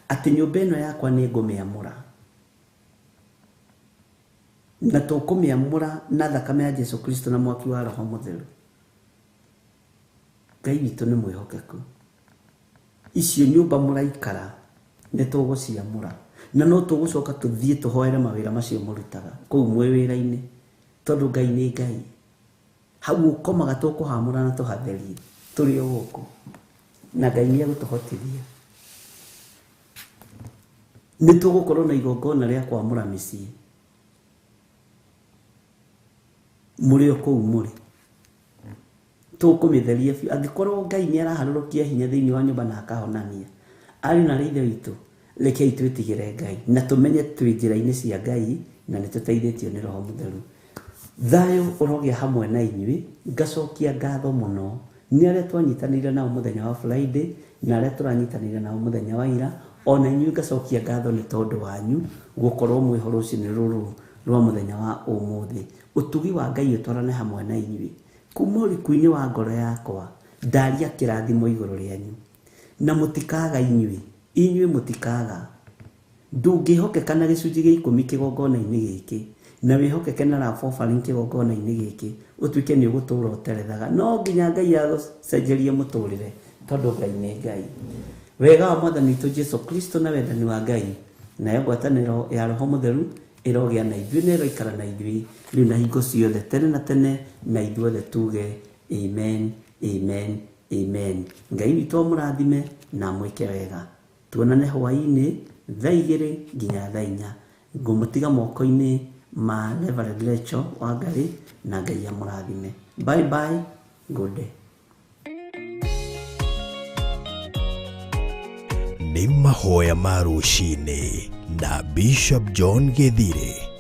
atĩ nyũmba ĩno yakwa nĩ ngũmĩamũra, na tũkũmĩamũra na thakame ya Jesu Kristo na mwaki wa Roho Mũtheru. Ngai witũ nĩ mwĩhokeku. Icio nyũmba mũraikara nĩ tũgũciamũra, na no tũgũcoka tũthiĩ tũhoere mawĩra macio mũrutaga kũu mwĩ wĩra-inĩ, tondũ Ngai nĩ Ngai. Hau ũkomaga tũkũhamũra na tũhatherie tũrĩ o gũkũ, na Ngai nĩ egũtũhotithia. Nĩ tũgũkorwo na igongona rĩa kwamũra mĩciĩ mũrĩ o kũu mũrĩ, tũkũmĩtheria biũ. Angĩkorwo Ngai nĩ araharũrũkia hinya thĩinĩ wa nyũmba na akahonania, ariũ na aarĩ a Ithe witũ, rekei twĩtigĩre Ngai na tũmenye twĩ njĩra-inĩ cia Ngai na nĩ tũteithĩtio nĩ Roho Mũtheru. Thayũ ũrogĩa hamwe na inyuĩ. Ngacokia ngatho mũno nĩ arĩa twanyitanĩire nao mũthenya wa Friday na arĩa tũranyitanĩire nao mũthenya wa ira. Ona inyuĩ ngacokia ngatho nĩ tondũ wanyu gũkorwo mwĩho rũcinĩ rũrũ rwa mũthenya wa ũmũthĩ. Ũtugi wa Ngai ũtwarane hamwe na inyuĩ. Kuma ũriku-inĩ wa ngoro yakwa ndaria kĩrathimo igũrũ rĩanyu, na mũtikaga inyuĩ, inyuĩ mũtikaga. Ndũngĩhokeka na gĩcunjĩ gĩa ikũmi kĩgongona-inĩ gĩkĩ, na wĩhokeke na love offering kĩgongona-inĩ gĩkĩ, ũtuĩke nĩ ũgũtũra ũterethaga. No nginya Ngai agũcenjerie mũtũrĩre, tondũ Ngai nĩ Ngai. Wega wa Mwathani witũ Jesu Kristo na wendani wa Ngai nayo ngwatanĩro ya Roho Mũtheru ĩrogĩa na ithuĩ na ĩroikara na ithuĩ rĩu na hingo ciothe tene na tene, na ithuothe tuge amen, amen, amen. Ngai witũ amũrathime na amwĩke wega. Tuonane hwaĩ-inĩ thaa igĩrĩ nginya thaa inya. Ngũmũtiga moko-inĩ ma Reverend Rachel Wangari, na Ngai amũrathime. Bye bye, good day. Nĩ mahoya ma rũcinĩ na Bishop John Gĩthire.